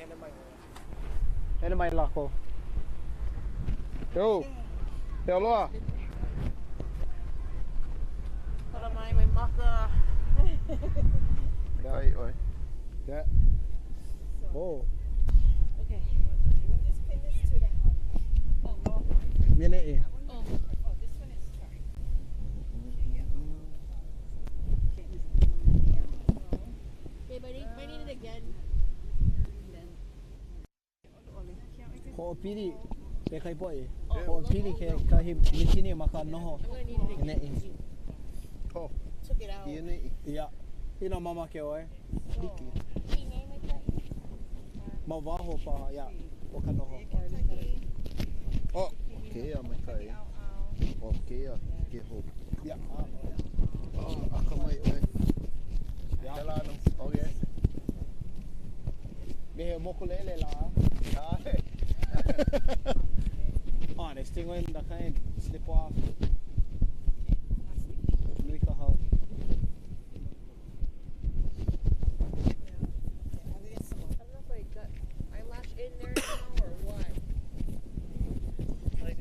Hele mai ʻoe. Hele mai lākou. Yo. E aloha. Hala mai mai maka. Kai ʻoe. Yeah. Oh. Okay. Just pin this to the Mene e. Oh, this one is sorry. Babe, I need it again. Hoʻopili e kai poʻe. Hoʻopili ke kahi mikini ma ka noho. I'm gonna need it again. Neʻi. Oh, Took it out. ia nei. Ia. Inā mamake ʻoe. Hiki. Ma waho paha, ia, o ka noho. Oh, kēia maikaʻi. Oh, kēia ke hou. Ia. Oh, akamai ʻoe. Ia. Kēlā no. Okay. Me he mokulele lā. Ae. Oh, this thing went the kind slip off. Nui ka hau. I don't know if I got eyelash in there now or what. Like,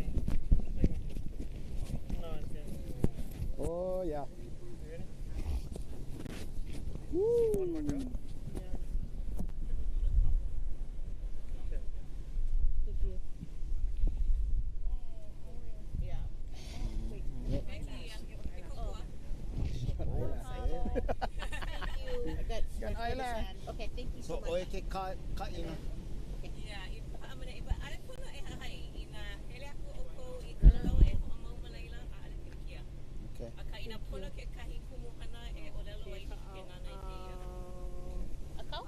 no, it's good. Oh, yeah. You ready? Woo. One more drop. Yeah. Okay. Thank you. Yeah. Yep. Oh. Thank you. I got Got my eyelash. hand. Okay, thank you so So, much. ʻoe ke ka, kaʻina. Yeah, i paʻa mana i ʻaʻole pono e hahai i nā hele aku ʻoukou i ka lau e hoʻomau ma laila, ʻaʻole pilikia. Okay. Akā inā pono kekahi kumuhana e ʻōlelo ai hiki ke nānā i kēia. Akau?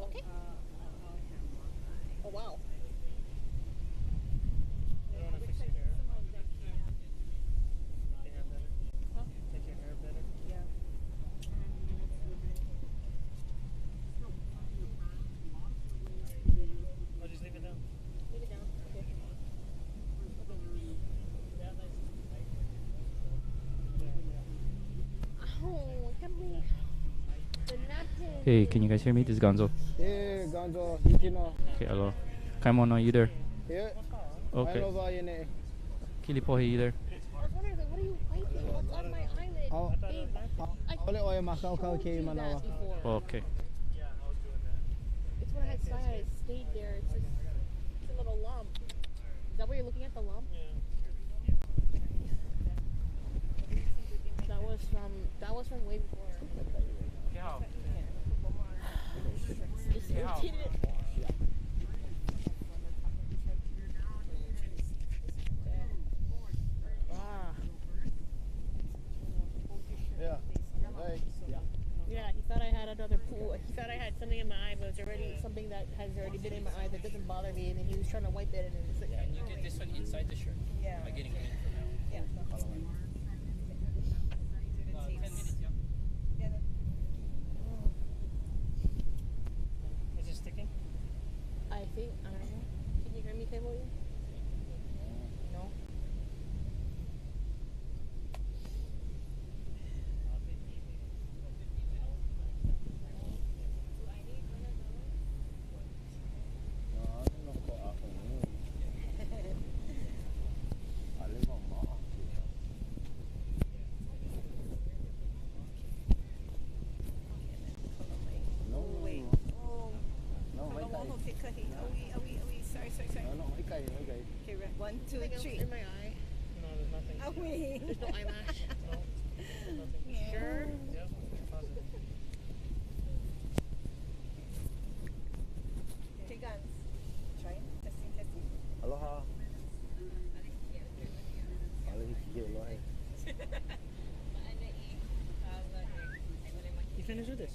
Okay. Oh wow. You don't wanna fix your hair? Make your hair better? Huh? Make your hair better? Yeah. Or just leave it down. Leave it down. Okay. Yeah, nice. Yeah, yeah. Oh, I can't believe the napkin. Hey, can you guys hear me? This is Gonzo. Yeah, Gonzo. Hiki nō. Okay, aloha. Kaimono, you there? Yeah. Okay. Aloha ia nei. Kilipohe, you there? I was wondering, like, what are you wiping? What's on my eyelid? Oh. Babe, I ʻAʻole ʻoe mākaukau showed ke you that manawa. before. Okay. Yeah, I was doing that. It's when I had cyanide. It stayed there. It's just it's a little lump. Is that what you're looking at? The lump? Yeah. That was from way before. Just irritated it. Ah. Yeah. Hey. Yeah, he thought I had another pool. He thought I had something in my eye, but it's already something that has already been in my eye that doesn't bother me. And then he was trying to wipe it, and it's like, Yeah, and you get this one inside the shirt. Yeah. By getting green for now. Yeah. 10 minutes, yeah. Is it sticking? I think I don't know. Can you hear me, Kaivoy? No. No, Wait. Oh. No, Aloha maikaʻi. kekahi. Aui, aui, aui. Sorry, sorry, sorry. No, no, maikaʻi, maikaʻi. Okay, right. 1, 2, Something else 3. in my eye. No, there's nothing. Aui. There's no eyelash. No, there's nothing. Sure. Yep, positive. Okay, guns. Try. Testing, testing. Aloha. ʻAʻole hiki ke lohe. You finished with this?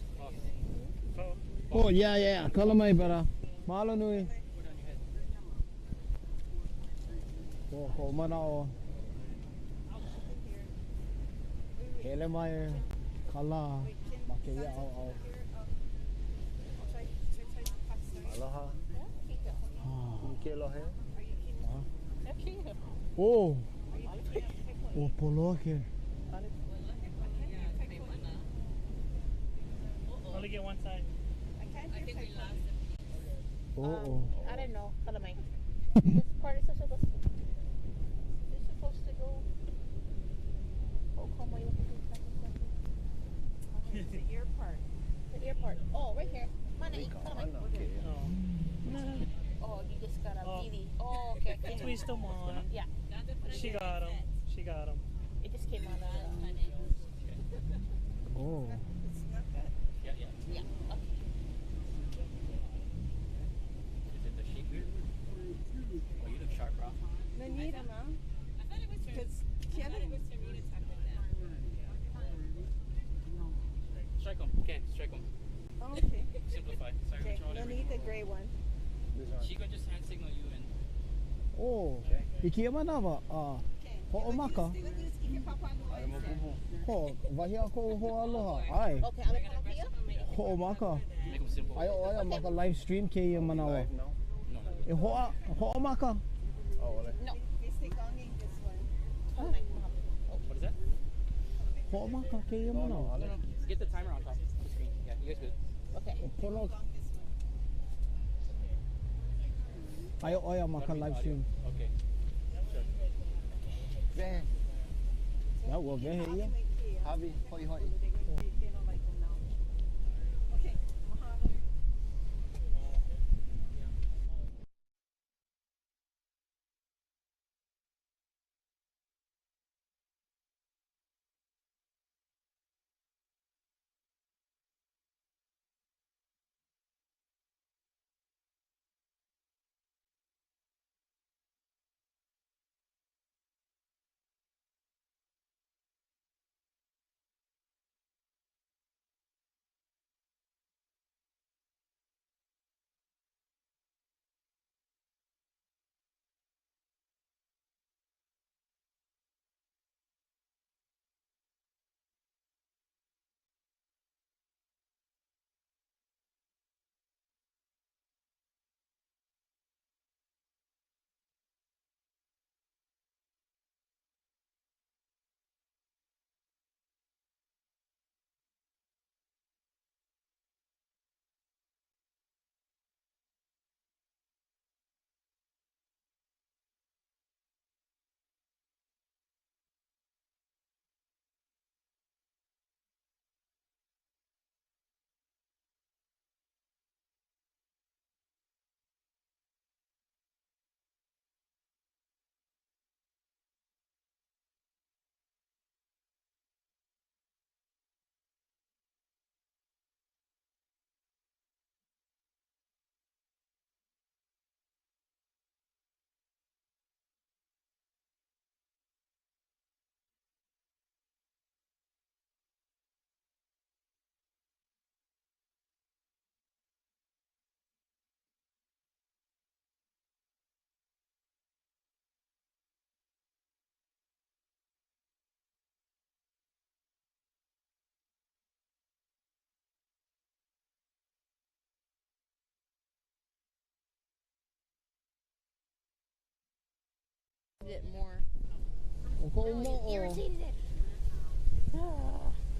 Oh. Oh, yeah, yeah. Kala mai, brother. Mahalo nui. Oh, ko mana'o. Hele mai kala ma kēia ʻaoʻao. Aloha. Hiki ke lohe. Oh. Oh, poloa ke. Only get one side. I can't hear. Oh. I don't know. Hold on, This part is supposed to, is supposed to go. Oh, come on, The ear part. The ear part. Oh, right here. Mana, hold on. No. Oh, you just gotta Oh. really. Oh, okay. okay. Twist them on. Yeah, She got him. She got him. it just came out. Oh. It's not good. Yeah, yeah. Yeah. Okay. Is it the shape weird? Oh, you look sharp, bro. Nanita, ma. Because Strike 'em. Okay, strike 'em. Okay. Simplify. Sorry, Okay. control everything. Nanita, gray one. This one. She gonna just hand signal you and Oh. I kia manawa, ah, Okay. Ho'omaka. ho, wahi a ko ho aloha. Ai, Okay, I'm gonna here. ho'omaka. make 'em simple. Ai o ai maka live stream ke ia manawa. Live now? No, no. E hoa, ho'omaka. Oh, wala. No. This one. Hold on. What is that? Ho'omaka ke ia No, no, manawa. No, no. Get the timer on top of the screen. Yeah, you guys good. Okay. Pono, ai o ai maka Gotta be live audio. stream. Okay. Sure. Vehe. Ya ua vehe ia. Havi, hoi hoi. They don't like them now. Okay. Mahalo. Bit more. O ko mo o. Irritated it.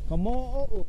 Ka mo o.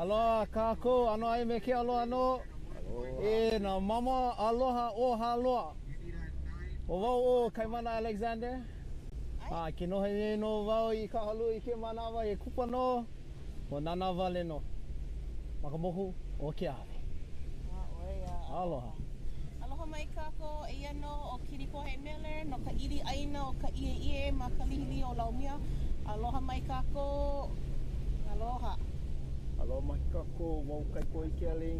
Aloha kākou, ʻano ai me ke aloha nō. E nā mamo aloha o Hāloa. ʻO wau ʻo Kaimana Alexander. A ke noho nei nō wau i Kahaluu i kēia manawa he kupa nō, ʻo Nānā wale nō ma ka moku o Keawe. Aloha. Aloha mai kākou, eia nō ʻo Kilipohe Miller no ka ʻili ʻāina o ka ʻieʻie ma ka lihilihi o Laumea. Aloha mai kākou. Aloha. Aloha mai kākou, wau Kaikoa Ikealei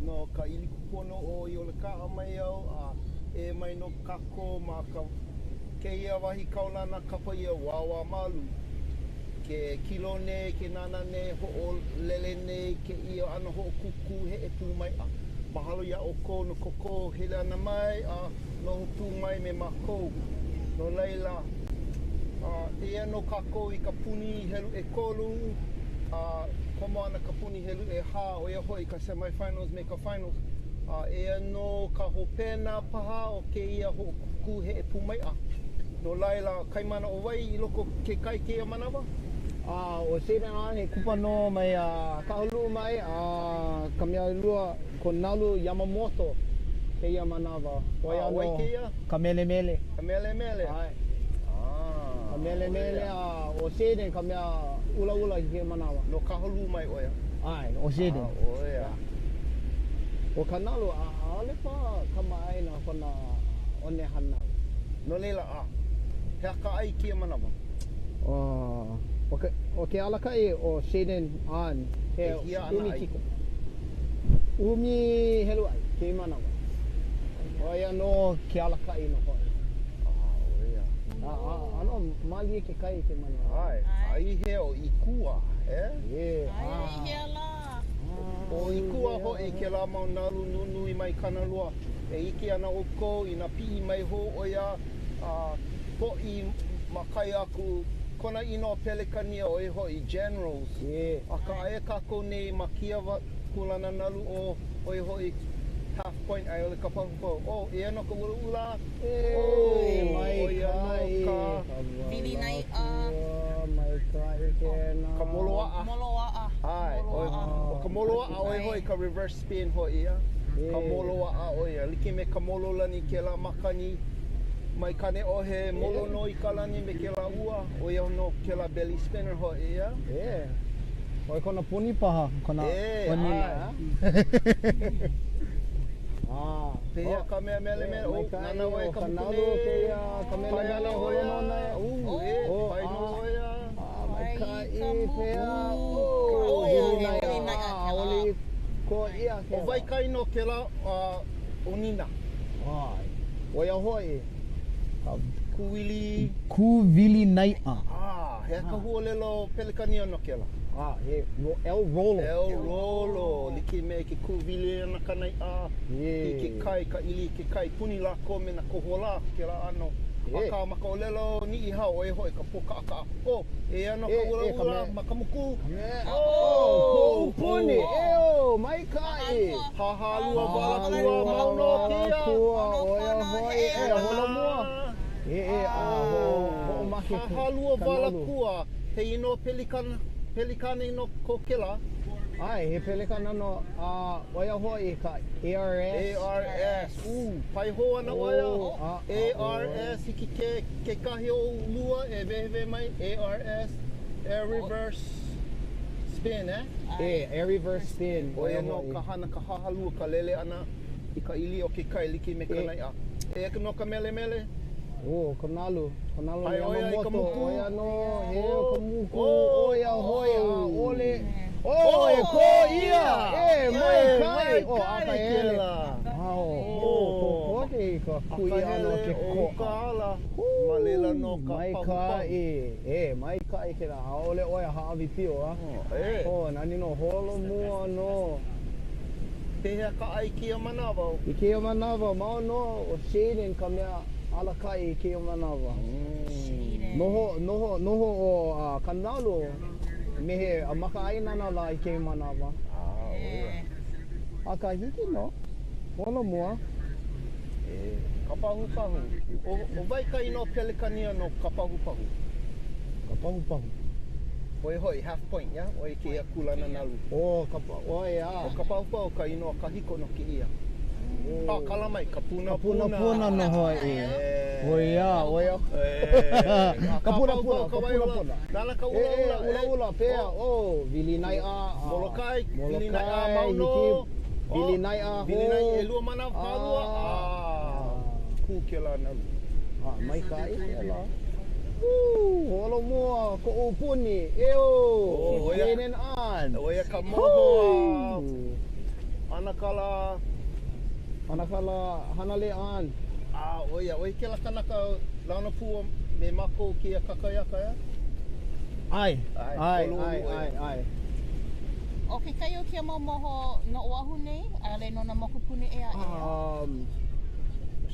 no ka ʻili kūpono o ʻIolekaʻa mai au a e mai nō kākou ma ka kēia wahi kaulana kapa ʻia Wāwāmalu. Ke kilo nei, ke nānā nei, hoʻolele nei kēia ʻano hoʻokūkū heʻe pū maiʻa. Mahalo iā ʻoukou no ko ʻoukou hele ʻana mai a noho pū mai me mākou. No laila, eia nō kākou i ka puni helu ʻekolu, a komo ana ka puni helu ʻehā, ʻo ia hoʻi ka semifinals me ka finals. A eia nō ka hopena paha o kēia hoʻokūkū heʻe pū maiʻa. No laila, Kaimana ʻo wai i loko ke kai kēia manawa? A ʻo Shaden An he kupa nō mai Kahaluu mai a ka mea ʻelua ko Nalu Yamamoto kēia manawa. ʻO ia nō ka melemele. Ka melemele. ʻAe. Ka melemele a ʻo Shaden ka mea ʻulaʻula i kēia manawa. No Kahaluu mai ʻo ia? ʻAe, ʻo Shaden. ʻO ia. ʻO ka nalu, ʻaʻole paha kamaʻāina kona one hānau. No laila, a he aha ka ʻai i kēia manawa? ʻO ke, ʻo ke alakaʻi ʻo Shaden An, he ʻumi kiko. ʻUmi helu ʻai kēia manawa. ʻO ia nō ke alakaʻi nō hoʻi. ʻO ia. ʻAno mālie ke kai i kēia manawa. ʻAe, a i hea ʻo ʻIkua, e? E, Aia i hea lā? ʻO ʻIkua hoʻi kēlā mau nalu nunui mai Kanaloa. E ʻike ana ʻoukou inā piʻi mai hou ʻo ia a poʻi ma kai aku kona inoa Pelekania ʻo ia hoʻi Generals. Akā aia kākou nei ma kēia kūlana nalu ʻo ʻo ia hoʻi Half Point a i ʻole ka pahupahu. Oh, eia nō ka ʻulaʻula. Oh, ʻo ia nō ka. Wilinaiʻa. Ka moloaʻa. Moloaʻa. ʻAe, ʻo ka moloaʻa ʻo ia hoʻi ka reverse spin hoʻi ia. Ka moloaʻa ʻo ia. Like me ka mololani kēlā makani mai Kāneʻohe, molo nō i ka lani me kēlā ua, ʻo ia nō kēlā belly spinner hoʻi ia. E, ʻo kona puni paha, kona ʻonina. Pehea ka mea melemele? Oh, nānā ʻoe i ka muku nei. Ka melemele holo nō naʻe. E, pae nō ʻo ia. Maikaʻi, pehea? Oh, wilinaiʻa, ʻaʻole i kō ʻia kēlā. ʻO wai kai nō kēlā ʻonina? ʻO ia hoʻi ka Kūwili. Kūwilinaiʻa. Ah, he aha ka huaʻōlelo Pelekania no kēlā? Ah, he el rolo. El rolo, like me ke kūwili ana ka naiʻa i ke kai, ka ʻili i ke kai, puni lākou me nā koholā, kēlā ʻano. Akā, ma ka ʻōlelo Niʻihau, ʻo ia hoʻi ka pōkaʻakaʻa. Oh, eia nō ka ʻulaʻula ma ka muku. Oh, koʻu puni, eo, maikaʻi. Hahalua walakua, mau nō kēia. ʻO ia hoʻi, e, holomua. E, e, a, hoʻomake ka nalu. Hahalua walakua, he inoa Pelikana, Pelikane nō ko kēlā. ʻAe, he Pelekana nō, a ʻo ia hoʻi ka ARS. ARS, ū, pae hou ana ʻo ia. ARS, hiki ke kekahi o ʻolua e wehewehe mai, ARS, Air Reverse Spin, eh? E, Air Reverse Spin, ʻo ia nō ka hana, ka hahalua, ka lele ʻana i ka ʻili o ke kai like me ka naiʻa. Eia nō ka melemele. ʻO ka nalu, ka nalu Pae ʻo ia i ka Yamamoto, muku. ʻo ia nō, he o ka muku, ʻo ia hoʻi, ʻaʻole, ʻo, e kō ʻia, e, maikaʻi, ʻo, akahele, ʻo, kokoke i ka kui ʻana o ke koʻa. ʻO ka ala, ma laila nō ka pahupahu. Maikaʻi, e, maikaʻi kēlā, ʻaʻole ʻoe hāʻawi pio, a? E. ʻO, nani nō, holomua nō. Pehea ka ʻai i kēia manawa? I kēia manawa, mau nō ʻo Shaden ka mea alakaʻi i kēia manawa. Noho, noho, noho ʻo Kanalu me he makaʻāinana lā i kēia manawa. Akā, hiki nō. Holomua. E, ka pahupahu. ʻO wai ka inoa Pelekania no ka pahupahu? Ka pahupahu. ʻOia hoʻi, half point, yeah? ʻOia kēia kūlana nalu. ʻO ka, ʻoia. ʻO ka pahupahu ka inoa kahiko no kēia. Ah, kala mai, ka punapuna. Ka punapuna nō hoʻi. Eh. ʻOia, ʻoia. Eh. Ka punapuna, Ka ka punapuna. Nāna ka ʻulaʻula. Eh, ʻulaʻula, pea, oh, Wilinaiʻa. Ah, Molokai, Molokai, Wilinaiʻa, Mauno. hiki, Wilinaiʻa, Oh, ho. Wilinai, ʻelua manawa pālua. Ah. Kū kēlā nalu. Ah, maikaʻi kēlā. Woo, holomua koʻu puni. Eo, Oh, ʻoia. in and on. ʻOia ka moho a ʻAnakala. ʻAnakala Hanale An. Ah, ʻoia, ʻoia kēlā kanaka launa pū me mākou kēia kakahiaka, ʻeā? ʻAe, ʻAe, ʻae, ʻoluʻolu ʻae, ʻoia. ʻae, ʻae. ʻO kekahi o kēia mau moho no Oʻahu nei, ʻaʻole no nā mokupuni ʻē aʻe.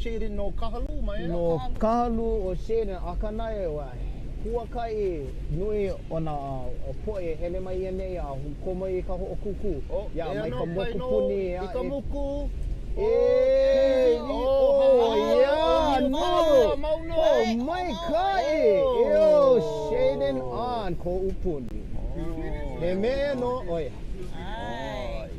Shaden no Kahaluu mai, ʻeā? No Kahaluu ʻo Shaden, akā naʻe, ua huakaʻi nui o nā poʻe hele mai i ʻaneʻi a komo i ka hoʻokūkū. Oh, Iā, eia mai nō ka kai nō mokupuni i ka aʻe. muku. E, Oh, oh, ia, oh, no. Mauno. Oh, maikaʻi. Oh. Eo, Shaden An, koʻu puni. He mea nō ʻoia. ʻAe.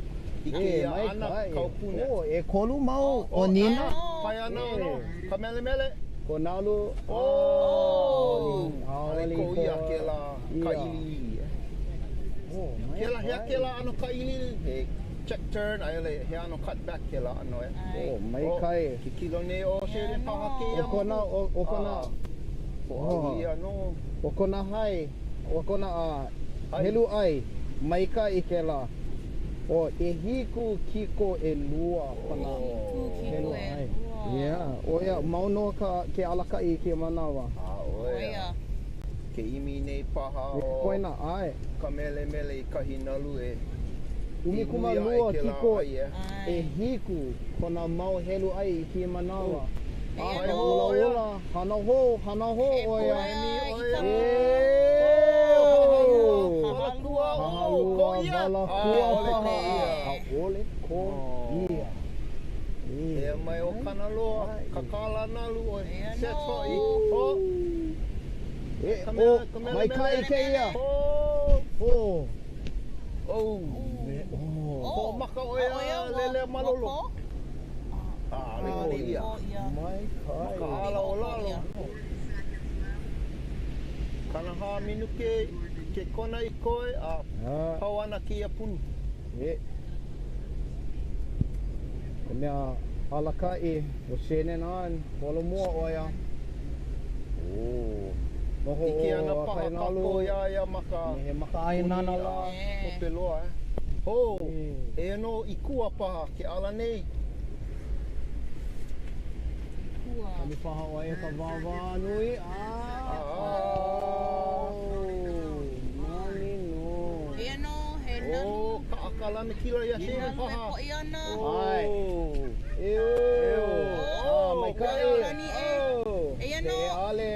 I E, kēia ana maikaʻi. kaupuna. Oh, ʻekolu mau ʻonina. Pae ana no, ka melemele. Ko nalu. Oh, ʻAʻole ʻaʻole i ko ia koa kēlā ia. ka ʻiliʻili. Oh, Kēlā, hea maikaʻi. kēlā ʻano ka ʻiliʻili? He check turn, a i ʻole he ʻano cut back kēlā ʻano e. Oh, maikaʻi. Oh, kikilo nei ʻo Shaden paha kēia ʻO kona, ʻo kona, Oh, ia nō. ʻo kona hai, ʻo kona ʻAi. helu ʻai, maikaʻi kēlā. ʻO ʻehiku kiko ʻelua kona helu ʻai. Yeah, ʻo ia, mau nō ka, ke alakaʻi i kēia manawa. A ʻoia. ʻOia. Ke ʻimi nei paha Me ke o koena, ʻae. ka melemele i kahi nalu e. 12 i nui aʻe kēlā kiko ʻai, e. ʻehiku kona mau helu ʻai i kēia manawa. Eia A nō. ka ʻulaʻula, hana hou, hana hou E ʻo ia. pua i ka Eo! Walakua, oh, Hahalua, ko ia. walakua ʻAʻole paha. ko ia. ʻAʻole ko ia. Ea mai o Kanaloa, kakala nalu o Eia set nō. hoʻi. Oh, E, ka o, mele, ka mele, maikaʻi mele. kēia. Oh, Oh. oh. Oh. Hoʻomaka ʻo ia, ʻO ia, ua- lele ua malolo. kō? ʻAʻole ko ia. Kō ia. Maikaʻi. Ka ala o lalo. 40 minuke ke kona i koe a Ah, pau ana kēia puni. e. Ka mea alakaʻi o Shannon An, holomua ʻo ia. Oh. Noho ʻIke ana ʻo paha Kainalu. kākou iā ia ma ka Me he makaʻāinana lā. hope loa, eh. Ho, Mm. eia nō i kua paha ke ala nei. Kua. Kani paha ʻo ia ka wāwā nui. Ah. Ah. Oh, nani nō. Eia nō, he nalu. Oh, kaʻakalana kila iā He Shaden nalu e paha. poʻi ana. ʻAe. Oh. Eo. Eo. Ah, maikaʻi. Oh, nani e. Oh. Eia nō. Heʻe ale.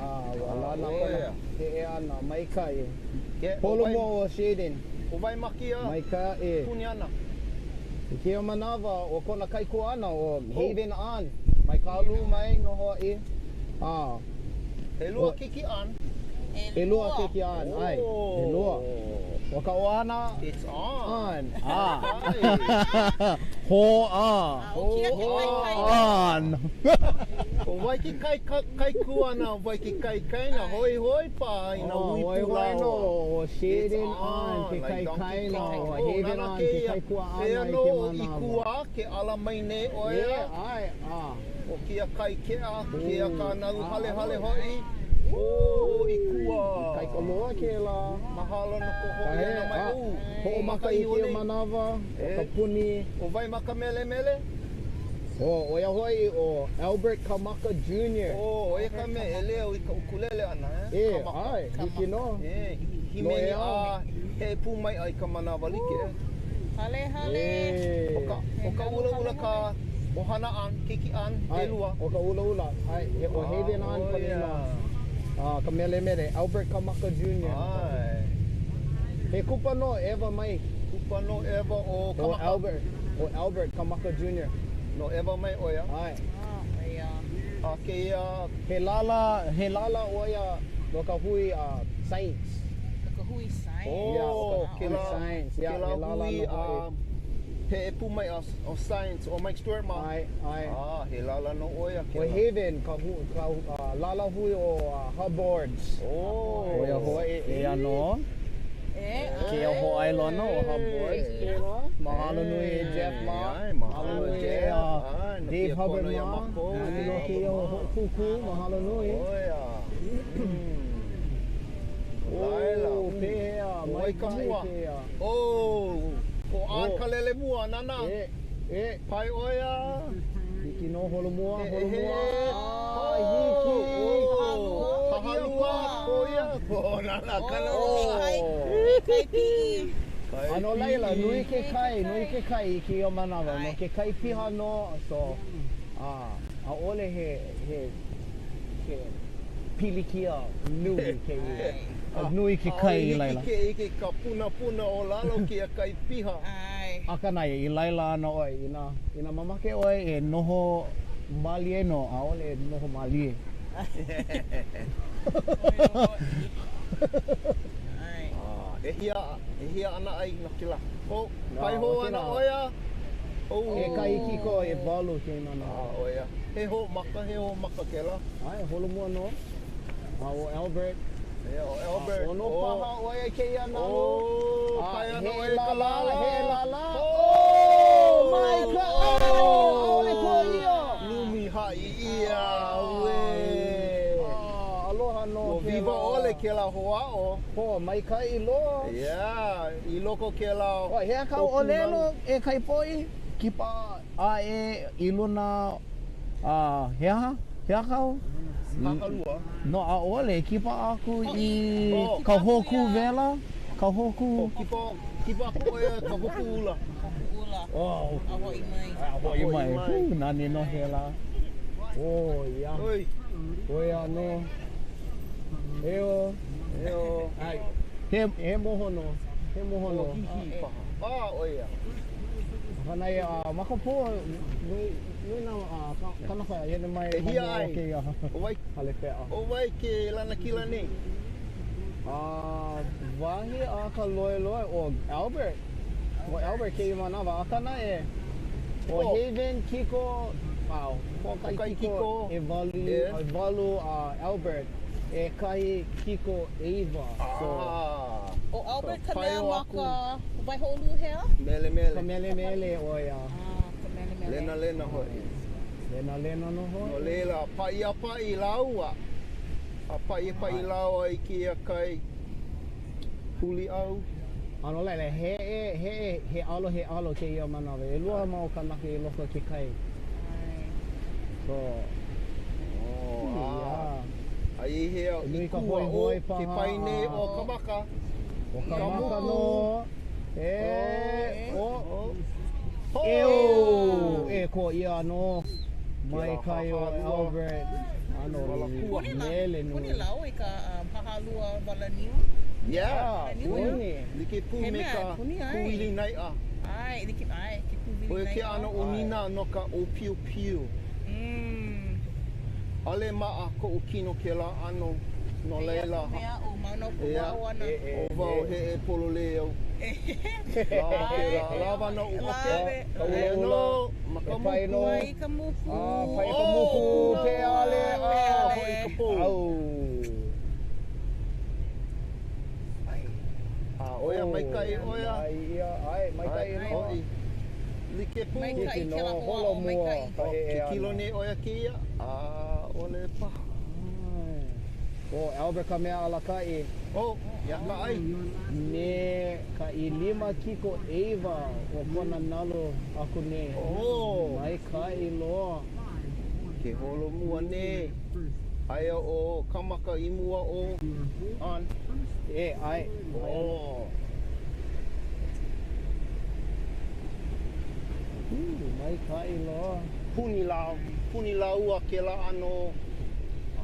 Ah, ua lana Oh, kona yeah. heʻe ʻana, maikaʻi. Ke, Holomua ʻo Shaden, ʻO Waimakia maikaʻi. puni ana. I kēia manawa, ʻo kona kaikuaʻana ʻo Haven An, mai Kahaluu mai nō hoʻi. Ah, ʻElua keiki An. ʻelua keiki An, ʻae, ʻelua. ʻO ka ʻohana It's on. An, ah. Ho a. A, ʻo kia ke kaikai. An. ʻO wai ke kai, kaikuaʻana, ʻo wai ke kaikaina, hoihoi paha i nā Oh, hui ʻoi pū hoi nō, lāua. ʻo It's Shaden An on, ke like Donkey kaikaina, Kong. ʻo Oh, Haven nana An ke kēia. kaikuaʻana Eia i nō ke i manawa. kua ke ala mai nei ʻo ia. Yeah, ʻae, ah. ʻO kia kai keʻa, kia ka nalu Ah, halehale hoʻi. Oh, i kua. Ikaika loa kēlā. Mahalo no ka hoʻi Kahe, ʻana mai. ah, Oh, hoʻomaka i iho kēia nei. manawa, ʻo E. ka puni. ʻO wai ma ka melemele? Oh, ʻo ia hoʻi ʻo Albert Kamaka Jr. Oh, ʻo ia ka mea ʻeleu i ka ʻukulele ʻana, eh? E, Kamaka. ʻae, hiki nō. E, himeni Noʻeau. a heʻe pū mai ai ka manawa like. eh. Hale, hale. E. ʻO ka, ʻo ka ʻulaʻula ka ʻohana An, keiki An, ʻAe, ʻelua. ʻo ka ʻulaʻula, ʻae, he ʻo Haven An Ah, ka ʻo ia. inoa. Ah, ka melemele, Albert Kamaka Jr. ʻAe. He kupa nō, ʻEwa mai. Kupa no ʻEwa ʻo ʻO Kamaka. Albert, ʻo Albert Kamaka Jr. No ʻEwa mai ʻo ia. ʻAe. Ah, ʻo ia. A kēia He lālā, he lālā ʻo ia no ka hui Saints. hui science. Oh, Yeah, ka kēlā, science. Yeah, kēlā he lālā hui, nō hoʻi. he e pū mai a, o science, o Mike Stewart ma. ʻAe, ʻae. Ah, he lālā nō ʻo ia ʻO kēlā. Haven ka, hu, ka lālā hui o Hubboards. Oh. ʻO ia hoʻi, eia nō. E, Kēia hōʻailona o Hubboards kēlā. Mahalo nui e Jeff ma. Ai, mahalo nui e Jeff. Ai, no Dave kēia Hubbard kono iā ma. mākou. Nani no kēia hoʻokūkū, mahalo nui. ʻO ia. Laila. Oh, pehea, ʻO wai ka maikaʻi mua? kēia. Oh, ʻo An Oh. ka lele mua, nānā. E, e, Pae ʻo ia. hiki nō holomua, E, e, holomua. e. Ah, hiki. Oh, Hahalua, ʻo ia. Oh, nānā, ka Oh, lele. kai, kai piʻi. A no laila, nui ke kai, nui ke kai i kēia manawa. No ke kai piha nō, so, ʻaʻole he, he, he pilikia nui kēia. Nui ke kai i laila. ʻAʻole hiki ke ʻike ka punapuna o lalo kēia kai piha. ʻAe. Akā naʻe, i laila ana ʻoe, inā, inā mamake ʻoe e noho mālie nō, ʻaʻole e noho mālie. ʻAe. Ah, ʻehia, ʻehia ana ʻai no kēlā. Oh, No, pae hou o ana kēlā. ʻo ia. Oh. E kai kiko ʻewalu kēia manawa. Ah, ʻo ia. He hoʻomaka, he hoʻomaka kēlā. ʻAe, holomua nō. A ʻo Albert. Ia, ʻo Albert. ʻOno paha ʻo ia i kēia nalu. Oh, A, pae ana he ʻo ia i ka lālā, lālā. he lālā. Oh, maikaʻi! ʻAʻole koa ʻia. Lumi haʻi ʻia, uē. Ah, aloha nō Ua kēlā. viva ʻole kēlā hoʻāʻo. Ho, maikaʻi loa. Yeah, i loko kēlā. O, hea kāu ʻōlelo e Kaipoʻi? Kipa aʻe i luna, a, he aha? He aha kāu? Hahalua. No, ʻaʻole. Kipa aku i Oh. ka hōkū wela, ka hōkū. Oh, kipa, kipa aku ʻo ia ka hōkū ʻula. Hōkū ʻUla. Oh, A hoʻi mai. a hoʻi Hoʻi mai. mai. Hū, nani nō kēlā. Oh, ia. Oi, ʻO ia nō. Eo. eo. ʻAe. He, he moho nō. He moho O nō. hihi paha. Ah, ʻo ia. Akā naʻe, a ma ka pō, nui, nui nā a, ka, kanaka e hele mai E ma hia mua o ai? kēia ʻO wai, hale peʻa. ʻo wai ke lanakila nei? A wahi a ka loeloe ʻo Albert, ʻo Albert kēia manawa, akā naʻe, ʻo Oh. Haven kiko, a hoʻokahi Hoʻokahi kiko kiko. ʻewalu, Yeah. ʻewalu a Albert ʻekahi kiko ʻeiwa. So, Ah, ʻO Albert ka Pae mea o ma aku. ka waihoʻoluʻu hea? mele ka mele. melemele ʻo ia. Ah, ka melemele. Lena lena hoʻi. Lena lena nō No hoʻi. laila, paʻi a paʻi lāua. A paʻi a paʻi lāua i kēia kai huliʻau. A no laila, he e, he e, he alo, he alo kēia manawa. ʻElua mau kanaka i loko o ke kai. ʻAe. So, Oh, ah. yeah. A i hea, i Nui ka kua hoihoi o ke paha. pae nei o Kamaka. ʻO ka Ka maka muku. nō. E, o, Oh. eo, e koa ʻia nō. Mai Kēlā kai o hahalua. Albert. ʻAno Walakua. Puni la, mele puni nui. lāua i ka hahalua walaniu. Yeah. Puni. Puni. Like pū He me mea, ka puni ai. kūwili naiʻa. ʻAe, like, ʻae, ke kūwili ʻO ia ke naiʻa. ʻano ʻonina no ka ʻōpiopio. ʻAʻole maʻa koʻu kino kēlā ʻano no laila. Mea o mauna o Ia. ka ana. E, e, ʻO wau e. he e pololei au. Lawa kēlā, lawa noʻu. Lawe. Ka Eia ulaula. nō, ma ka E pae muku. nō. Pai ka muku. Ah, pai ka muku, Oh, peale, ah, peale. hoʻi ka pō. Au. Ai. Ah, ʻo ia maikaʻi ʻo ia. Ai ia, ai, maikaʻi Ai, nō. hoʻi. Like pū. Maikaʻi. Hiki nō, kēlā hoa holo o mua maikaʻi. ka heʻe Ke ʻana. kilo nei ʻo ia kēia? ʻAʻole paha. Ai. ʻO Albert ka mea alakaʻi Oh, iā ka ʻai. me ka ʻelima kiko ʻeiwa o kona nalu aku nei. Oh. Maikaʻi loa. Ke holo mua nei. Aia ʻo Kamaka i mua o An. E, ʻae. Oh. Hū, maikaʻi loa. Puni lā, puni lāua kēlā ʻano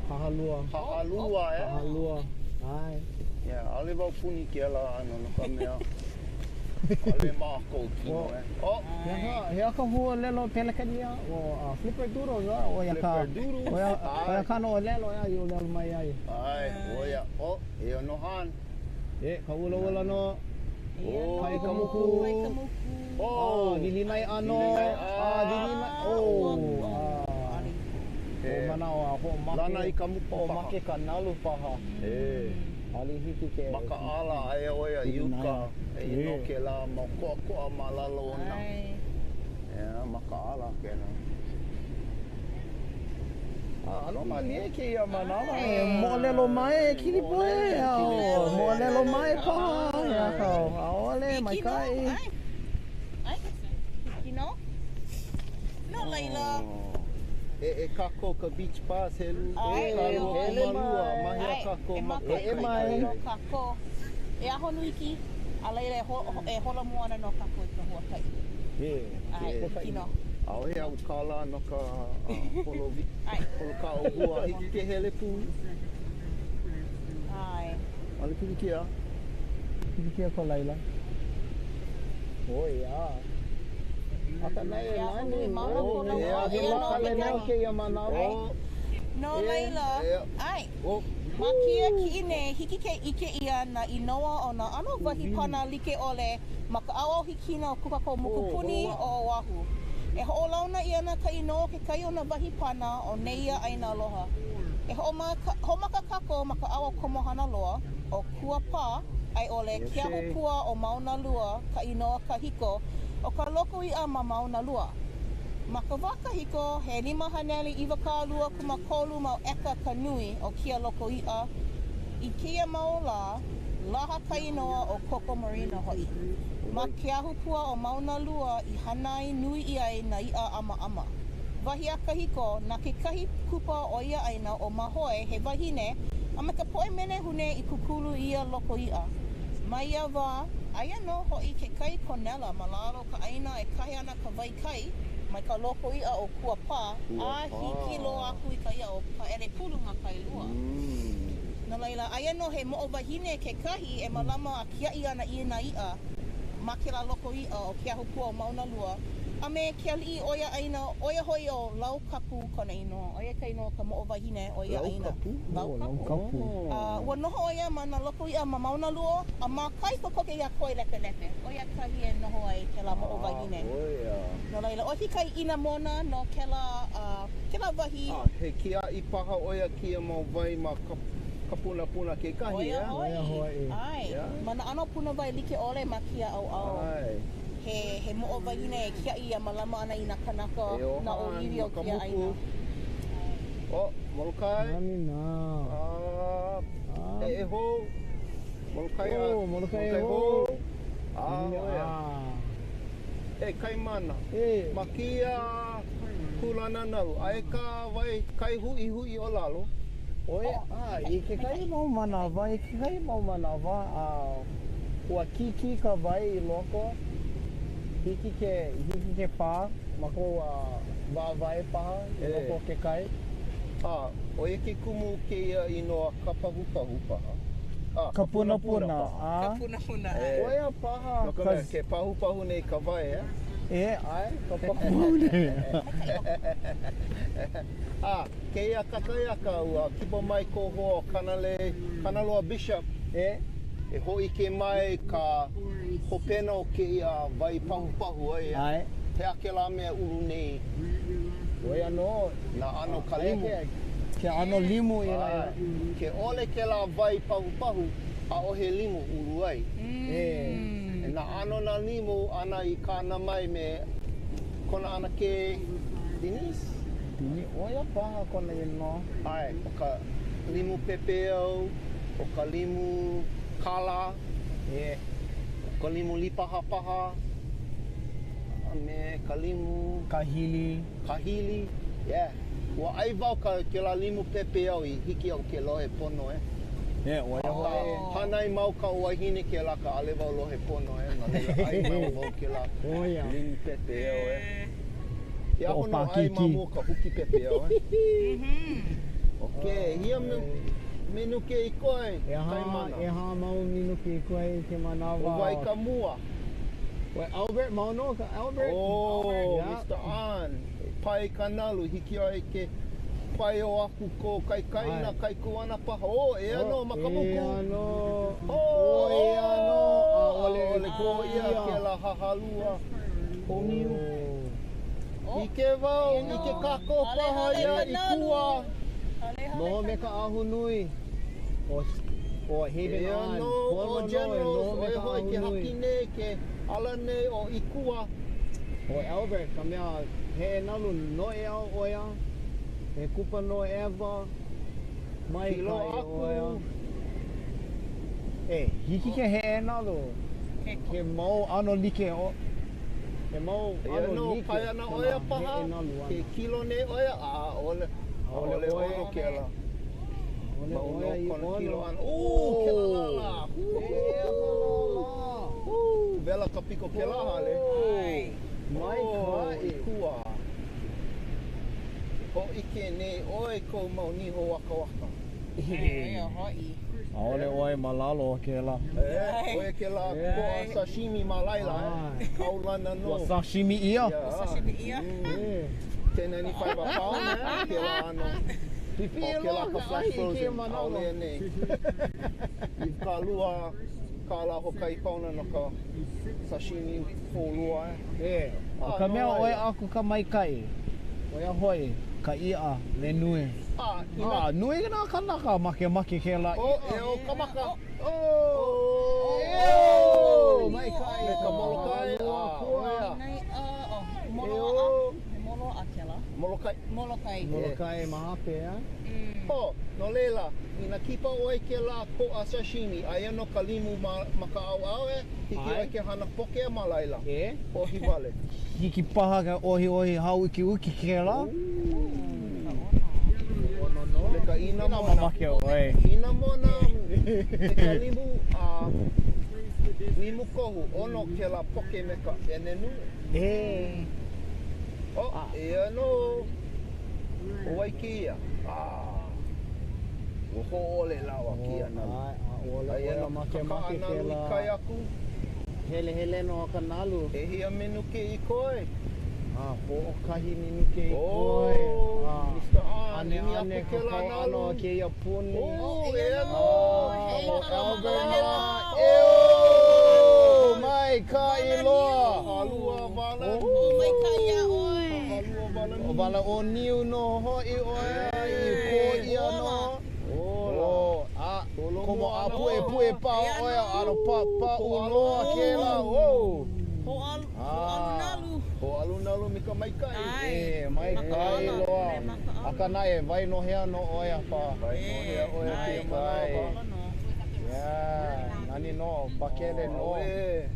Hahalua. hahalua, eh? Hahalua. ʻAe. Yeah, ʻaʻole wau puni kēlā ʻano no ka mea. ʻAʻole maʻa koʻu kino, eh? Oh, He aha, he aha ka huaʻōlelo Pelekania o Flipper Doodles, a, ʻo ia ka Flipper Doodles. ʻo ia, ʻo ia kāna ʻōlelo, ʻeā, i ʻōlelo mai ai. ʻae, ʻo ia. Oh, eia nō Han. E, ka ʻulaʻula nō. Eia Kai nō. ka muku. Kai ka muku. Oh, lilinae ʻano. Lilinae, Ah, lilinae. Oh, ah. ʻAʻole O manaʻo a hoʻomake. Lana i ka muku paha. Hoʻomake ka nalu paha. E. ʻAʻole hiki ke. Makaʻala aia ʻo ia i uka e no kēlā mau koʻakoʻa ma lalo ona. ʻAe. Yeah, makaʻala kēlā. A ʻano mālie kēia manawa. E moʻolelo mai e Kilipohe. Kilipohe. Moʻolelo mai paha. Ia kau. ʻAʻole, Hiki nō, maikaʻi. ʻae. ʻAe. Hiki nō. No laila. E, e kākou ka beach pass helu. ʻAe, E kālua hele kūmālua, mai. mahi a ʻAe, kākou e ma ka mākaukau kai mai. kai nō ai. kākou. E ahonui iki, a laila e, ho, e holomua ana nō kākou i ka huakaʻi. E. ʻAe, hiki nō. ʻAʻohe aʻu kālā no ka holo ʻAe. holo kaʻa ʻōhua. Hiki ke hele pū. ʻAe. ʻAʻole pilikia. Pilikia ko laila. Oh, ia. Aka naʻe E nani. ahonui, mauna Oh, kona e wā. ahe Eia nō makale kekahi. nō kēia manawa. Oh, No E, laila, e. ʻae. oh. Ma kēia kiʻi nei, hiki ke ʻike ʻia nā inoa o nā ʻano wahi pana like ʻole ma ka ʻaoʻao hikina o ko kākou mokupuni o Oʻahu. E hoʻolauna ʻia ana ka inoa o kekahi o nā wahi pana o nēia ʻāina aloha. E hoʻomaka, hoʻomaka kākou ma ka ʻaoʻao komohana loa ʻo Kuapā, a i ʻole Yes, Ke Ahupuaʻa o Maunalua ka inoa kahiko o ka loko iʻa ma Maunalua. Ma ka wā kahiko, he 523 mau ʻeka ka nui o kēia loko iʻa. I kēia mau lā, laha ka inoa ʻo Koko Marina hoʻi. Ma ke ahupuaʻa o Maunalua i hānai nui ʻia ai nā iʻa ʻamaʻama. Wahi a kahiko, na kekahi kupa o ia ʻāina ʻo Mahoe, he wahine, a me ka poʻe menehune i kūkulu i ia loko iʻa. Ma ia wā, aia nō hoʻi kekahi konela ma lalo o ka ʻāina e kahe ana ka wai kai mai ka loko iʻa o Kuapā a hiki loa aku i ka iʻa o Pāʻelepulu ma Kailua. No laila, aia nō he moʻowahine kekahi e mālama a kiaʻi ana i nā iʻa ma kēlā loko iʻa o ke ahupuaʻa o Maunalua a me ke aliʻi o ia ʻāina, ʻo ia hoʻi ʻo Laukapu kona inoa. ʻO ia ka inoa o ka moʻowahine o ia ʻāina. Laukapu? Laukapu. A ua noho ʻo ia ma nā loko iʻa ma Maunalua a ma kai kokoke iā Koilepelepe. ʻO ia kahi e noho ai kēlā moʻowahine. ʻO ia. No laila, ʻo kekahi inamona no kēlā, kēlā wahi. A he kiaʻi paha ʻo ia kēia mau wai ma ka Kapunapuna kekahi, ʻO ia ʻeā? hoʻi. ʻO ia hoʻi. ʻAe. Yeah. Ma nā ʻano punawai like ʻole ma kēia ʻaoʻao. ʻAe. He, he moʻowahine e kiaʻi a mālama ana i nā kānaka, E oha nā ʻōiwi o ma ka kēia muku. ʻāina. Oh, Molokai. Nani nā. Ah, Ah. e, e hou. Molokai a. Oh, Molokai e hou. Ah, ʻo ia. Ah. E, Kaimana. E. Ma kēia kūlana nalu, aia ka wai kai huʻihuʻi o lalo. ʻO ia, a, i kekahi mau manawa, i kekahi mau manawa, a, ua kīkī ka wai i loko, hiki ke, hiki ke pā ma kou wāwae paha i loko o ke kai. A, ʻo ia ke kumu o kēia inoa ka pahupahu paha. A, Ka punapuna, paha. a. Ka punapuna, ʻae. ʻO ia paha No ka mea, ke pahupahu nei ka wai, ʻeā? E, ʻae, ka pahupahu nei. A, kēia kakahiaka, ua kipa mai kou hoa Kanale, Kanaloa Bishop. E. E hōʻike mai ka hopena o kēia wai pahupahu ai, ʻeā? ʻAe. He aha kēlā mea ulu nei? ʻO ia nō. Nā ʻano ka limu. Ke ʻano limu i laila. ʻAe. Ke ʻole kēlā wai pahupahu, ʻaʻohe limu ulu ai. E. E nā ʻano nā limu āna i kāna mai me kona ʻanakē Denise? Denise, ʻo ia paha kona inoa. ʻAe, ʻo ka limu pepeiao, ʻo ka limu kala, E. ʻo ka limu līpaha paha, a me ka limu Kahili. Kahili, yeah. Ua ʻai wau ka kēlā limu pepeiao i hiki iaʻu ke lohe pono, eh. E, ʻo ia hoʻi. Hānai mau ka wahine kēlā ka ʻaʻole wau lohe pono, eh. No laila, ʻai mau wau kēlā ʻO ia. limu pepeiao, eh. E aho nō ʻai ma Hoʻopakīkī. mua ka huki pepeiao, eh. Okay, hia minuke i koe, Kaimana. ʻEhā mau minuke i koe i ke manawa. ʻO wai ka mua? Wait, Albert, mau nō ka Albert? Oh, Albert, yeah. Mr. An, e pae ka nalu, hiki iā ʻoe ke paio aku ko kaikaina, kaikuana paha. O, eia nō ma ka moku. Eia nō. O, eia nō. ʻAʻole ʻAʻole kō ʻia kēlā hahalua koniu. ʻIke wau i ke kākoʻo paha iā Ikuwa. Noho me ka ʻahu nui. ʻO ʻo Haven Eia An. nō Pono ʻo nō e Generals, noho me ʻo ia ka hoʻi ʻahu ke nui. haki nei, ke ala nei ʻo Ikuwa. ʻO Albert ka mea heʻe nalu noʻeau ʻo ia. He kupa no ʻEwa. Kilo Maikaʻi aku. ʻo ia. E, hiki ke heʻe nalu. He mau ʻano like o. He mau Eia ʻano nō, like pae ana ʻo kona ia paha, heʻe nalu ke ʻana. kilo nei ʻo ia, ʻaʻole, ʻaʻole ʻo ia. ʻono kēlā. ʻAʻole Mau ʻo nō ia i kona ʻono. kilo ʻana. Ū, kēlā lālā. Eia ka lālā. Ū, wela ka piko kēlā hale. Maikaʻi. Ikuwa. Hōʻike nei ʻoe kou mau niho wakawaka. Eia hoʻi. ʻAʻole ʻoe ma lalo o kēlā. E, ʻo ia kēlā koʻa sashimi ma laila, e. Kaulana nō. Ua sashimi ʻia? Yeah. Sashimi ʻia? $10.95 a pound, eh? Kēlā ʻano. Pipi ʻO loa kēlā ka ka flash ahi i kēia frozen, manawa. ʻaʻole anei. 20 kālā hoʻokahi pauna no ka sashimi hōlua, eh? E, ʻo Ah, ka no mea ʻoi laila. aku ka maikaʻi, ʻo ia hoʻi ka iʻa le nui. Ah, inā. Ah, nui nā kānaka makemake kēlā O, iʻa. e o ka maka. Oh! Eo! Maikaʻi. Me ka Molokai, Aloha ah, kua. ʻo ia. Nai, oh, E Moloaʻa. o. Moloaʻa kēlā. Molokai. Molokai. Molokai ma hape, a? Oh, no laila, inā kipa ʻoe i kēlā koʻa sashimi, aia nō ka limu ma, ma ka ʻaoʻao e, hiki ʻoe ke hana poke ma laila. E? ʻOhi wale. Hiki paha ke ʻohiʻohi hāukiuki kēlā. Me ka Inā inamona. mamake ʻoe. Inamona me ka limu a limu kohu, ʻono kēlā poke me ka ʻenenu. E. Oh, eia nō. ʻO wai kēia? Ah. Ua hōʻole lāua kēia nalu. ʻAʻole Aia ʻoe nō ka makemake kaʻa nalu i kēlā. kai aku. Helehele nō ka nalu. ʻEhia minuke i koe? A, hoʻokahi minuke i koe. Oh, Ah, Mr. An, ʻAneʻane ʻimi aku ka kēlā pau ʻana nalu. o kēia puni. Oh, eia nō. Oh, Albert nā. Eo! Maikaʻi loa. Halua wala. Oh, maikaʻi iā ʻoe. Halua wala ʻO wala ʻo niu nō hoʻi ʻoe i kō ʻia nō. Ola. Oh, a komo a pue pue pā ʻoe ʻano pa paʻu loa kēlā. Oh. Hoʻalu, Ah. hoʻalu nalu. Hoʻalu nalu me ka maikaʻi. ʻAe. E, maikaʻi Makaʻala. loa. Me makaʻala. Akā naʻe, wai nohea nō ʻoe a pā. Wai nohea ʻoe kēia manawa. Ola nō. Yeah, nani nō, pakele nō. ʻAuē.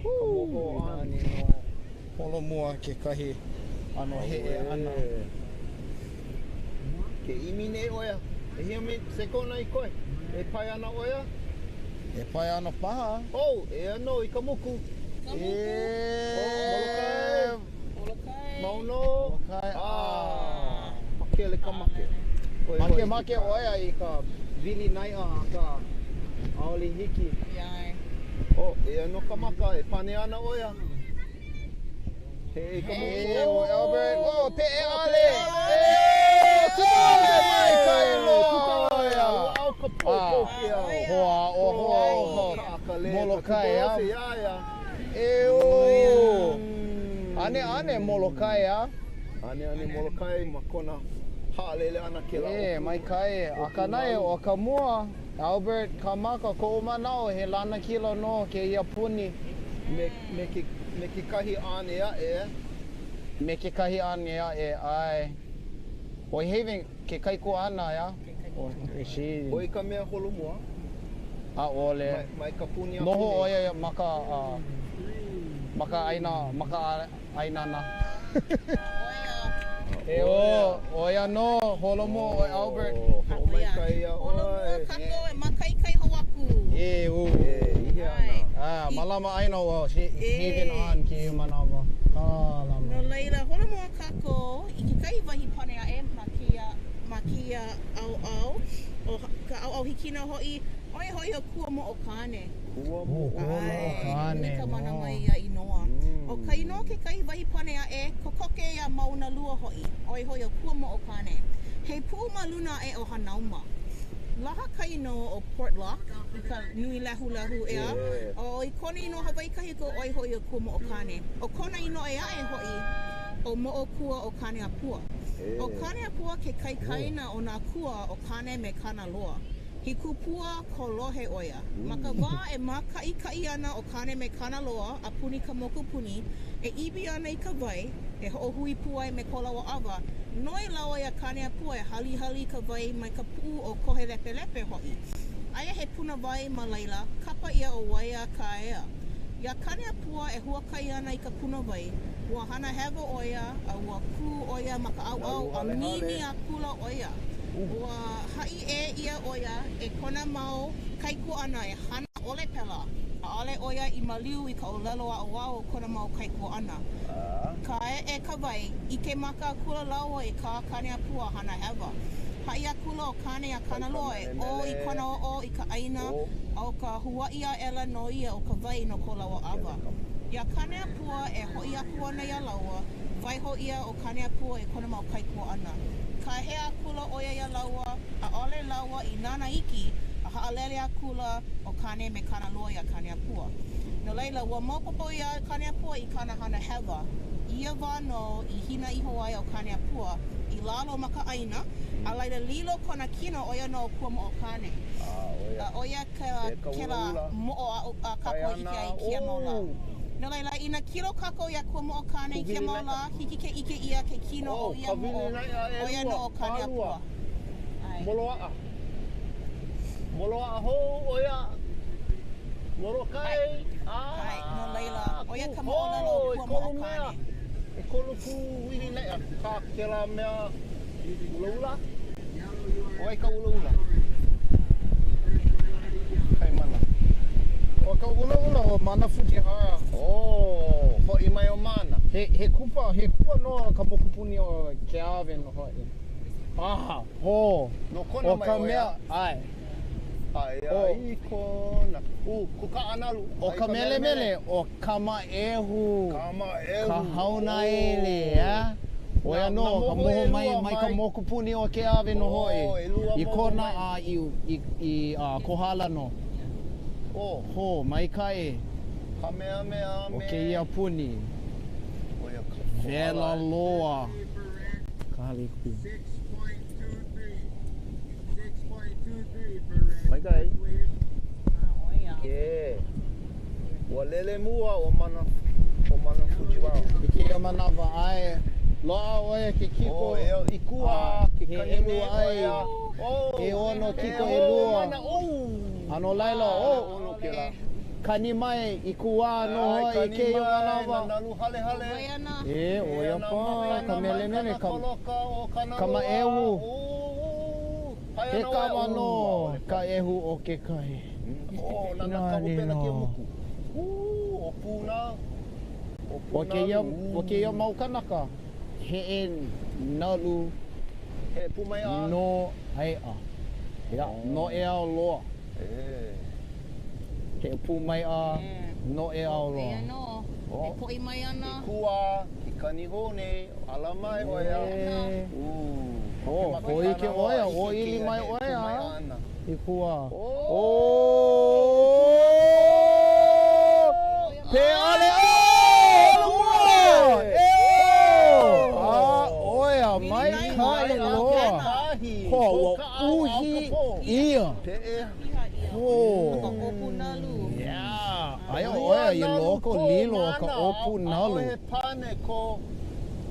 Ka moho ʻana. Nani nō. Holomua kekahi ʻano heʻe ʻana. Ke ʻimi nei ʻo ia. ʻEhia mi sekona i koe. E pae ana ʻo ia? E pae ana paha. Oh, eia nō i ka moku. Ka moku. E Molokai. Molokai. Mau nō. Molokai. Ah. Pakele ka make. ʻOe hoʻi Makemake ʻo ia i ka wili naiʻa akā ʻaʻole hiki. Iai. Oh, eia nō ka maka e pane ana ʻo ia. Heʻe i ka moku. E, ʻo Albert, oh, peʻe ʻale. E, kūʻale maikaʻi loa ʻo ia. Ua ao ka pō, pō ke ao. Hoa, o hoa, o hoa. Kaʻakale, Molokai, ka a. tupolose iā ia. E o. ʻAneʻane Molokai, a. ʻAneʻane Molokai ma kona haʻalele ʻana kēlā E, maikaʻi. Akā naʻe, ʻo ka mua, Albert Kamaka, koʻu manaʻo, he lanakila nō kēia puni. Me, me, ke, me kekahi ʻane aʻe, eh? Me kekahi ʻane aʻe, ʻae. ʻO Haven ke kaikuaʻana, iā? ʻO she. ʻO ia ka mea holomua? ʻAʻole. Mai, mai ka puni aku Noho ʻo nei. ia ma ka, ma ka ʻāina, ma ka ʻāinana. E ʻo, ʻo ia nō, holomua ʻo Albert. Oh, hoʻomaikaʻi iā ʻoe. Holomua kākou e mākaʻikaʻi hou aku. E, ʻo. E, i hea ana? Ah, malama ʻāina ʻo Haven An kēia manawa. Kalama. No laila, holomua kākou i kekahi wahi pane aʻe ma kēia, ma kēia ʻaoʻao, ʻo ka ʻaoʻao hikina hoʻi, ʻo ia hoʻi ʻo Kuamoʻokāne. Kuamoʻokāne. ʻAe, nui ka mana mai ia inoa. ʻO ka inoa kekahi wahi pane aʻe, kokoke iā Maunalua hoʻi, ʻo ia hoʻi ʻo Kuamoʻokāne. He puʻu ma luna aʻe o Hanauma. Laha ka inoa ʻo Portlock i ka nui lehulehu, ʻeā? ʻO i kona inoa Hawaiʻi kahiko, ʻo ia hoʻi ʻo Kuamoʻokāne. ʻO kona inoa ʻē aʻe hoʻi, ʻo Moʻo Kua o Kāneapua. ʻO Kāneapua ke kaikaina o nā akua ʻo Kāne me Kanaloa. He kupua kolohe ʻo ia. Ma ka wā e mākaʻikaʻi ana ʻo Kāne me Kanaloa a puni ka mokupuni, e ʻibi ana i ka wai, e hoʻohui pū ai me ko lāua ʻawa, noi lāua iā Kāneapua e halihali i ka wai mai ka puʻu ʻo Kohelepelepe hoʻi. Aia he puna wai ma laila, kapa ʻia ʻo Waiakaea. Iā Kāneapua e huakaʻi ana i ka puna wai, ua hana hewa ʻo ia a ua kū ʻo ia ma ka ʻaoʻao a mimi akula ʻo ia. Ua haʻi ʻē ʻia ʻo ia e kona mau kaikuaʻana e hana ʻole pēlā. ʻAʻole ʻo ia i maliu i ka ʻōlelo aʻoaʻo o kona mau kaikuaʻana. Kāʻeʻe ka wai, ʻike maka akula lāua i kā Kāneapua hana hewa. Haʻi akula ʻo Kāne iā Kanaloa e ʻō i kona ʻōʻō i ka ʻāina a ʻo ka huaʻi aʻela nō ia o ka wai no ko lāua ʻawa. Iā Kāneapua e hoʻi aku ana iā lāua, waiho ʻia ʻo Kāneapua e kona mau kaikuaʻana. Kāhea akula ʻo ia iā lāua, ʻaʻole lāua i nānā iki, a haʻalele akula ʻo Kāne me Kanaloa iā Kāneapua. No laila, ua maopopo iā Kāneapua i kāna hana hewa. I ia wā nō i hina iho ai ʻo Kāneapua i lalo ma ka ʻāina, a laila lilo kona kino ʻo ia nō ʻo Kuamoʻokāne. A ʻo ia ka kēlā moʻo aʻu a kākou i ʻike ai i kēia mau lā. No laila, inā kilo kākou iā Kuamoʻokāne i kēia mau lā, hiki ke ʻike ʻia ke kino o ia moʻo, ʻo ia nō ʻo Kāneapua. ʻAe. Moloaʻa. Moloaʻa hou ʻo ia. Molokai. ʻAe. No laila, ʻo ia ka moʻolelo o Kuamoʻokāne. ʻEkolu pū wili naʻe kā kēlā mea ulaula. ʻO wai ka ulaula? Kaimana. ʻO ka ulaula ʻo Mana Fujihara. Oh, hoʻi mai ʻo Mana. He, he kupa, he kupa no ka mokupuni o Keawe nō hoʻi. Ah, ho. No Kona mai ʻo ia. ʻae. Aia i Kona. U, ko Kaʻanalu. ʻO ka melemele, ʻo Kamaʻehu. Kamaʻehu. Ka haunaele, a? ʻO ia nō ka moho mai mai ka mokupuni o Keawe nō hoʻi. I Kona a i i i Kohala nō. Ho, maikaʻi. Kamehameha O kēia puni. Wela loa ka hale kū. Maikaʻi. Ke. Ua lele mua ʻo Mana, ʻo Mana Fujiwara. I kēia manawa, ʻae, loaʻa ʻo ia ke kiko. Oh, e i kua, ke kani nei ʻo ia. He ono kiko ʻelua. A no laila, oh, ʻono kēlā. Kani mai i kuā nō hoʻi i kēia manawa. Nalu halehale. E, ʻo ia pā ka melemele, ka, ka maʻehu. He kawa nō ka ʻehu o kekahi. Nani nō. ʻO kēia, ʻo kēia mau kanaka, heʻe nalu no ʻaeʻa. Ia, noʻeau loa. Heʻe pūmaiʻa, noʻeau loa. Eia nō, e poʻi mai ana. I kua, ke kani hou nei, ala mai ʻoe a. Oh, hōʻike ʻoe a ʻōʻili mai ʻoe a i kua. Oh! Peʻale! Oh! Holomua! E A ʻo ia, maikaʻi loa. Ho, ua uhi ʻia. Ho. Yeah. Aia ʻo ia i loko lilo o ka ʻōpū nalu.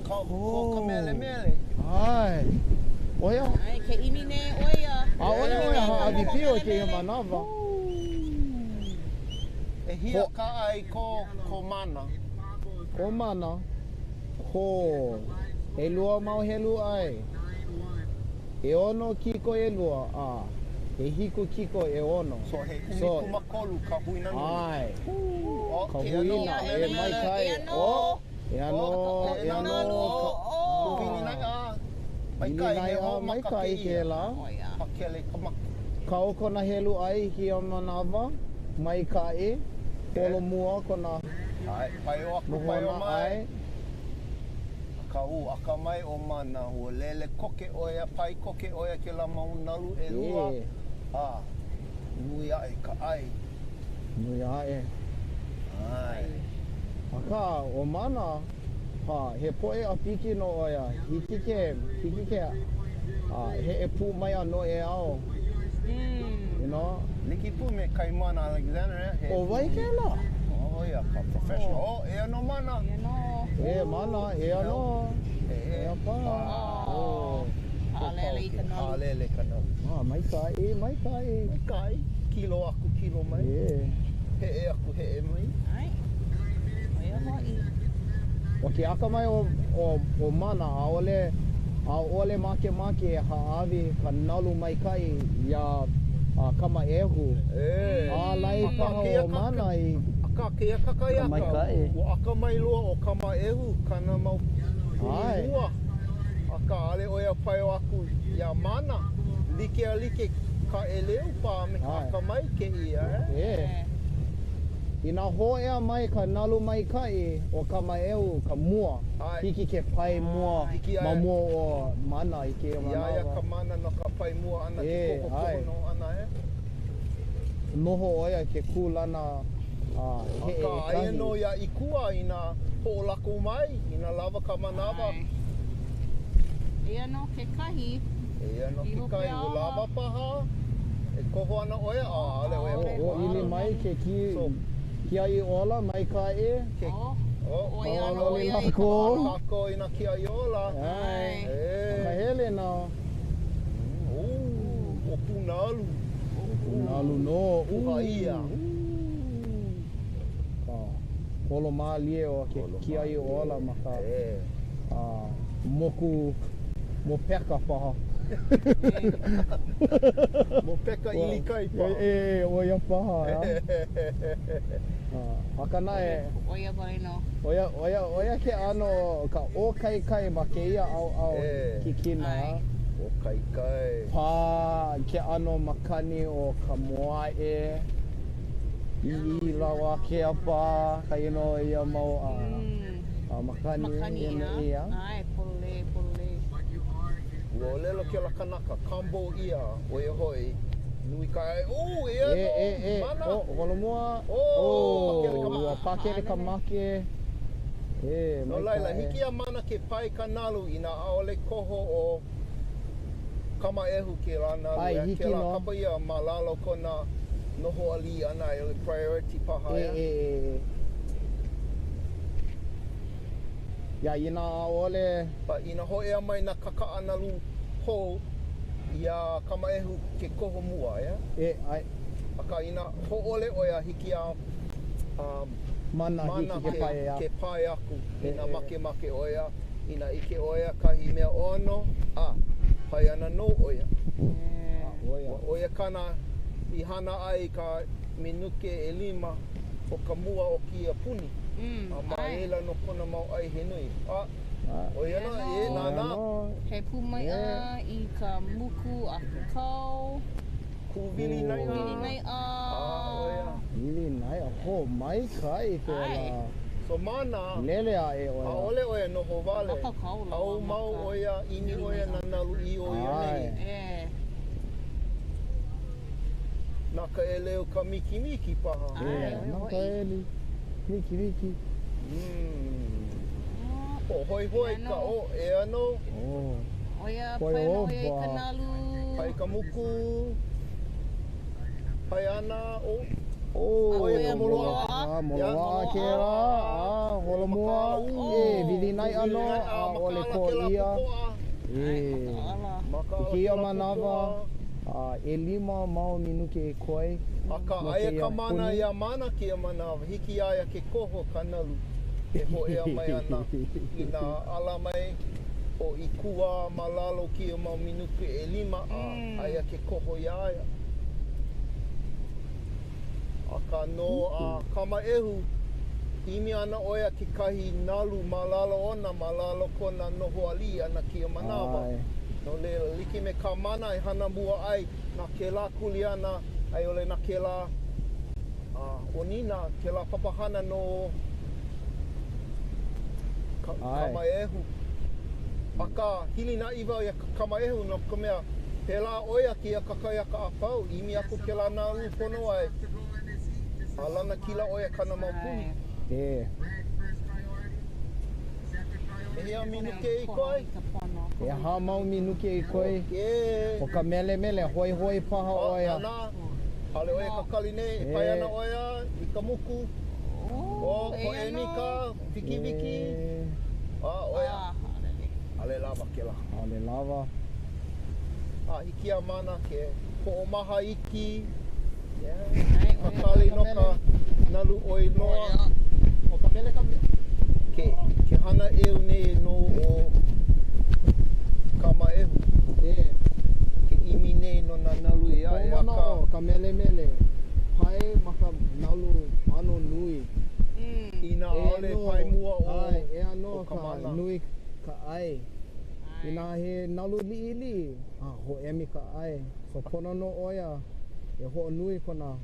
Ka, ko ka melemele. ʻAe. ʻO ia. ʻAe, ke ʻimi nei ʻo ia. ʻAʻole ʻo ia hāʻawi pio i kēia manawa. E hia ka ʻai ko, ko mana. Ko mana. Ko. ʻElua mau helu ʻai. ʻEono kiko ʻelua, a ʻehiku kiko ʻeono. So he ʻumikūmākolu ka huina nui. ʻAe. Ka huina e maikaʻi. Oh. Ea nō, ea nō ka. Hilinaʻi a maikaʻi kēlā. Kau kona helu ʻai i kēia manawa, maikaʻi, holomua kona. ʻAe, paio aku, Noho paio ana, mai. ʻae. Akā ua akamai ʻo Mana, ua lele koke ʻo ia, pae koke ʻo ia kēlā mau nalu ʻelua, E. a nui aʻe ka ʻai. Nui aʻe. ʻAe. Akā, ʻo Mana, ha, he poʻe ʻāpiki nō ʻo ia. Hiki ke, hiki ke, a, heʻe pū mai a noʻeau. You know? Like pū me Kaimana Alexander, eh? He ʻO wai kēlā? ʻO ia ka professional. Oh, eia nō Mana. Eia nō. E, Mana, eia nō. E, e. Eia paha. Oh. Haʻalele i ka nalu. Haʻalele i ka nalu. Ah, maikaʻi, maikaʻi. Maikaʻi. Kilo aku, kilo mai. E. Heʻe aku, heʻe mai. ʻAe. ʻO ia hoʻi. ʻO ke akamai o, o, o Mana, ʻaʻole, ʻaʻole makemake e hāʻawi ka nalu maikaʻi iā a, Kamaʻehu. E. Ālai Akā, paha kēia ʻo Mana i Akā, kēia kakahiaka, Ka maikaʻi. ua akamai loa ʻo Kamaʻehu kāna mau puni ʻAe. mua. Akā, ʻaʻole ʻo ia paio aku iā Mana. Like a like ka ʻeleu paha me ka ʻAe. akamai kēia, eh? E. Inā hōʻea mai ka nalu maikaʻi o Kamaʻehu ka mua, ʻAe. hiki ke pae mua Hiki ma ae. mua o Mana i kēia Iā ia manawa. ka mana no ka pae mua ʻana, ke E, koho koho ʻae. nō ʻana, eh? Noho ʻo ia ke kūlana a, heʻe Akā, aia ʻekahi. nō iā Ikuwā i nā hoʻolako mai, inā lawa ka manawa. ʻAe. Eia nō kekahi. Eia nō I hope kekahi, ua ala. lawa paha. E koho ana ʻo ia, a ʻaʻole ʻo ia koho. ʻŌʻili mai ke ki, So- kiaʻi ola maikaʻi. Ke, Oh. oh, ʻO ia ana ʻo Hoʻololi ia i ka lākou. ʻano. Kākou i nā kiaʻi ola. ʻAe. E. Ka hele nō. Oh, ʻo Punalu. Punalu nō. Puha ʻia. Ka holo mālie o ke Holo kiaʻi mālie. ola ma ka E. a, moku mopeka paha. Mopeka ʻilikai paha. E, e, ʻo ia paha. a. Ah, Akā naʻe, ʻO ia wale nō. ʻo ia, ʻo ia, ʻo ia ke ʻano o ka ʻōkaikai ma kēia ʻaoʻao E. kikina. ʻAe. ʻŌkaikai. Pā ke ʻano makani o ka Moaʻe, ʻĪlawakea paha ka inoa o ia mau a, a makani, Makani ia ʻeā. ia. ʻAe, pololei, pololei. Ua ʻōlelo kēlā kanaka, combo ʻia, ʻo ia hoʻi, nui ka ʻai. Oh, eia E, nō, e, e, mana. oh, holomua. Oh, pakele ka make. ua pakele ka make. E, No laila, maikaʻi. hiki iā Mana ke pae ka nalu inā ʻaʻole koho ʻo Kamaʻehu kēlā nalu. ʻAe, ʻEā, hiki kēlā nō. kapa ʻia ma lalo kona noho aliʻi ʻana, a i ʻole priority paha, E, ʻeā? e, e, e. Iā, inā ʻaʻole. But inā hōʻea mai nā kakaʻa nalu hou iā Kamaʻehu ke koho mua, ʻeā? E, ʻae. Akā, inā hōʻole ʻo ia, hiki iā um, Mana, Mana hiki ke pae aku. ke pae aku. E, Inā e. makemake ʻo ia, inā ʻike ʻo ia kahi mea ʻono, a pae ana nō ʻo ia. A, ʻo ia. Ua ʻo ia kāna i hana ai i ka minuke ʻelima o ka mua o kēia puni. Mm, A ma ʻae. laila nō kona mau ʻai he nui. A, A, ʻo ia nō, e, ʻo ia nānā. nō. He pūmaiʻa i ka muku ʻākau. Kūwili naiʻa. Kūwili naiʻa. A, ʻo ia. Wili naiʻa. Ho, maikaʻi kēlā. ʻAe. So Mana, Lele aʻe ʻo ia. ʻaʻole ʻo ia noho wale. Makakau loa, ʻAu mau maka. ʻo ia, ʻimi ʻo ia nā nalu i o ia ʻAe. nei. E. Na ka ʻeleu Kamikimiki paha. ʻAe, E, ʻo ia na ka hoʻi. ʻeli. Mikimiki. Mm. Hoʻohoihoi Eia ka nō. ʻo, eia nō. Oh. ʻO ia, Pae pae nō ʻo ia i ka opa. nalu. Pae ka muku. Pae ana, ʻo. Oh, ʻO ia ka moloaʻa. Ah, moloaʻa kēlā. Ah, holomua. E, wili naiʻa nō. ʻAʻole kō ʻia. E. I kēia manawa, a, ʻelima mau minuke e koe. Akā, No aia kēia ka mana puni. iā Mana kēia manawa, hiki iā ia ke koho ka nalu e hōʻea mai ana inā ala mai ʻo Ikuwā ma lalo o kēia mau minuke ʻelima, a aia ke koho iā ia. Akā no a Kamaʻehu, ʻimi ana ʻo ia kekahi nalu ma lalo ona, ma lalo kona noho aliʻi ʻana kēia manawa. ʻAe. No laila, like me ka Mana e hana mua ai na kēlā kuleana a i ʻole na kēlā ʻonina, kēlā papahana no ʻAe. Kamaehu. Akā, hilinaʻi wau iā Kamaehu no ka mea, pēlā ʻo ia kēia kakahiaka a pau, ʻimi aku kēlā nalu pono ai a lanakila ʻo ia kāna mau puni. E. ʻEhia minuke i koe? ʻEhā mau minuke i koe. E. ʻO ka melemele, hoihoi paha Oh, ʻo ia. nānā. ʻAʻole ʻo ia kakali nei, e pae ana ʻo ia i ka muku. Oh, hoʻēmi ka wikiwiki. E. A, ʻo ia. ʻAʻole lawa kēlā. ʻAʻole lawa. A hiki iā Mana ke hoʻomaha iki. Kakali no ka nalu ʻoi loa. ʻO ka mele ka mea. Ke, ke hana ʻeu nei nō ʻo Kamaehu. E. Ke ʻimi nei no nā nalu ʻē aʻe, Koʻu akā. manaʻo, ka melemele, pae ma ka nalu ʻano nui. Inā ʻaʻole pae mua ʻo, ʻAe, eia nō ʻo ka Kamana. nui ka ʻai. Inā he nalu liʻiliʻi, a hōʻemi ka ʻai. So pono nō ʻo ia e hoʻonui kona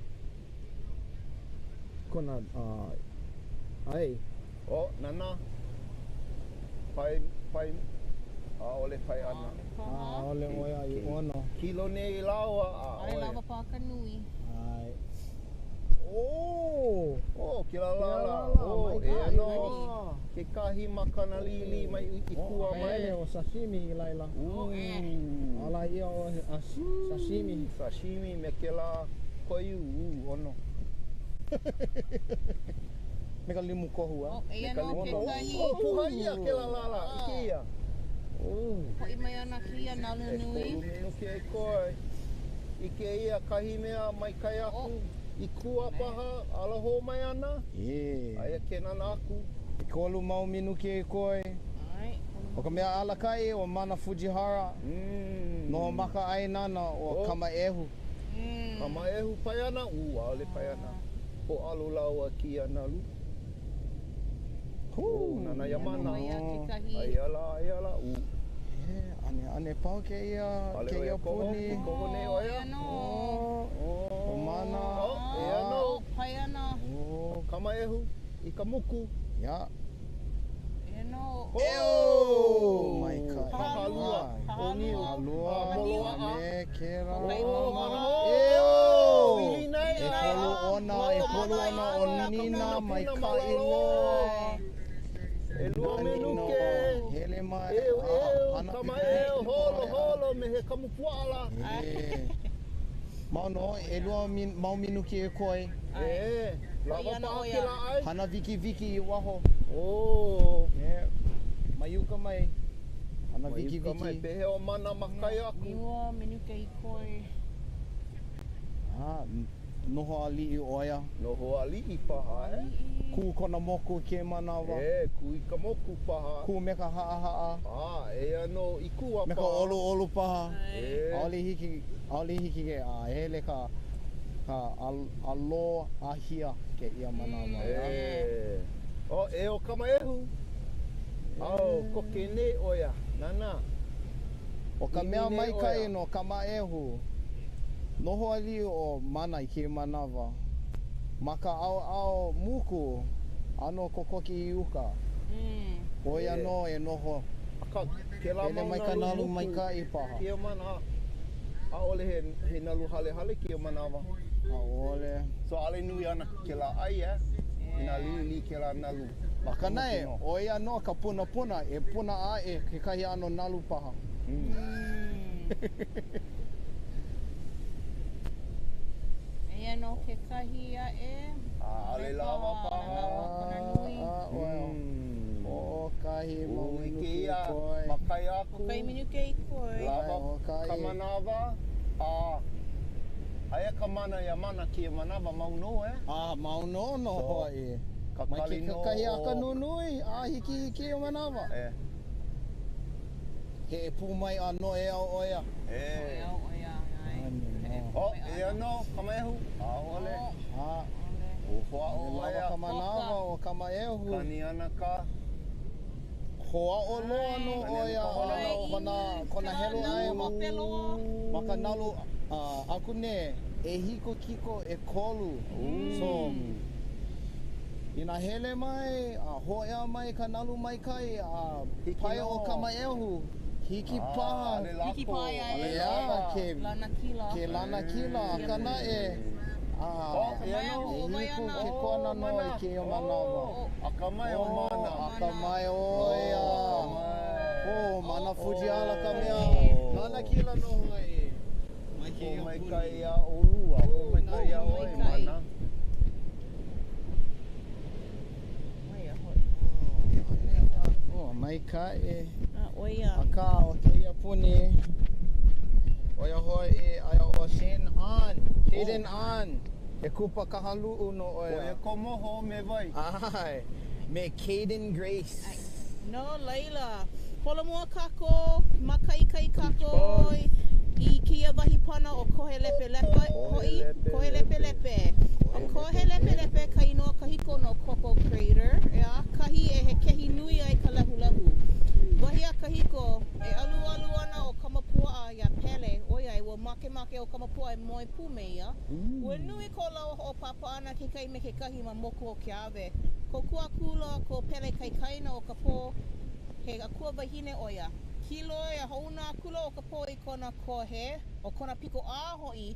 kona ʻai. Oh, nānā. Pae, pae, ʻaʻole pae ana. ʻAʻole ʻo ia i ʻono. Kilo nei lāua, ʻaʻole. ʻAʻole lawa paha ka nui. ʻAe. Oh! Oh, kēlā lālā. Oh, eia nō kekahi makana liʻiliʻi mai i kua mai. Hele ʻo sashimi i laila. Ooh. Ala ʻia ʻo sashimi. Sashimi me kēlā koiū, ʻono. Me ka limu kohu, a? Oh, eia nō kekahi. Oh, puha ʻia kēlā lālā, ʻike ʻia. Oh. Hoʻi mai ana kēia nalu nui. ʻEkolu minuke e koe. ʻIke ʻia kahi mea mai kai aku. I kua paha, ala hou mai ana. E. Aia ke nānā aku. ʻEkolu mau minuke e koe. ʻO ka mea alakaʻi ʻo Mana Fujihara. Noho makaʻāinana ʻo Kamaʻehu. Kamaʻehu pae ana, ū, ʻaʻole pae ana. Hōʻalo lāua kēia nalu. Hū! Nānā iā Mana. Aia lā, aia lā, ū. E, ʻaneʻane pau kēia, kēia puni. I koho nei ʻo ia. ʻO Mana. Eia nō. Pae ana. ʻO Kamaʻehu i ka muku. Ia. Eia nō. Oh! Maikaʻi. Hahalua. ʻO Niu. Hahalua. Moloaʻa. A me kēlā. Eo! ʻEkolu ona, ʻekolu ona ʻo Nina maikaʻi loa. ʻElua minuke. Hele mai. ʻEu, ʻeu, Kamaʻeu, holo, holo me he kamupuaʻa lā. Mau nō, ʻelua mau minuke e koe. E, lawa paha kēlā ʻai. Hana wikiwiki i waho. Oh. E, mai uka mai. Hana Mai wikiwiki. uka mai, pehea ʻo Mana ma kai aku. ʻElua minuke i koe. Ah, noho aliʻi ʻo ia. Noho aliʻi paha, e? Kū kona moku kēia manawa. E, kū i ka moku paha. Kū me ka haʻahaʻa. Ah, eia nō i kua paha. Me ka ʻoluʻolu paha. E. ʻAʻole hiki, ʻaʻole hiki ke a hele ka, ka aloahia kēia manawa. E. Oh, e ʻo Kamaʻehu. Ao, koke nei ʻo ia. Nānā. ʻO ka mea ʻImi nei ʻo maikaʻi ia. no Kamaʻehu, noho aliʻi ʻo Mana i kēia manawa. Ma ka ʻaoʻao muku, ʻano kokoke i uka. ʻO ia nō e noho. Akā, kēlā Hele mau mai ka nalu nalu muku maikaʻi paha. Kēia mana, ʻaʻole he, he nalu halehale kēia manawa. ʻAʻole. So ʻaʻole nui ana kēlā ʻai, eh? Inā liʻiliʻi kēlā nalu. Akā naʻe, ʻo ia nō ka punapuna e puna aʻe kekahi ʻano nalu paha. Eia nō kekahi aʻe. ʻAʻole lawa paha. Kona nui. Hoʻokahi mau Ui, minuke i kēia koe. ma kai aku. Hoʻokahi minuke i koe. Lawa Hoʻokahi. ka manawa, a aia ka mana iā Mana kēia manawa mau nō, eh? A mau nō nō So, hoʻi. Mai kakali ke nō kakahiaka o- nunui a hiki i kēia manawa. E. Heʻe pū mai a noʻeau ʻo ia. E. Noʻeau ʻo ia, ʻae. Oh, eia nō, Kamaʻehu. ʻAʻole. A. O hoʻāʻo ʻo Lawa ia. ka manawa o Kamaʻehu. Kani ana ka. Hoʻāʻo loa nō ʻo ia a kona, kona helu ʻai ma, ma ka nalu aku nei, ʻehiku kiko ʻekolu. So, Inā hele mai a hōʻea mai ka nalu maikaʻi a Hiki pae nō. ʻo Kamaʻehu, hiki paha. ʻAʻole lako. Hiki paha iā ʻAʻole ia. lawa. Ke, Lanakila. ke lanakila, akā naʻe, a Oh, eia nō. ʻehiku ke kona nō i kēia manawa. Oh, akamai ʻo Mana. Akamai ʻo ia. Akamai. Oh, Mana Fujiala ka mea. Oh. Lanakila nō hoʻi. Mai kēia puni. Hoʻomaikaʻi iā ʻolua. Hoʻomaikaʻi iā ʻoe, Hoʻomaikaʻi. Mana. ʻO ia hoʻi. Oh, maikaʻi. A ʻo ia. Akā, ʻo kēia puni, ʻo ia hoʻi, aia ʻo Shane An, Shaden An, he kupa Kahaluʻu nō ʻo ʻO ia. ia ka moho me wai? ʻAe, me Caden Grace. No laila, holomua kākou, mākaʻikaʻi kākou i kēia wahi pana ʻo Kohelepelepe hoʻi, Kohelepelepe. ʻO Kohelepelepe ka inoa kahiko no Koko Crater, ʻeā, kahi e hekehi nui ai ka lehulehu. Wahi a kahiko, e alualu ana ʻo Kamapuaʻa iā Pele, ʻoiai ua makemake ʻo Kamapuaʻa e moe pū me ia. Ua nui ko lāua hoʻopāpā ʻana kekahi me kekahi ma moku o Keawe. Kōkua akula ko Pele kaikaina ʻo Kapō, he akua wahine ʻo ia. Kīloi a hoʻouna akula ʻo Kapō i kona kohe, ʻo kona piko ʻā hoʻi,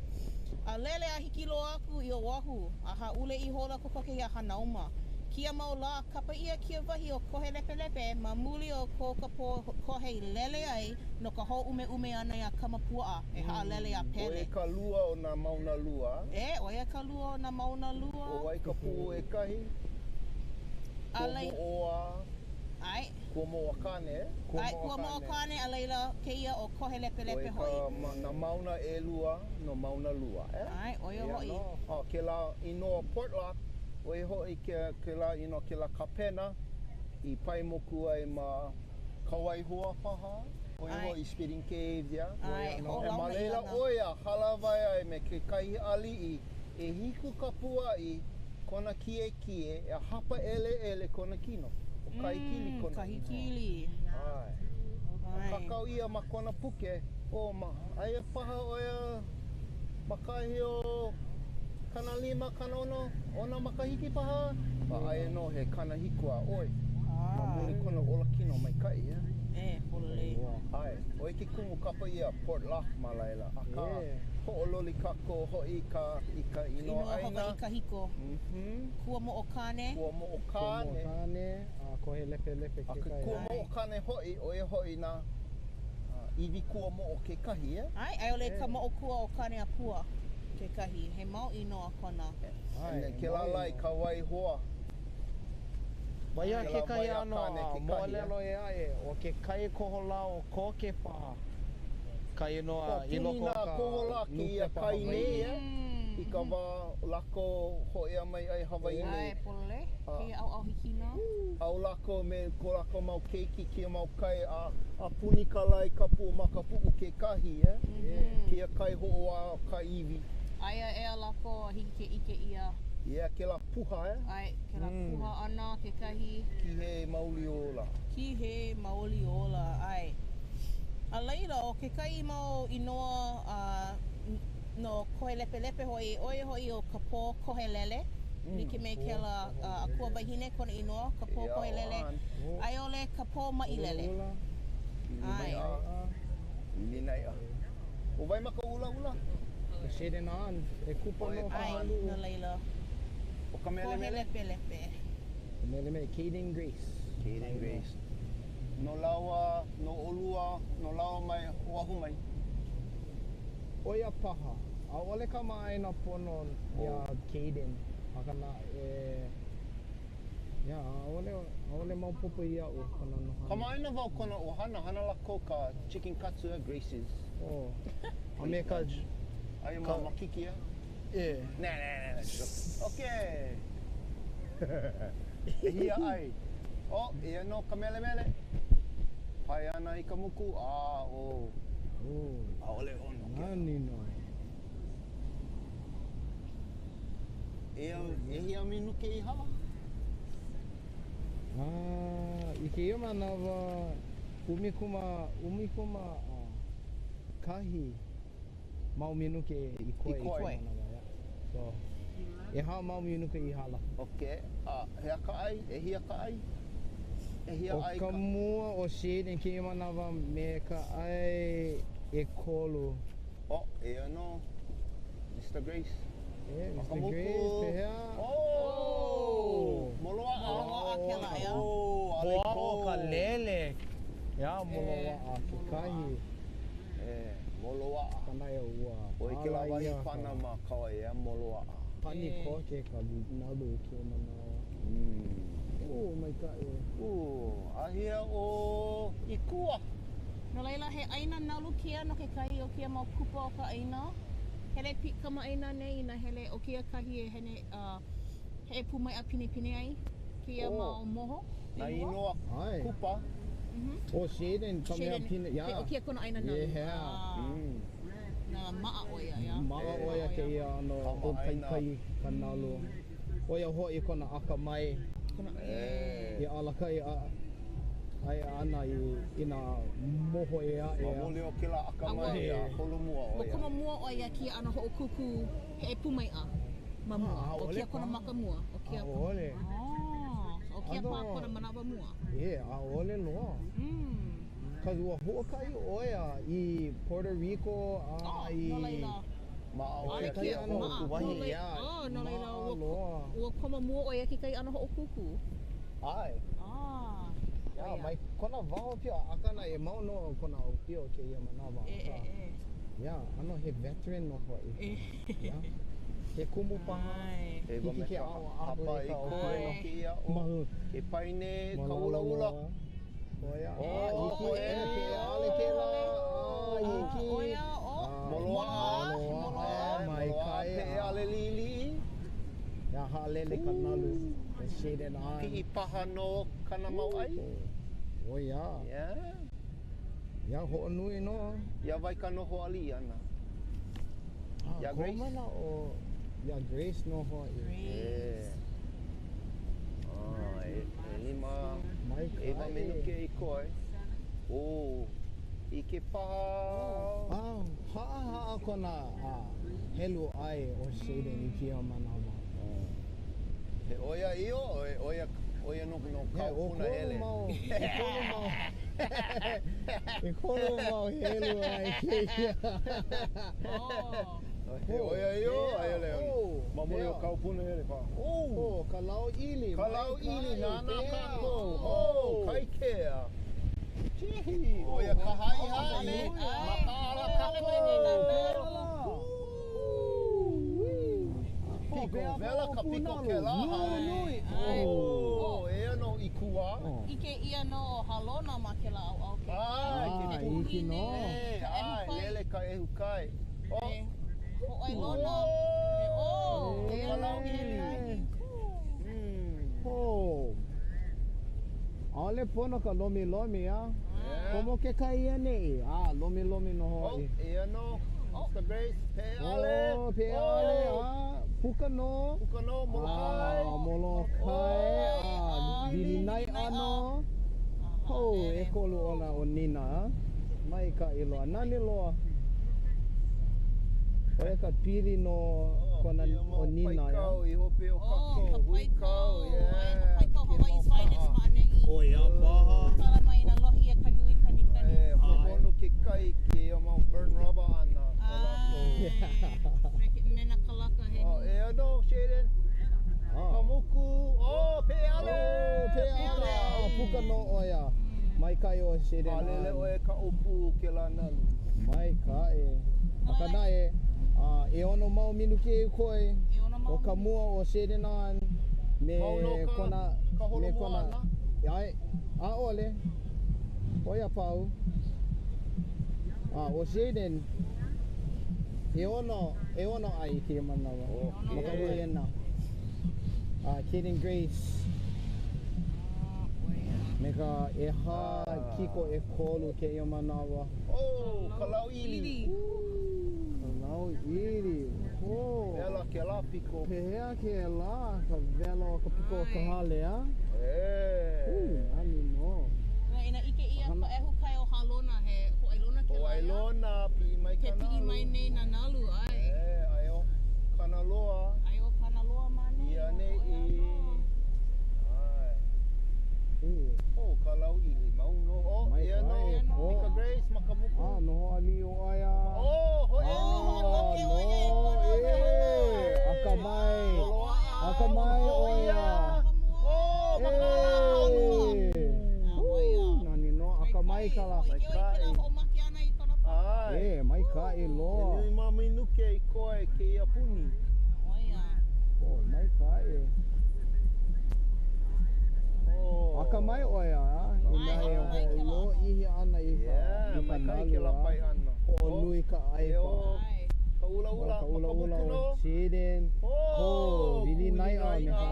a lele a hiki loa aku i Oʻahu, a hāʻule ihola kokoke iā Hanauma. Kēia mau lā, kapa ʻia kēia wahi ʻo Kohelepelepe ma muli o ko Kapō kohe i lele ai no ka hōʻumeʻume ʻana iā Kamapuaʻa e haʻalele iā ʻO Pele. ia ka lua o nā mauna lua. E, ʻo ia ka lua o nā mauna lua. ʻO wai ka puʻu ʻekahi? A laila. Kuamoʻo a. ʻAe. Kuamoʻo a Kāne, e? ʻAe, Kuamoʻo a Kāne, a laila, kēia ʻo Kohelepelepe ʻO hoʻi. ia ka, nā mauna ʻelua no Mauna Lua, e? ʻAe, ʻo ia hoʻi. A kēlā inoa Portlock, ʻo ia hoʻi ke, kēlā inoa, kēlā kapena i pae moku ai ma Kawaihua paha, ʻo ia hoʻi Spitting Caves, ia. ʻAe, E ma hoʻolauna ʻia laila ana. ʻo ia hālāwai ai me kekahi aliʻi ʻehiku kapuaʻi kona kiʻekiʻe a hapa ʻeleʻele kona kino. ʻO Kahekili kona inoa. Kahekili. ʻAe. ʻAe. Kākau ʻia ma kona puke, ʻo ma, aia paha ʻo ia ma kahi o 50, 60 ona makahiki paha, a aia nō he 70 a ʻoi. Ma muli kona olakino maikaʻi, ʻeā? E, pololei. ʻAe, ʻo ia ke kumu kapa ʻia Port Lock ma laila, akā hoʻololi kākou hoʻi i ka i ka inoa Inoa ʻāina. Hawaiʻi kahiko. Kuamoʻo Kāne. Kuamoʻo Kāne. Kuamoʻo Kāne, a Kohelepelepe A ke kekahi. Kuamoʻo Kāne hoʻi, ʻo ia hoʻi nā iwi kuamoʻo kekahi, ʻeā? ʻAe, a i ʻole ka moʻokua o Kāneakua kekahi, he mau inoa kona. ʻAe, kēlā lā i Kawaihoa. Wahi a Kēlā kekahi wai a ʻano Kāne kekahi, moʻolelo ʻē aʻe, ʻo ke kai koholā o Kōkepa ka inoa i Puni loko o nā ka koholā kēia nūpepa kai nei, Hawaiʻi. ʻeā? I ka wā lākou hōʻea mai ai Hawaiʻi nei. ʻAe, pololei, kēia ʻaoʻao hikina. ʻAu lākou me ko lākou mau keiki kēia mau kai a a puni ka lae kapu o Makapuʻu kekahi, ʻeā? Kēia kai hoʻowā ka iwi. Aia ʻeā lākou a hiki ke ʻike ʻia. Ia kēlā puha, ʻeā? ʻAe, kēlā puha ʻana kekahi. Kīhei mauli ola. Kīhei mauli ola, ʻae. A laila, ʻo kekahi mau inoa a no Kohelepelepe hoʻi, ʻo ia hoʻi ʻo Kapō Kohelele, like me kēlā akua wahine kona inoa, Kapō Kohelele, a i ʻole Kapō Maʻilele. ʻAe. Lilinaʻi. ʻO wai ma ka ʻulaʻula? ʻO Shaden An, he kupa no ʻAe, Kahaluʻu. no laila. ʻO ka melemele? Kohelepelepe. Ka melemele, Caden Grace. Caden Grace. No lāua, no ʻolua, no lāua mai Oʻahu mai. ʻO ia paha. ʻAʻole kamaʻāina pono iā Caden, akā naʻe, yeah, ʻaʻole, ʻaʻole maopopo iaʻu kona nohona. Kamaʻāina wau kona ʻohana, hana lākou ka chicken katsu ʻeā, Grace's. Oh. A me ka. Aia ma Makiki ʻeā? E. Nē, nē, nē, nē. Okay. E hiaʻai. Oh, eia nō ka melemele. Pae ana i ka muku, a oh. Oh. ʻAʻole ʻono kēlā. Nani nō. Eia, ʻehia minuke i hala? A i kēia manawa, ʻumikūmā, ʻumikūmā kahi mau minuke i koe i kēia manawa. Yeah. So. ʻEhā mau minuka i hala. Okay. A he aha ka ʻai? ʻEhia ka ʻai? ʻEhia ʻO ʻai ka ka. mua ʻo Shaden kēia manawa me ka ʻai ʻekolu. Oh, eia nō. Mr. Grace. E, Ma ka Mr. moku. Grace, pehea? Oh! Moloaʻa. Moloaʻa kēlā, ʻeā? Oh, ʻaʻole Hoʻāʻo kō. ka lele. Iā Moloaʻa kekahi. E, Moloaʻa. Ka naʻe ua ʻO i kēlā ala wahi ia ka pana ma Kauaʻi, ʻeā, Moloaʻa. Pani koke ka nalu i kēia manawa. Oh, maikaʻi. Ahia ʻo Ikuwa. No laila, he ʻāina nalu kēia no kekahi o kēia mau kupa o ka ʻāina. Hele piʻi kamaʻāina nei inā hele ʻo kēia kahi e hene uh, heʻe pūmaiʻa pinepine ai kēia Oh. mau moho. Nā inoa ʻAe. kupa. ʻO Shaden ka mea pine, He, ʻo kēia kona ʻāina nalu. Yeah. Ah, Na maʻa ʻo ia, ʻeā. Maʻa ʻo ia kēia ʻano Kamaʻāina. ʻōpaipai ka nalu. ʻO ia hoʻi kona akamai Kona, i alakaʻi a ai ana i, i nā moho ʻē aʻe. Ma muli o kēlā akamai a holomua ʻo Ua ia. komo mua ʻo ia kēia ʻano hoʻokūkū heʻe pūmaiʻa ma mua. Ah, ʻO ʻaʻole kēia kona paha. maka mua. ʻO kēia ʻAʻole. Ah, ʻo kēia paha ʻAno- kona manawa mua. Yeah, ʻaʻole loa. Cause ua huakaʻi ʻo ia i Puerto Rico a Oh, i no laila. Maʻa ʻo ia ʻAʻole kekahi kēia ʻano maʻa. wahi, No laila, yeah. oh, no laila, Maʻa ua, loa. ua komo mua ʻo ia kekahi ʻano hoʻokūkū. ʻAe. Ah. Yeah, ʻo ia. mai kona wā ʻōpio akā naʻe mau nō kona ʻōpio kēia manawa. E, e, akā. e. Yeah, ʻano he veteran nō hoʻi. E. Yeah. He kumu paha. ʻAe. E Hiki ke aʻo aʻo hapa i i ka koe ʻōpio. no kēia ʻo Ma- ke paine ma ka lalo ʻulaʻula. loa. ʻO ia. Oh, Ah, hiki oh, e, eh. ke ʻale kēlā. Ah, hiki. ʻO ia, ʻo. Ah, Moloaʻa. Moloaʻa, Moloaʻa, maikaʻi. Pe ʻale liʻiliʻi. Ia haʻalele ka nalu. E Shaden An. Piʻi paha no kana mau ʻai. ʻO ia. Yeah. Ia hoʻonui nō. Iā wai ka noho aliʻi ʻana? Ah, Iā koʻu Grace? manaʻo, iā Grace nō hoʻi. E. Ah, e, ʻelima, Maikaʻi. ʻeiwa minuke i koe. Oh, ʻike paha. Ah, haʻahaʻa kona ah, helu ʻai ʻo Shaden i kēia manawa. He ʻoiaʻiʻo, e ʻoia, ʻoia no, no Yeah, kāu ʻo puna kolu hele. mau, ʻekolu mau, ʻekolu mau helu ʻai kēia. Oh. He ʻoiaʻiʻo, Yeah. a i ʻole, Oh, ma muli o yeah. kāu punahele paha. Oh, Oh, ka lau ʻili. ka lau ʻili, nānā Yeah. kākou. Oh, kaikea. Chihi, ʻo ia ka haʻihaʻi. Makaʻala kākou. Piko wela ka piko kēlā. Nui, nui. Oh, eia nō i kua. ʻIke ʻia nō ʻo Halona ma kēlā ʻaoʻao ke. Ai, Ah, ke hiki nō. E, ai, lele ka ʻehu kai. Oh, E, Hoʻailona. E, oh, Ka lau ʻili. Mm. Oh. ʻAʻole pono ka lomilomi, a? Yeah. Komo ke kai ia nei. Ah, lomilomi nō Oh, hoʻi. eia nō. Mr. Grace, pe ʻale. Oh, pe ʻale, a. Puka nō. Puka nō, Molokai. Ah, Molokai. Ah, Lilinaʻi nō. Oh, ʻekolu ona o Nina, a. Maikaʻi loa. Nani loa. ʻO ia ka pili no kona o Nina, ia. Paikau i hope o Oh, kākou. ka Hui paikau. kau, yeah. Aia ka paikau Hawaii's finest ma ʻaneʻi. ʻO ia paha. Kala mai nā lohi a ka nui kanikani. E, hohonu ke kai kēia mau burn rubber ʻana o lākou. ʻAe. Me ke- me nā kalaka he Oh, nui. eia nō, Shaden. Ah. Ka muku. Oh, pe ʻale. Oh, pe ʻale. Ah, puka nō ʻo ia. Maikaʻi ʻo Shaden. Halele ʻoe ka ʻōpū kēlā nalu. Maikaʻi. Akā naʻe, a ʻeono mau minuke i koe. ʻEono mau ʻO ka mua o Shaden An me Mau nō ka- kona ka me holomua kona ʻana? ʻae, ʻaʻole. ʻO ia pau. A ʻo Shaden ʻeono, ʻeono ʻai i kēia manawa. Okay. Ma ka welena. A Kaden Grace me ka ʻehā kiko ʻekolu kēia manawa. Oh, ka lau ʻili. Ka lau ʻili. Oh. Wela kēlā piko. Pehea kēlā ka wela o ka piko o ka hale, a? E. Nani nō. Na inā ʻike ʻia ka ʻehu kai o Halona he hoʻailona kēlā, ʻeā? Hoʻailona, piʻi mai Ke ka piʻi nalu. mai nei nā nalu, ʻae. E, ai ʻo Kanaloa. Ai ʻo Kanaloa I ʻaneʻi. ʻAe. Oh, ka lau ʻili mau nō. Oh, eia nō. Mika Grace Makamuku. A, noho aliʻi ʻo Aia. Oh, hoʻēmi. Ah, no, ē. Akamai. Akamai ʻo ia. Oh, Ē. Nani nō, akamai ka lā. ʻAe. E, maikaʻi loa. He nui mau minuke i koe kēia puni. Oh, maikaʻi. Oh. Akamai ʻo ia, a? Inā e hoʻolōʻihi ana i ka Yeah, i ka maikaʻi nalu, kēlā a? pae ʻana. Hoʻonui ka ʻai E paha. o, ka ʻulaʻula, Oh, ka ʻulaʻula makamuku o nō. Shaden. Oh, Oh, wilinaʻi a me ka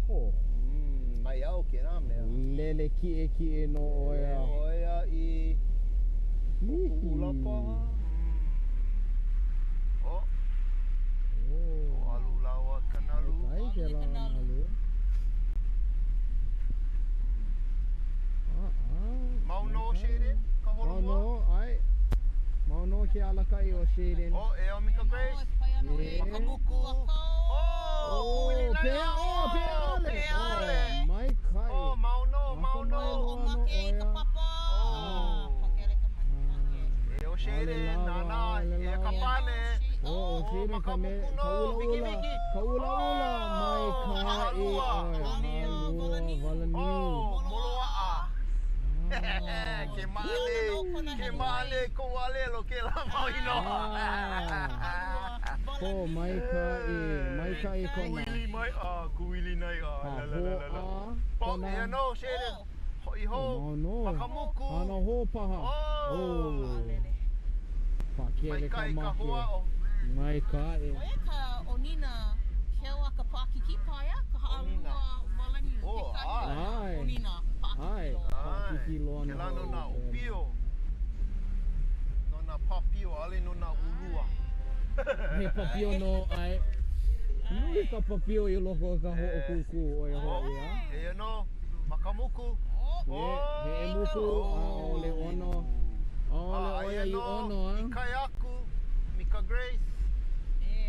Oh. Maiau kēlā mea. Lele kiʻekiʻe nō ʻo ia. ʻO ia i ʻula paha. Oh. Oh. Alu lāua ka nalu. Maikaʻi kēlā nalu. Mau nō Shaden, ka Mau holomua. nō, ʻae. Mau nō ke alakaʻi o Shaden. Oh, e o Mika Grace. Yeah. Makamuku. Oh, Oh, kuwili pea, oh, pea ale. Pea ale. Oh, maikaʻi. Oh, mau nō, mau nō. Akamai loa nō ʻo ia. E o Shaden, nānā, e ka pane. Oh, o Shaden ka me, Makamuku ka nō, ʻulaʻula, wiki wiki. ka ʻulaʻula, maikaʻi Halua. ʻoe. Halua, walaniu. Oh, moloaʻa. Ke maʻale, ke maʻale kou alelo kēlā mau inoa. Ho, maikaʻi, maikaʻi kona. Kuwili mai a, kuwili nai a. Ka La, la, la, la, la. hoʻā, Oh, kona. eia nō, Shaden. Hoʻi hou. Mau nō. Makamuku. Hana hou paha. Oh. Pakele ka Maikaʻi ka make. hoʻāʻo. Maikaʻi. ʻO ia ka ʻonina keu a ka paʻakikī paha ʻeā, ka haʻalua walaniu, Oh, kekahi ʻae. ʻonina paʻakikī ʻAe. loa. Paʻakikī loa nō Kēlā no nā hoʻi. ʻōpio. No nā pāpio, ʻaʻole no nā ulua. He papio nō, ʻae. Nui ka papio i loko o ka hoʻokūkū ʻo ia hoʻi, a? Eia nō, makamuku. He, he ʻemuku, ʻaʻole ʻono. ʻAʻole ʻo ia Aia i nō, ʻono, a? i kai aku, Mika Grace.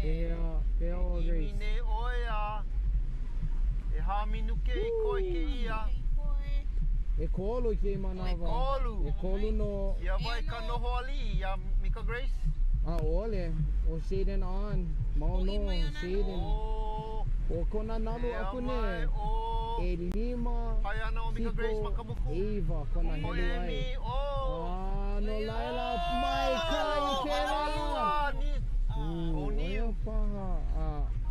Pehea, pehea ʻo ʻImi Grace? nei ʻoe a ʻehā minuke i koe kēia. ʻEkolu kēia manawa. ʻEkolu. ʻEkolu nō. Iā wai ka noho aliʻi iā Mika Grace? ʻAʻole. ʻO Shaden On. Mau nō, Shaden. Oh. ʻO kona nalu Ea aku mai, nei. ʻo ʻElima Pae ana ʻo Mika Grace kiko Makamuku. ʻeiwa kona helu ai. Hoʻēmi, oh. A no laila, maikaʻi kēlā. Halua, ni. ʻO ʻO ia Niu. paha. A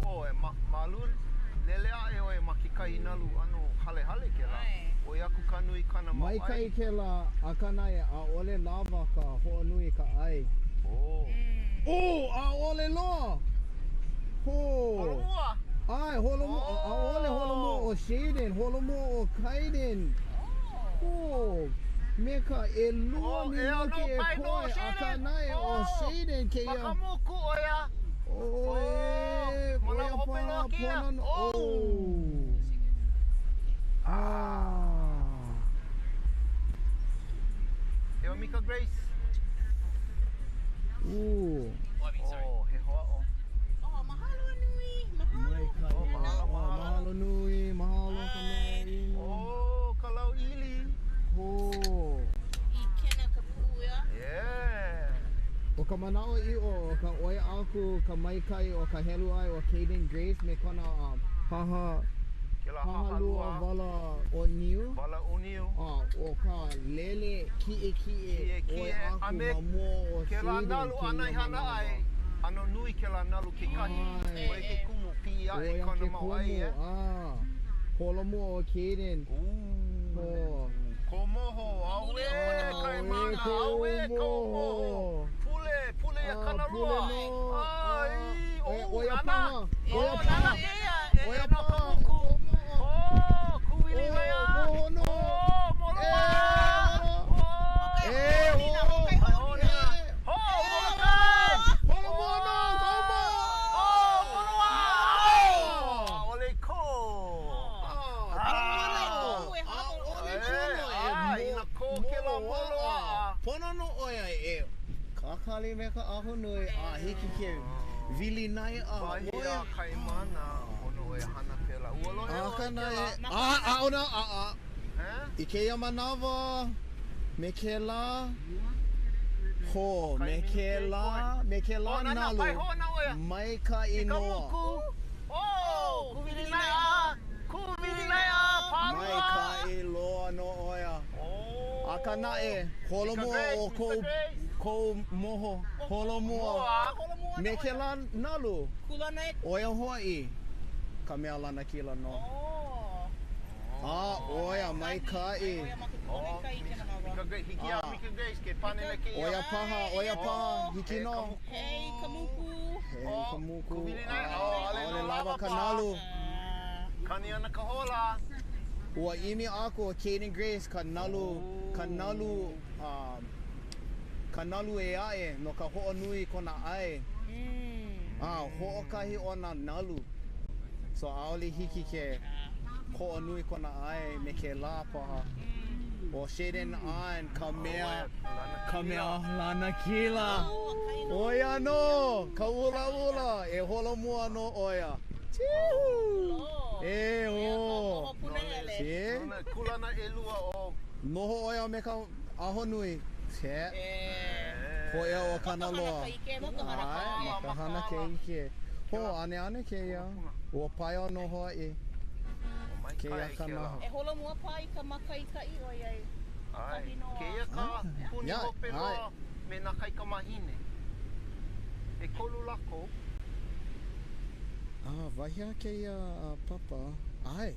Oh, e ma, malu, lele aʻe ʻoe ma kekahi nalu ʻano halehale kēlā. ʻOi aku ka nui kāna mau ʻai. Maikaʻi kēlā, akā naʻe, ʻaʻole lawa ka hoʻonui ka ʻai. Oh. Oh, ʻaʻole loa! Ho! Holomua! ʻAe, holomua, ʻaʻole holomua ʻo Shaden, holomua ʻo Kaiden. Ho! Me ka ʻelua Oh, ea minuke nō, e pae nō, koe, Shaden. akā naʻe ʻo Oh! Shaden kēia. Makamuku ʻo ia. Oh, e, Oh, ʻo manawa ia hope paha, loa kēia. pono no- Oh. Oh. Ah. E o Mika Grace. Ooh. Oh, I mean, sorry. Oh, he hoʻāʻo. Oh, mahalo nui, mahalo. Maikaʻi. Oh, mahalo, Oh, mahalo. mahalo nui, mahalo ka mea ʻino. Oh, ka lau ʻili. Ho. I kena ka puʻu ʻeā. Yeah. ʻO ka manaʻo ʻiʻo o ka ʻoi aku ka maikaʻi o ka helu ʻai o Kaden Grace me kona um, haha Kēlā hahalua hahalua. wala ʻōniu. Wala ʻōniu. A ʻo ka lele kiʻekiʻe ʻoi Kiʻekiʻe, a aku me ma mua o Kēlā Shaden nalu ʻana i kēia hana manawa. ai, ʻano nui kēlā nalu kekahi. ʻAe. ʻO ia ke kumu piʻi ʻO aʻe ia kona ke mau kumu, ʻai, eh? a holomua ʻo Kaden. Ooh. Ho. Komoho, auē, kaimana, Auē, auē, komoho. komoho. Pule, pule iā Ah, Kanaloa. pule nō. Ai, Ah, oh, ʻo ia nana. paha. ʻO ia Oh, paha. nana kēia. E, ʻO ia e no paha. kamuku. Oh, kuwili Oh, mai a. moho nō. Oh, moloā. Eh, Oh, Eh, oh. Hona. Oh, molokai. Holomua nō, komo. Oh, moloā. ʻAʻole kō. Ah, ʻaʻole pono e Ah, inā kō kēlā moloā. Pono nō ʻo ia e kakali me ka ahonui a hiki ke wilinai a Wahi ʻo ia a Kaimana, ono ʻoe hana pēlā. Ua lohe ʻoe Aka kēlā? naʻe, a, ʻaʻole, a, a. Eh? I kēia manawa, me kēlā, ho, me kēlā, me kēlā Oh, nā, nā, nalu, pai hoa na ʻoe. maikaʻi I ka nō. moku. Oh, kūwilinaʻi, kūwilinaʻi, pālua. Maikaʻi loa nō ʻo ia. Oh. Aka naʻe, holomua Mr. Grace, o kou, Mr. Grace. kou moho, holomua. Mua. Holomua Me nō ʻo ia. kēlā nalu, Kūlana e. ʻo ia hoʻi ka mea lanakila nō. Oh. A, ʻo ia, maikaʻi. ʻO ia ma ke kūlana kai i ke manawa. Mika Grace, hiki iā Ah. Mika Grace ke pane me kēia. ʻO ia paha, ʻo ia paha, hiki E, nō. ka muku. Hey, ka muku. He Oh, ka muku, kūwilinaʻi, a, oh, ʻaʻole ʻaʻole nō lawa lawa ka paha. nalu. Ah. Kani ana ka hola. Ua ʻimi aku ʻo Kaden Grace ka nalu, ka nalu, um, ka nalu ʻē aʻe no ka hoʻonui i kona ʻai. A, hoʻokahi o nā nalu. So ʻaʻole hiki ke hoʻonui kona ʻai me kēlā paha. ʻO Shaden An ka mea, ka mea lanakila. ʻO ia nō, ka ʻulaʻula, e holomua nō ʻo ia. Tiu! E ō. See? Kūlana ʻelua o. Noho ʻo ia me ka ahonui. See? Hōʻea ʻo Kanaloa. ʻAe, ma ka hana ke ʻike. Ho, ʻaneʻane kēia. Ua paio nō hoʻi kēia kanaka. E holomua paha i ka mākaʻikaʻi ʻoiai ʻakahi nō a. Kēia ka puni hope loa me nā kaikamāhine. ʻEkolu lākou. A, wahi a kēia papa, ʻae,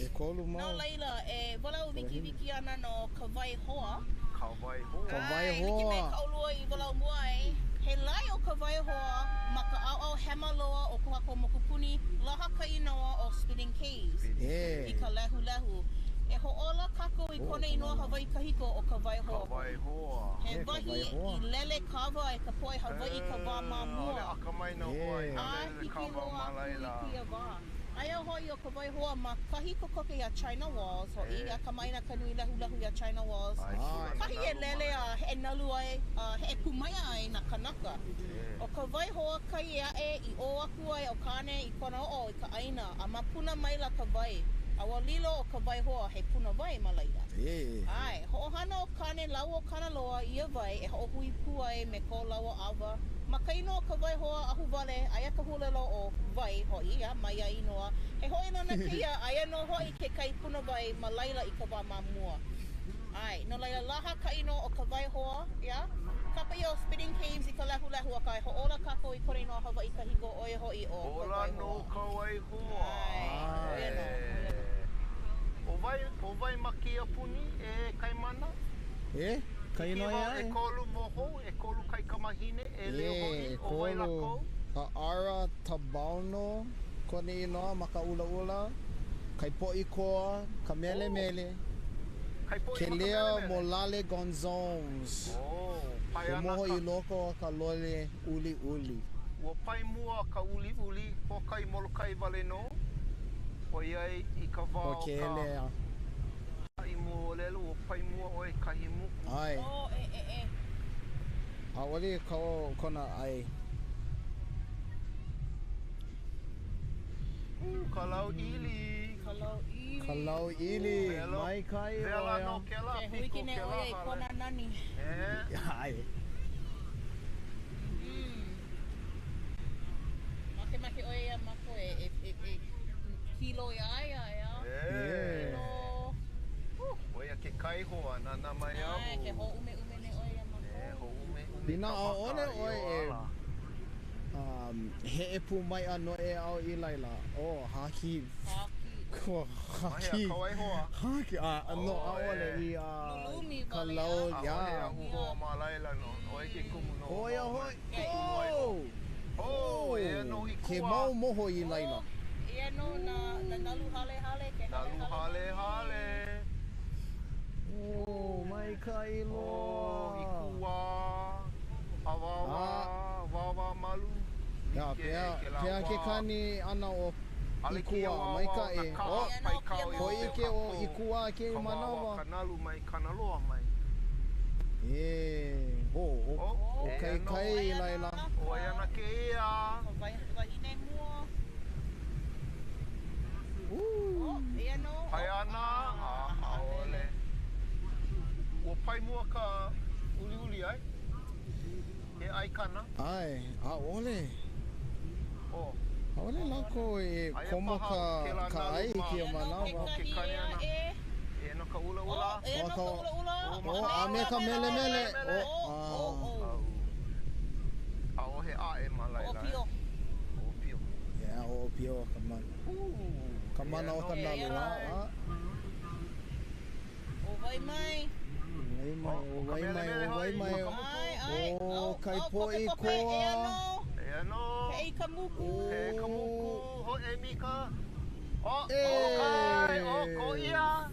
ʻekolu mau. No laila, e walaʻau wikiwiki ana no ka wai hoa. Ka wai hoa. Ka wai ʻAe, like me hoa. ka ʻolua i walaʻau mua ai, he lae ʻo Kawaihoa ma ka ʻaoʻao hema loa o ko kākou mokupuni, laha ka inoa ʻo Spinning Caves E. i ka lehulehu. E hoʻōla kākou i kona inoa Hawaiʻi kahiko ʻo Kawaihoa hoʻi. Kawaihoa. He E, wahi Kawaihoa. i lele kawa ai ka poʻe Hawaiʻi i ka wā ma mua. ʻAʻole akamai nō hoʻi E. nā A lele hiki kawa loa ma aku i laila. kēia wā. Aia hoʻi ʻo Kawaihoa ma kahi kokoke iā China Walls hoʻi, E. a kamaʻāina ka nui lehulehu iā China Walls. ʻAe, kūlana Kahi e nalu lele ma a heʻe nalu ai, a heʻe pūmaiʻa ai nā kanaka. ʻO Kawaihoa kai e aʻe i ʻō aku ai ʻo Kāne i kona oʻo i ka ʻāina, a māpuna maila ka wai, a ua lilo ʻo Kawaihoa he puna wai ma laila. ʻAe, hoʻohana ʻo Kāne lāua ʻo Kanaloa i ia wai e hoʻohui pū ai me ko lāua ʻawa. Ma ka inoa o Kawaihoa ahuwale, aia ka huaʻōlelo ʻo wai hoʻi, a ma ia inoa, he hōʻailona kēia, aia nō hoʻi kekahi puna wai ma laila i ka wā ma mua. ʻAe, no laila, laha ka inoa ʻo Kawaihoa, ʻeā? Kapa ʻia ʻo Spinning Caves i ka lehulehu, akā e hoʻōla kākou i kona inoa Hawaiʻi kahiko, ʻo ia hoʻi ʻo Ola nō Kawaihoa. Kawaihoa. ʻAe, ʻo ia nō, ʻo ia nō. ʻO wai, ʻo wai ma kēia puni e Kaimana? E, ka Hiki inoa wau ʻē aʻe? ʻekolu moho, ʻekolu kaikamahine, ʻeleu hoʻi, ʻo wai ʻEkolu. lākou? Ka Ara Tabauno kona inoa ma ka ʻulaʻula, Kaipoʻi Koa, ka melemele, Kaipoʻi ma ka Kelea melemele. Molale Gonzones. Oh, pae Ua ana moho ka. i loko o ka lole uliuli. Ua pae mua ka uliuli, hoʻokahi Molokai wale nō, ʻoiai i ka wā ʻO o ka. Kelea. Haʻi moʻolelo, ua pae mua ʻoe kahi muku. ʻAe. Oh, e, e, e. ʻAʻole i kau kona ʻai. Ū, ka lau ʻili. Ka lau ʻili. Ka lau ʻili. Welo. Maikaʻi ʻo Wela ia. nō kēlā Ke piko huiki nei kēlā ʻo ia i hale. kona nani. E. ʻAe. Makemake ʻoe iā mākou e, e, e, e kilo iā ia, ʻeā? E. Kilo. ʻO ia ke kai hoa, nānā mai au. ʻAe, ke hōʻumeʻume nei ʻoe iā mākou. E, hōʻumeʻume Inā ka maka ʻaʻole i ʻoe o e ala. um, heʻe pū maiʻa noʻeau i laila, oh, haki. Haki. Kua Wahi a haki. Kawaihoa. Haki. A, no, Oh, ʻaʻole e. i uh, Lulumi ka wale, lau, a. ʻAʻole yeah. aʻu hoa ma laila no. ʻO ia ke kumu no. ʻO ia hoʻi. Kumu ai. Oh! Oh, eia nō i He kua. mau moho i laila. Oh, eia nō nā, nā nalu halehale, ke Nalu halehale. halehale. Oh, maikaʻi Oh, loa. i kua. Awāwa, awāwa malu. Ya, Like pea, kēlā pea ke wā. kani ʻana o ʻAʻole i kēia kua, wāwaho maikaʻi. nā kaʻa Oh, paikao i hope o hōʻike ʻo kākou. i kua kēia Ka wāwaho manawa. ka nalu mai Kanaloa mai. E, ho, o, Oh, o eia kai nō. kai i laila. ʻO ia ana kēia. Ka wahine mua. Oh, eia nō. Pae ana, a ʻaʻole. Ua pae mua ka uliuli, ʻae? He ʻaikana. ʻAe, ʻaʻole. Oh. ʻAʻole lākou e Aia komo paha ka, kēlā ka nalu ʻai i ma- kēia manawa. O ke Kekahi kani ea ana. e. E no ka ʻulaʻula. Oh, eia O nō ka- ka ʻulaʻula. Oh, a me ka melemele. Mele. Oh, Oh, oh, oh. Au. ʻAʻohe ʻaʻe ma laila. Hoʻopio. Hoʻopio. Yeah, hoʻopio ka mana. Ka mana o ka Eia nalu, nō. a, a. ʻO wai mai? Wai mai, o Oh, wai ka mai, melemele o wai hoʻi, mai. ka Ai, ai. O, Oh, kai oh, poʻi kope, kope, koa. Eia nō. Eia nō. He i ka muku. He ka muku, hoʻemi ka. Oh, E. Molokai, oh, ko ia.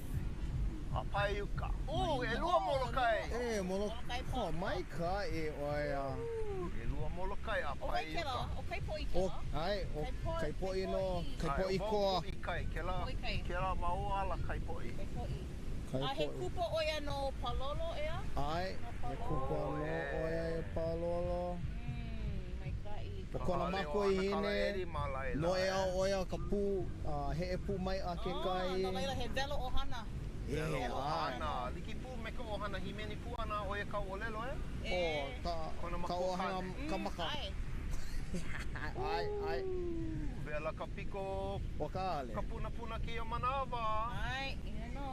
A pae uka. Uh, ʻelua Molokai. E, Molokai. Oh, maikaʻi ʻoe a. ʻElua Molokai a ʻO wai pae kēlā? uka. ʻO kai poʻi O, kēlā? ʻae, o Kai kai poʻi nō, kai Ai, poʻi ʻo koa. Poʻi kai, kēlā, Poʻi kai. kēlā ma o ala kai poʻi. Kai poʻi. Kai A he poʻi. kupa ʻo ia no Palolo, ʻeā? ʻAe, he kupa nō ʻo ia e Palolo. Mm, maikaʻi. ʻO kona Ka hale o makuahine, Anakala Eddie ma laila, noʻeau eh. ʻo ia ka pū, a heʻe pū maiʻa Ah, kekahi. no laila he welo ʻohana. E, Welo ʻae. ʻohana. Like pū me ka ʻohana hīmeni pū ʻana ʻo ia ka ʻōlelo, eh? ʻO ka, Kona ka ʻohana makuakāne. ka maka. ʻAe. ʻAe, ʻae. Wela ka piko, ʻO ka ʻale. ka punapuna kēia manawa. ʻAe, ia nō.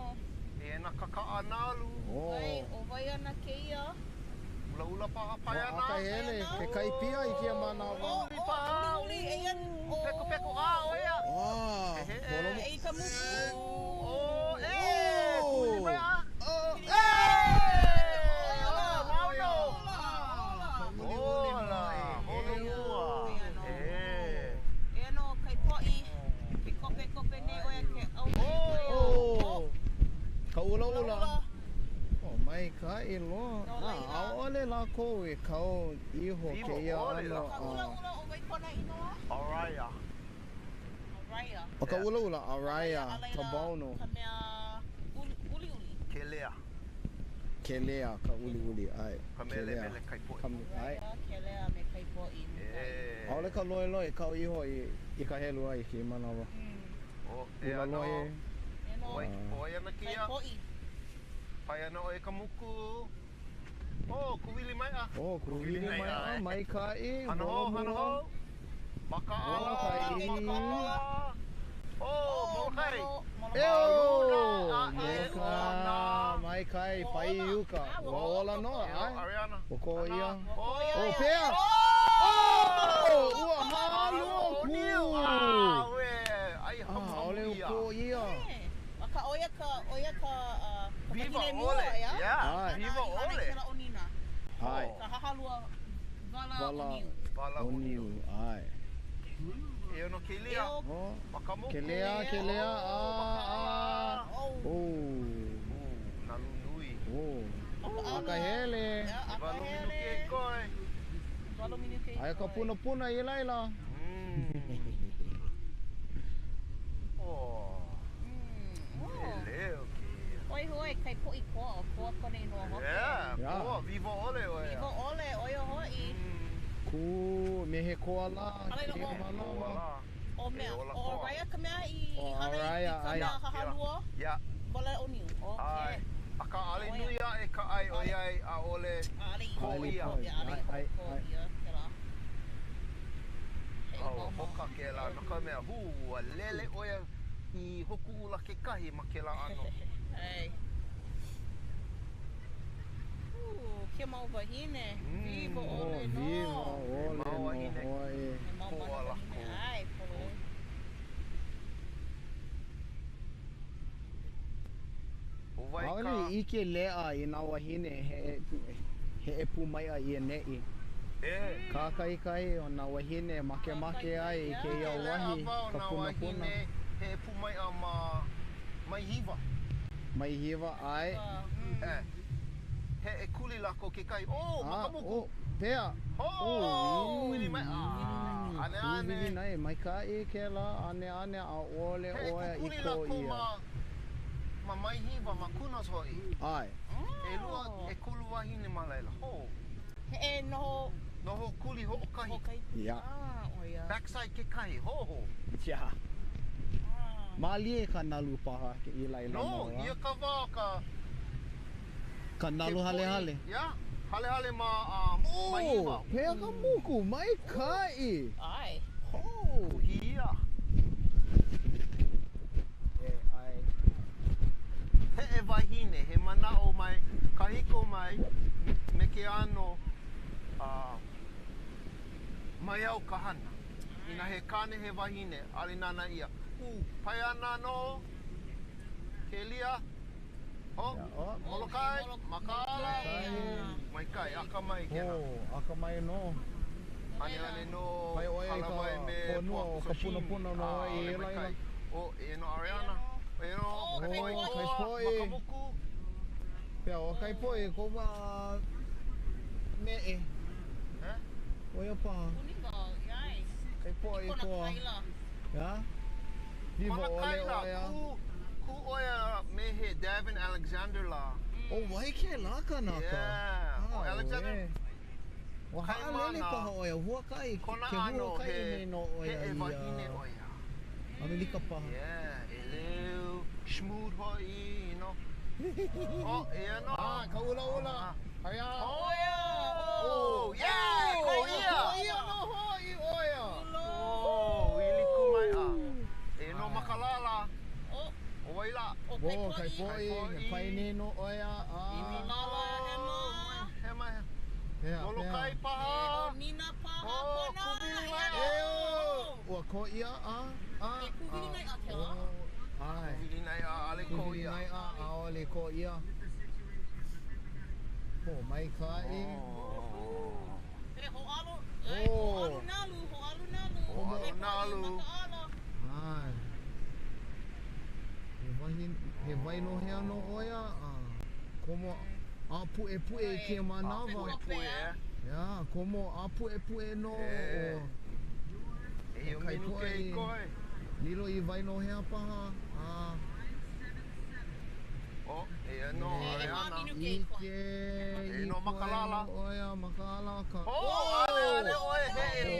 E nā kakaʻa nalu. ʻO. Wai, ʻo wai ana kēia? Ulaula paha pae Ua ana. akahele, ke kai pia i kēia manawa. Oh, oh, uliuli, eia. Oh. Peko peko, a ʻo ia. Ah, He, he, holo E i ka muku. Oh, e, kuli mai a. Oh, E! Oh, mau nō. Ola, Ola, holomua. Eia nō. E. Eia nō kai poʻi. Ke kope kope nei ʻoe ke ʻau. Oh. Ka ʻulaʻula. Ulaula. Oh, maikaʻi loa. No Ah, laila. ʻaʻole lākou e kau iho Iho kēia ʻole ʻano. lākou. Ka ah. ʻulaʻula ʻo wai kona inoa? Araya. Araya. ʻO ka ʻulaʻula, Araya, A laila, Tabono, Ka mea uli, uliuli. Kelea. Kelea, ka uliuli, ʻae. Ka mele mele kai poʻi. Ka, ʻae. Araya, Kelea me kai poʻi. E. ʻAʻole ka loiloi e kau iho i, i ka helu ai i kēia manawa. O, e Ula ana. loe. Eia nō. Oi, oi ana Kai kēia. poʻi. Pae ana ʻoe ka muku. Oh, kuwili maiʻa. Oh, kuwili maiʻa, eh. maikaʻi, Hana hou, hana holomua. hou. Makaʻala, Molokai. makaʻala. Oh, Molokai. Eo! Maluna, a e Molokai, maikaʻi, pai uka. Ua ola nō, ʻae. Ariana. ʻO ko ia. Oh, Oh, pea! Oh! Ua hālua ku! Ah, we. Ai, Ah, hamu hamu ʻaʻole ia. o ko ia. Akā, ʻo ia ka, ʻo ia ka, ah, ka Viva wahine mua, ʻole. ʻeā? Yeah. ʻAe. Viva ʻole. Kēlā ʻonina. ʻAe. Ka hahalua wala Wala ʻoniu. Wala ʻoniu, ʻae. E ono kelia. Eo. Oh. Makamuku. Kelea, kelea, a, a. Oh. Oh. Nalu nui. Oh. Akahele. Yeah, Walu minuke akahele. koe. Walu minuke Aia ka koe. punapuna i laila. Oh. Mm. Oh. Leo kēia. Oi hoi, kai poʻi koa, o koa kona inoa hope. Yeah, Yeah. koa, viva ʻole ʻoe. Viva ʻole, ʻo ia hoʻi. Ku, me he koa lā. A laila, kēia o- manawa. O mea, E ola o koa. Araya ka mea i O hana i Araya, ka ai. mea hahalua, Yeah. wala ʻoniu. ʻAe. Okay. Akā ʻaʻole ʻO ia. nui aʻe ka ʻai ʻoiai ʻaʻole ʻAʻole i Kō ia. kō ia, ʻaʻole i Ai, ai, kō ai. ia, kēlā. He Oh, mau mau. hoka kēlā, no ka mea, hū, ua lele ʻo ia i Hōkūʻula kekahi ma kēlā ʻano. Ai. Ū, ke mau wahine, viva Oh, ʻole nō. viva ʻole Mau nō wahine. hoʻi. He mau Koa mana wahine. lākou. Ai, pololei. ʻO wai ʻAʻole ka... i ʻike leʻa i nā wāhine he heʻe pū maiʻa i ʻaneʻi. E. Kākaʻikahi o nā wāhine makemake ai i kēia Lele wahi, ʻawa o ka nā punapuna. wāhine heʻe pū maiʻa ma Maihiwa. Maihiwa, ʻae. E. Heʻe kuli lākou kekahi. Oh, Ah, makamuku. oh, pea. Ho! Oh, Kuwili mai. Ah, ane ane. Kuwili nei, maikaʻi kēlā, ane ane, ʻaʻole Heʻe ʻoe i kukuli kō lākou ia. ma ma Maihiwa, ma Kunas hoʻi. ʻAe. ʻElua, ʻekolu wāhine ma laila. Ho. Heʻe noho Noho kuli hoʻokahi. hoʻokahi. Yeah. Ah, ʻo ia. Backside kekahi. Ho ho. Yeah. Ah. Mālie ka nalu paha i laila No, nō, a? ia ka wā ka Ka ke nalu poʻi. halehale. Yeah, halehale ma um, ma Oh, ʻIwa. pehea ka moku, maikaʻi. ʻAe. Oh. Kuhia. E, ʻae. Heʻe wahine, he manaʻo mai kahiko mai me ke ʻano uh, maiau ka hana. Inā he kāne he wahine, ʻaʻole nānā ʻia. Pae ana nō, Kelia, ho, Yeah, oh. Molokai, Makaala, maikaʻi, akamai kēnā. Oh, akamai nō. Aneane nō, Pae ʻoe i ka hālāwai me honua o ka Puaku Sashimi. punapuna nō Ah, i ʻaʻole laila. maikaʻi. Oh, eia nō Ariana. Eia nō, Oh, Kaipoʻi Oh, Koa, Kaipoʻi. Makamuku. Pea, ʻo Kaipoʻi, ko wā meʻe. Eh? ʻO ia paha. Puni wau, ʻae. Kaipoʻi I kona koa. kaila. Yeah? Viva Kona ʻole kaila, ʻo ia. kū, kū ʻo ia me he Devin Alexander lā. ʻO wai kēlā kanaka? Yeah. ʻO Alexander ʻAwe. Ua haʻalele Kaimana. paha ʻo ia, huakaʻi, Kona ke ʻano huakaʻi he nei nō ʻo ia heʻe i wahine ʻo ia. ʻAmelika paha. Yeah, ʻeleu, smooth hoʻi, you know. Oh, eia nō. Ah, ka ʻulaʻula. Aia. Oh, oh, yeah, kō ia. Kō ia nō hoʻi ʻo ia. Oh, ʻilikumaiʻa. Eia nō Makalala. Oh, ʻO wai lā? ʻo Oh, Kaipoʻi. Kaipoʻi, he pae nei nō ʻo ia. Ah. Lala hema. Hema, hema. Pea, pea. Molokai E, ʻo paha. Nina paha Oh, kona. Kūwili Ia. E o! Ua kō ia, a? A? E kūwili mai a kēlā. Oh, ʻae. Kūwili naiʻa, ʻaʻole kō Kūwili ia. naiʻa, ʻaʻole kō ia. Ho, maikaʻi. Oh. E hoʻālu, e, Oh. hoʻālu nalu, hoʻālu nalu. Hoʻālu Kaipoʻi nalu. makaʻala. ʻAe. He wahi, he wailohea nō ʻo ia, a komo a puʻepuʻe i kēia manawa. Puʻepuʻe, eh? Yeah, komo a puʻepuʻe nō Eh. o E ʻO minuke i Kaipoʻi. koe. Lilo i wailohea paha, a Oh, eia nō, E, e Ariana. minuke i koe. ʻike E i nō koe Makalala. nō ʻo ia, makaʻala ka. Oh, ʻaʻole, ʻaʻole ʻoe heʻe.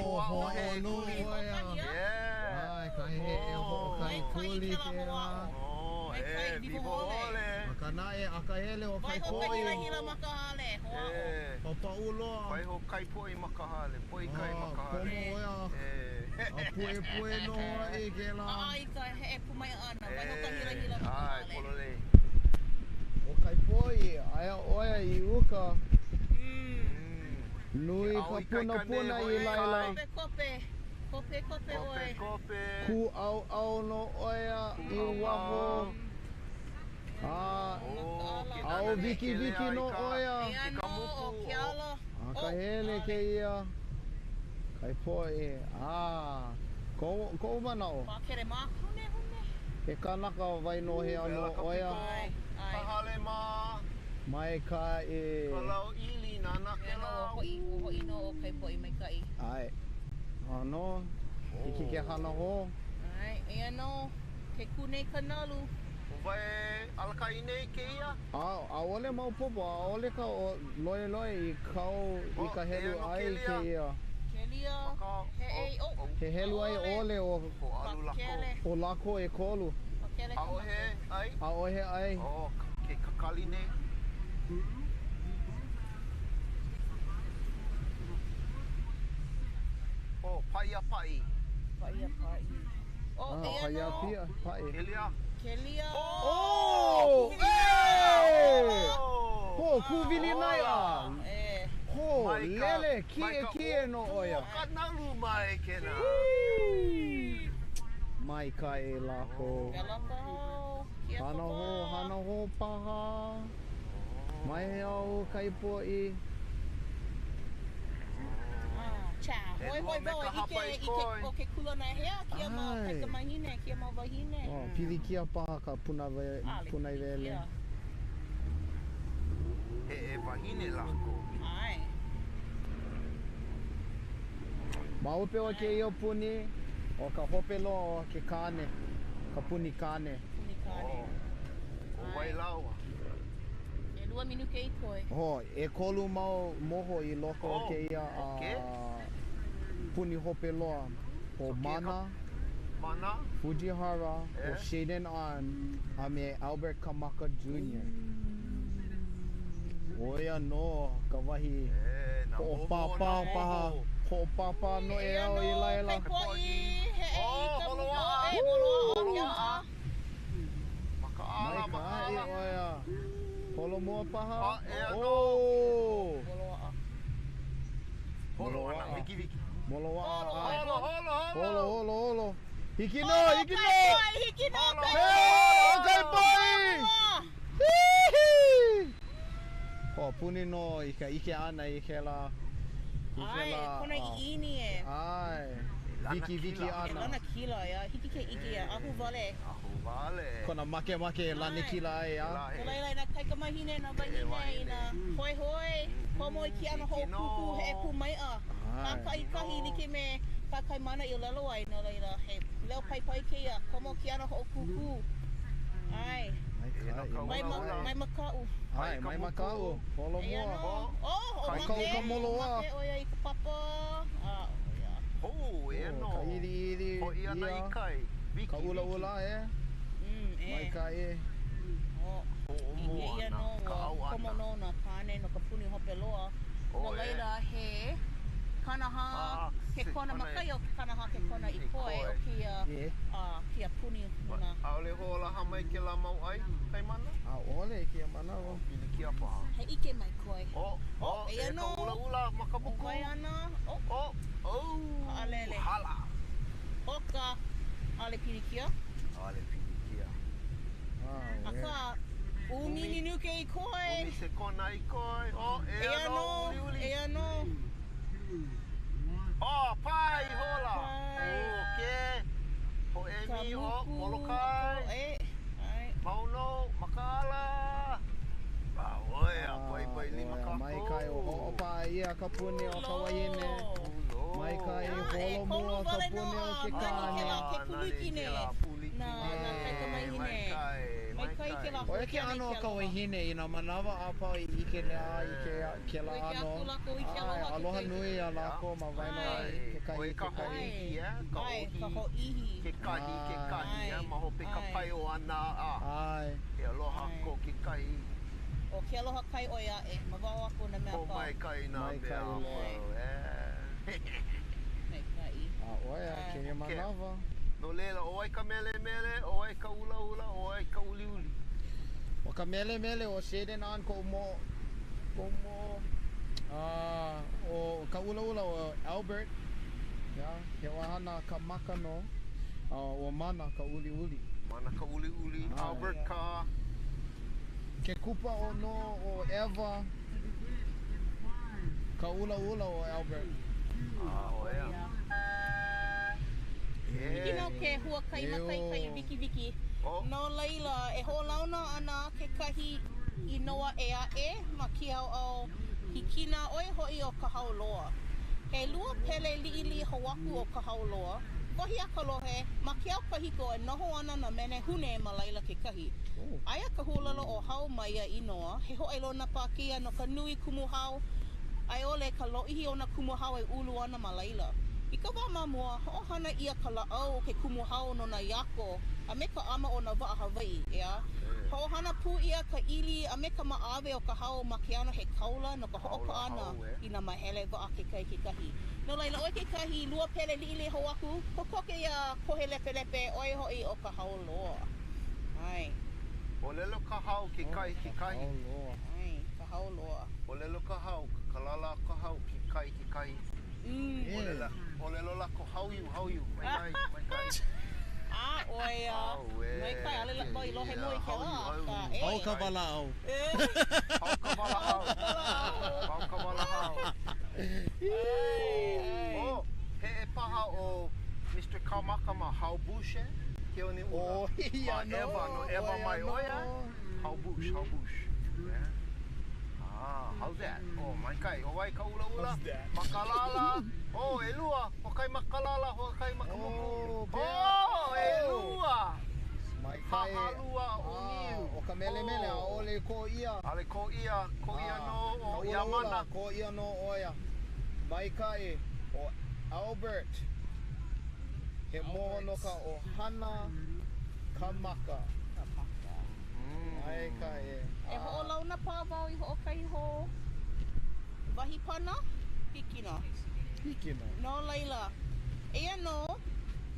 Hoʻāʻo, hoʻāʻo nō ʻo ia. Yeah. ʻAe, ka heʻe hoʻokahi Maikaʻi kuli kēlā kēlā. hoʻāʻo. Oh, e, Maikaʻi, vivo vivo ʻole. ʻole. Akā naʻe, akahele o Waiho Kaipoʻi. ka hilahila ma ka hale, hoʻāʻo. E, Papaʻu loa. waiho Kaipoʻi ma ka hale, poi kai ma Ah, ka hale. komo ʻo ia. E. A puʻepuʻe nō hoʻi kēlā. ʻAʻa i ka heʻe pumaiʻa ʻana, waiho ka hilahila ma ka ʻAe, hale. pololei. ʻO Kaipoʻi, aia ʻo ia i uka. Nui Ke ka ao ikaika nei punapuna i hoʻi laila. kai. Kope, kope. Kope, kope Kope, ʻoe. kope. Kūʻauʻau nō ʻo ia i waho. A Oh, ke ʻAo nana nei wikiwiki ke lea nō i ka- ʻo ia. Eia Ke ka nō, muku, ʻo Keala. Akahele kēia. Kaipoʻi. A koʻu, koʻu manaʻo. Pākele ma hune, hune. He kanaka wainohea nō Wela ka ʻo ia. piko, ʻAe, ʻae. Ka hale ma Maikaʻi. ka lau ʻili, nānā Eia ke nō, ua lau. hoʻi, ua hoʻi nō ʻo Kaipoʻi maikaʻi. ʻAe. ʻAno, hiki ke hana hou. ʻAe, eia nō, ke kū nei ka nalu. ʻO wai alakaʻi nei kēia? A, ʻaʻole maopopo, ʻaʻole ka o loeloe i kau i ka Oh, helu eia nō ʻai kelia. kēia. Kelia, Maka, heʻe, oh, oh. He helu ʻai ʻole o, Hoʻālu lākou. Pakele, o lākou ʻekolu. pakele ka ʻAʻohe ʻai? ʻAʻohe ʻai. Oh, ke kakali nei. Oh, paʻi a paʻi. Paʻi a paʻi. Oh, Ah, eia paʻi a nō. pia, paʻi. Kelia. Kelia. Oh! Hey! Oh! Ho, kūwili naiʻa. E. Ho, Mai ka- lele, mai ka kiʻekiʻe nō ʻo ia. ʻōpū o ka nalu mai kēnā. Maikaʻi lākou. Wela ka hao. Kia ka Hana hou, wā. hana hou paha. Mai hea ʻo Kaipoʻi. Ah, cha. E Hoi lua hoi me wau ka e ʻike hapa i i ke, koe. o ke kūlana hea, kēia mau ʻAe. kaikamahine, kēia mau wahine. Oh, pilikia paha ka punawe, ʻAʻole punaiwele. pilikia. Heʻe wahine lākou. ʻAe. Ma hope o kēia puni, ʻo ka hope loa o ke kāne, ka puni kāne. Puni kāne. Oh. ʻO wai lāua? ʻElua minuke i koe. Ho, ʻekolu mau moho i loko o Oh, kēia okay. puni hope loa. ʻO So, Mana, Mana. Fujihara, Eh? ʻo Shaden An, a me Albert Kamaka Jr. ʻO ia nō ka wahi E, nā hoʻopāpā momo, nā paha, momo. hoʻopāpā Eia noʻeau nō i laila. Kai poʻi, heʻe i Oh, ka Holoaʻa. E, Moloaʻa, Holoaʻa. Keaʻa. Makaʻala, Maikaʻi makaʻala. ʻo ia. Holomua paha? Ah, eia nō. Oh! Moloaʻa. Holo ana, wikiwiki. Moloaʻa. Holo, ʻae. Holo, holo, holo. Holo, holo, holo. Hiki nō, Holo, hiki kai nō! poʻi, hiki nō, Holo, kai Hey, poʻi. o kai poʻi! Moloaʻa. Hihi! Hoʻopuni nō i ka ʻike ʻana i kēlā i ʻAe, kēlā kona ah, ʻiʻini e. ʻae. Wikiwiki E ʻana. lanakila, ia. Hiki ke ʻike ia. Ahuwale. Ahuwale. Kona makemake e lanakila ai, a? Kēlā No laila, i nā kaikamahine, nā E, wahine, wahine. i nā hoihoi, komo i ke ʻano Hiki nō. hoʻokūkū heʻe pū maiʻa. ʻAe. Kākaʻikahi like me kā Kaimana i ʻōlelo ai, no laila, he leo paipai kēia, komo ke ʻano hoʻokūkū. ʻAe. E, no ka Maikaʻi. Mai, ma, Ula ula. mai makaʻu. ʻAe, mai makaʻu. Eia Holomua. nō. Oh, ʻo Kai make, ka uka moloā. make ʻo ia i ka papa. A, ʻo ia. Hou, e Oh, nō. ka ʻiliʻili Hoʻi ana i ia. kai. Wiki, Ka ʻulaʻula, e. E. Maikaʻi. Oh. Hoʻomo ʻIke ʻia ana, nō ka ua ʻau komo ana. nō nā kāne no ka puni hope loa. Oh, No e. laila, he 40 Ah, ke kona kona ma kai o ke 40 ke kona i I koe koe. o kēia E. a kēia puni nona. ʻAʻole hoʻolaha mai kēlā mau ʻai, Kaimana? ʻAʻole i kēia manawa. Pilikia paha. He ʻike mai koe. Oh, oh, eia e ka nō. ʻulaʻula ma ka ʻO muku. wai ana? Oh, Oh, oh. Haʻalele. Hala. ʻo ka ʻaʻole pilikia. ʻAʻole pilikia. ʻAe. Akā, ʻumi minuke i koe. ʻUmi sekona i koe. Oh, eia Eia nō, nō, uliuli. eia nō. Oh, pae ihola. Pae. Oh, ke. Ka Hoʻēmi, oh, muku. Molokai. E, ʻae. Mau nō, makaʻala. Ah, ʻoe, a paipai lima kākou. Maikaʻi o hoʻopaʻa ʻia ka puni o ka wahine. Maikaʻi Ah, e holomua kolu ka wale nō puni o a ke nani kāne. kēlā ke pūlikine. Nā, Nā kaikamahine. Maikaʻi kēlā ʻO ia ke ʻano o ka wahine i nā manawa a pau i ʻike leʻa i ke kēlā ʻOi ke ʻano. aku lākou i ke ʻAe, aloha aloha kekahi. nui iā lākou ma waena o ʻAe. kekahi ʻOi i ka kekahi. hōʻihi, eh? Ka ʻAe, ka hōʻihi. hōʻihi. Kekahi, kekahi, ʻAe. eh? Ma hope ka ʻAe. paio ʻana, a ʻAe. he aloha ʻAe. ko kekahi. ʻO ke aloha kai ʻoi aʻe, ma waho aku o nā mea a pau. Pōmaikaʻi nā mea Maikaʻi a loa. pau, eh? Maikaʻi. A ʻo ia kēia manawa. No laila, ʻo wai ka melemele, ʻo wai ka ʻulaʻula, ʻo wai ka uliuli? ʻO ka melemele ʻo Shaden An koʻu moʻo, koʻu moʻo, a ʻo ka ʻulaʻula ʻo Albert, yeah, he ʻohana Kamaka nō, a ʻo Mana ka uliuli. Mana ka uliuli, ʻAe. Albert ka. Ke kupa o nō ʻo Eva, ka ʻulaʻula o Albert. A, ʻo ia. Hiki nō ke huakaʻi makai kai wikiwiki. Oh. No laila, e hoʻolauna ana kekahi inoa ʻē aʻe ma kēia ʻaoʻao hikina, ʻo ia hoʻi ʻo Kahauloa. He lua pele liʻiliʻi hou aku ʻo Kahauloa. Wahi a ka lohe, ma ke au kahiko e noho ana nā menehune ma laila kekahi. Aia ka huaʻōlelo ʻo hau ma ia inoa, he hōʻailona paha kēia no ka nui kumu hau a i ʻole ka lōʻihi o nā kumu hau e ulu ana ma laila. I ka wā ma mua, hoʻohana ʻia ka lāʻau o ke kumu hau no nā iako a me ka ʻama o nā waʻa Hawaiʻi, ʻeā? Hoʻohana pū ʻia ka ʻili a me ka maʻawe o ka hau ma ke ʻano he kaula no ka hoʻopaʻa ʻana i nā mahele waʻa kekahi kekahi. No laila, ʻo ia kekahi lua pele liʻiliʻi hou aku, kokoke iā Kohelepelepe, ʻo ia hoʻi ʻo Kahauloa. ʻAe. ʻŌlelo ka hau kekahi kekahi. ʻAe, Kahauloa. ʻŌlelo ka hau, ka lala ka hau kekahi kekahi. ʻŌlelo, ʻōlelo lākou, how you, how you, maikaʻi, maikaʻi. A, ʻo ia, maikaʻi, ʻaʻole wau i lohe mua i kēlā, akā, e. Hau ka walaʻau. Hau ka walaʻau. Hau ka walaʻau. Oh, heʻe paha ʻo Mister Kamaka ma Hau Bush, eh? Keoneʻula. ʻO ia Ma nō, ʻEwa, no ʻEwa ʻo ia mai ʻo ia. nō. Hau Bush, Hau Bush. Yeah. Ah, how's that? Oh, maikaʻi. ʻO wai ka ʻulaʻula? Makalala. Oh, ʻelua. Hoʻokahi makalala, hoʻokahi makamuku. Oh, Oh, ʻelua. Maikaʻi. Hahalua o niu. ʻO ka melemele, ʻaʻole kō ʻia. ʻAʻole kō ʻia, kō ʻia nō ʻo Ka ʻulaʻula, Yamana. kō ʻia nō ʻo ia. Maikaʻi, ʻo Albert. He moho no ka ʻohana Kamaka. Kamaka. Maikaʻi. E hoʻolauna paha wau i hoʻokahi hou wahi pana, hiki nō. Hiki nō. No laila, eia nō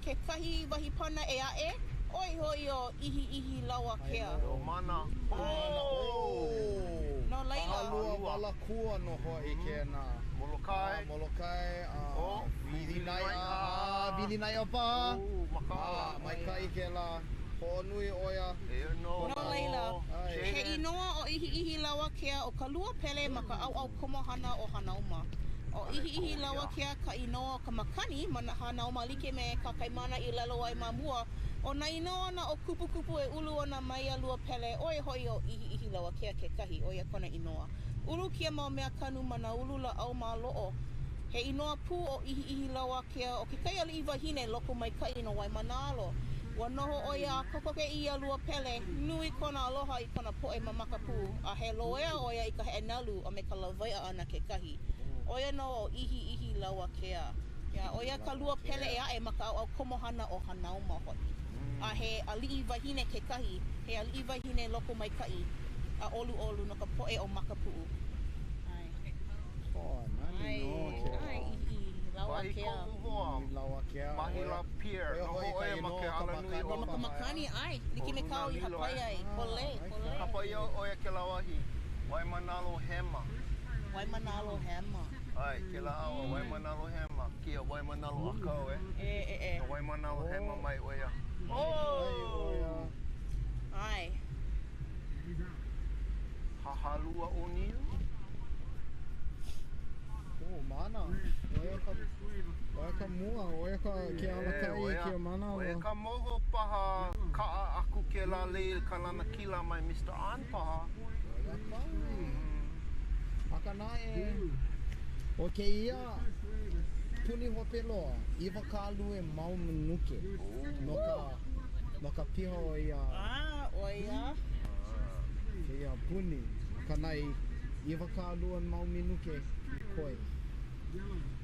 kekahi wahi pana ʻē aʻe, ʻo ia hoʻi ʻo ʻIhiʻihilauakea. ʻO Mana. Oh! No laila. ʻAhalua Walakua nō hoʻi kēnā. Molokai. Molokai. Oh, Wilinaiʻa. Wilinaiʻa paha. Oh, makaʻala. Maikaʻi kēlā. Hoʻonui ʻo ia. Eia nō. No laila, ʻAe. he inoa ʻo ʻIhiʻihilauakea o ka lua pele ma ka ʻaoʻao komohana o Hanauma. ʻO ʻIhiʻihilauakea ka inoa o ka makani ma Hanauma like me kā Kaimana i ʻōlelo ai ma mua, ʻo nā inoa hoʻokupukupu e ulu ana ma ia lua pele, ʻo ia hoʻi ʻo ʻIhiʻihilauakea kekahi, ʻo ia kona inoa. Ulu kēia mau mea kanu ma nā ulu lāʻau maloʻo. He inoa pū ʻo ʻIhiʻihilauakea o kekahi aliʻi wahine lokomaikaʻi no Waimānalo. Ua noho ʻo ia a kokoke i ia lua pele, nui kona aloha i kona poʻe ma Makapuu, a he loea ʻo ia i ka heʻe nalu a me ka lawaiʻa ʻana kekahi. ʻO ia nō ʻo ʻIhiʻihilauakea. Ia, ʻo ia ka lua pele ʻē aʻe ma ka ʻaoʻao komohana o Hanauma hoʻi. A he aliʻi wahine kekahi, he aliʻi wahine lokomaikaʻi a ʻoluʻolu no ka poʻe o Makapuʻu. ʻAe. Oh, nani nō kēlā. ʻAe, ʻIhiʻihilauakea. Wahi koʻu hoa. Lauakea. Mahila Pier. ʻO ia Noho hoʻi ʻo ka ia ma inoa ke o ka alanui makani. o Ma ka makani, ʻae, like me kāu i Lunalilo, hāpai eh? ai. Kole, kole. Kapa ʻia ʻo ia kēlā wahi Waimānalo Hema. Waimānalo Hema. ʻAe, kēlā ʻaoʻao Waimānalo Hema, kēia Waimānalo ʻĀkau, eh? E, e, e. No Waimānalo Hema mai ʻo ia. Oh! ʻAe. Hahalua ʻo Niu. Oh, mana. ʻO ia ka, ʻo ia ka mua, ʻo ia ka ke alakaʻi i kēia manawa. ʻO ia ka moho paha kaʻa aku kēlā lei ka lanakila mai Mister An paha. ʻO ia ka. Akā naʻe, ʻo kēia puni hope loa, 20 mau minuke no ka, no ka piha o ia. Ah, ʻo ia. Kēia puni, akā naʻe, 20 mau minuke i koe.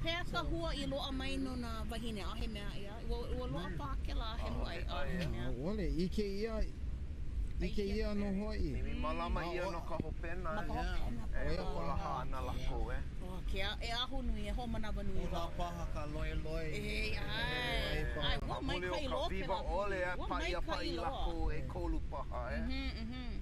Pehea ka hua i loaʻa mai no nā wāhine? ʻAʻohe mea ia. Ua, ua loaʻa paha kēlā helu ʻai, ʻaʻohe mea. ʻAʻole, i kēia, i kēia nō hoʻi. ʻImi mālama ʻia no ka hopena. Ma ka hopena E paha. hoʻolaha ana lākou, e. Oh, ke a, e ahonui, e hoʻomanawanui. Pōlā paha ka loiloi. E, ʻae. ʻAe, ua Ma muli o maikaʻi ka loa viva kēlā ʻole, puni. a Ua paʻi a maikaʻi paʻi loa. lākou ʻekolu paha, e. Mhm, mhm.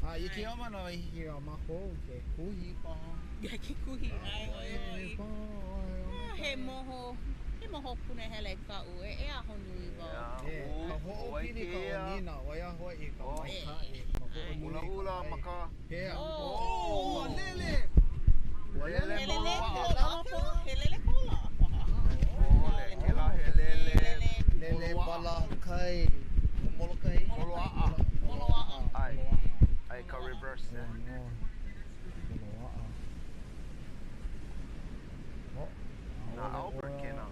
A i kēia manawa i hiki iā mākou ke kuhi paha. Ke kuhi, ʻae, ʻoi, ʻoi. Ah, he moho, he moho punahele kaʻu, e, e ahonui wau. E, ka hoʻopili ka ʻonina, ʻo ia hoʻi ka maikaʻi, ka hoʻonui ka ʻUlaʻula ma ka. Pea. Oh! Ua lele! Ua lele He lele paha. kōlā, he lele kōlā paha. ʻAʻole, kēlā he lele. Lele Molokai. Molokai? Moloaʻa. Moloaʻa. ʻAe, ʻae ka reverse. Oh, no. Moloaʻa. Oh, Na Albert kēnā.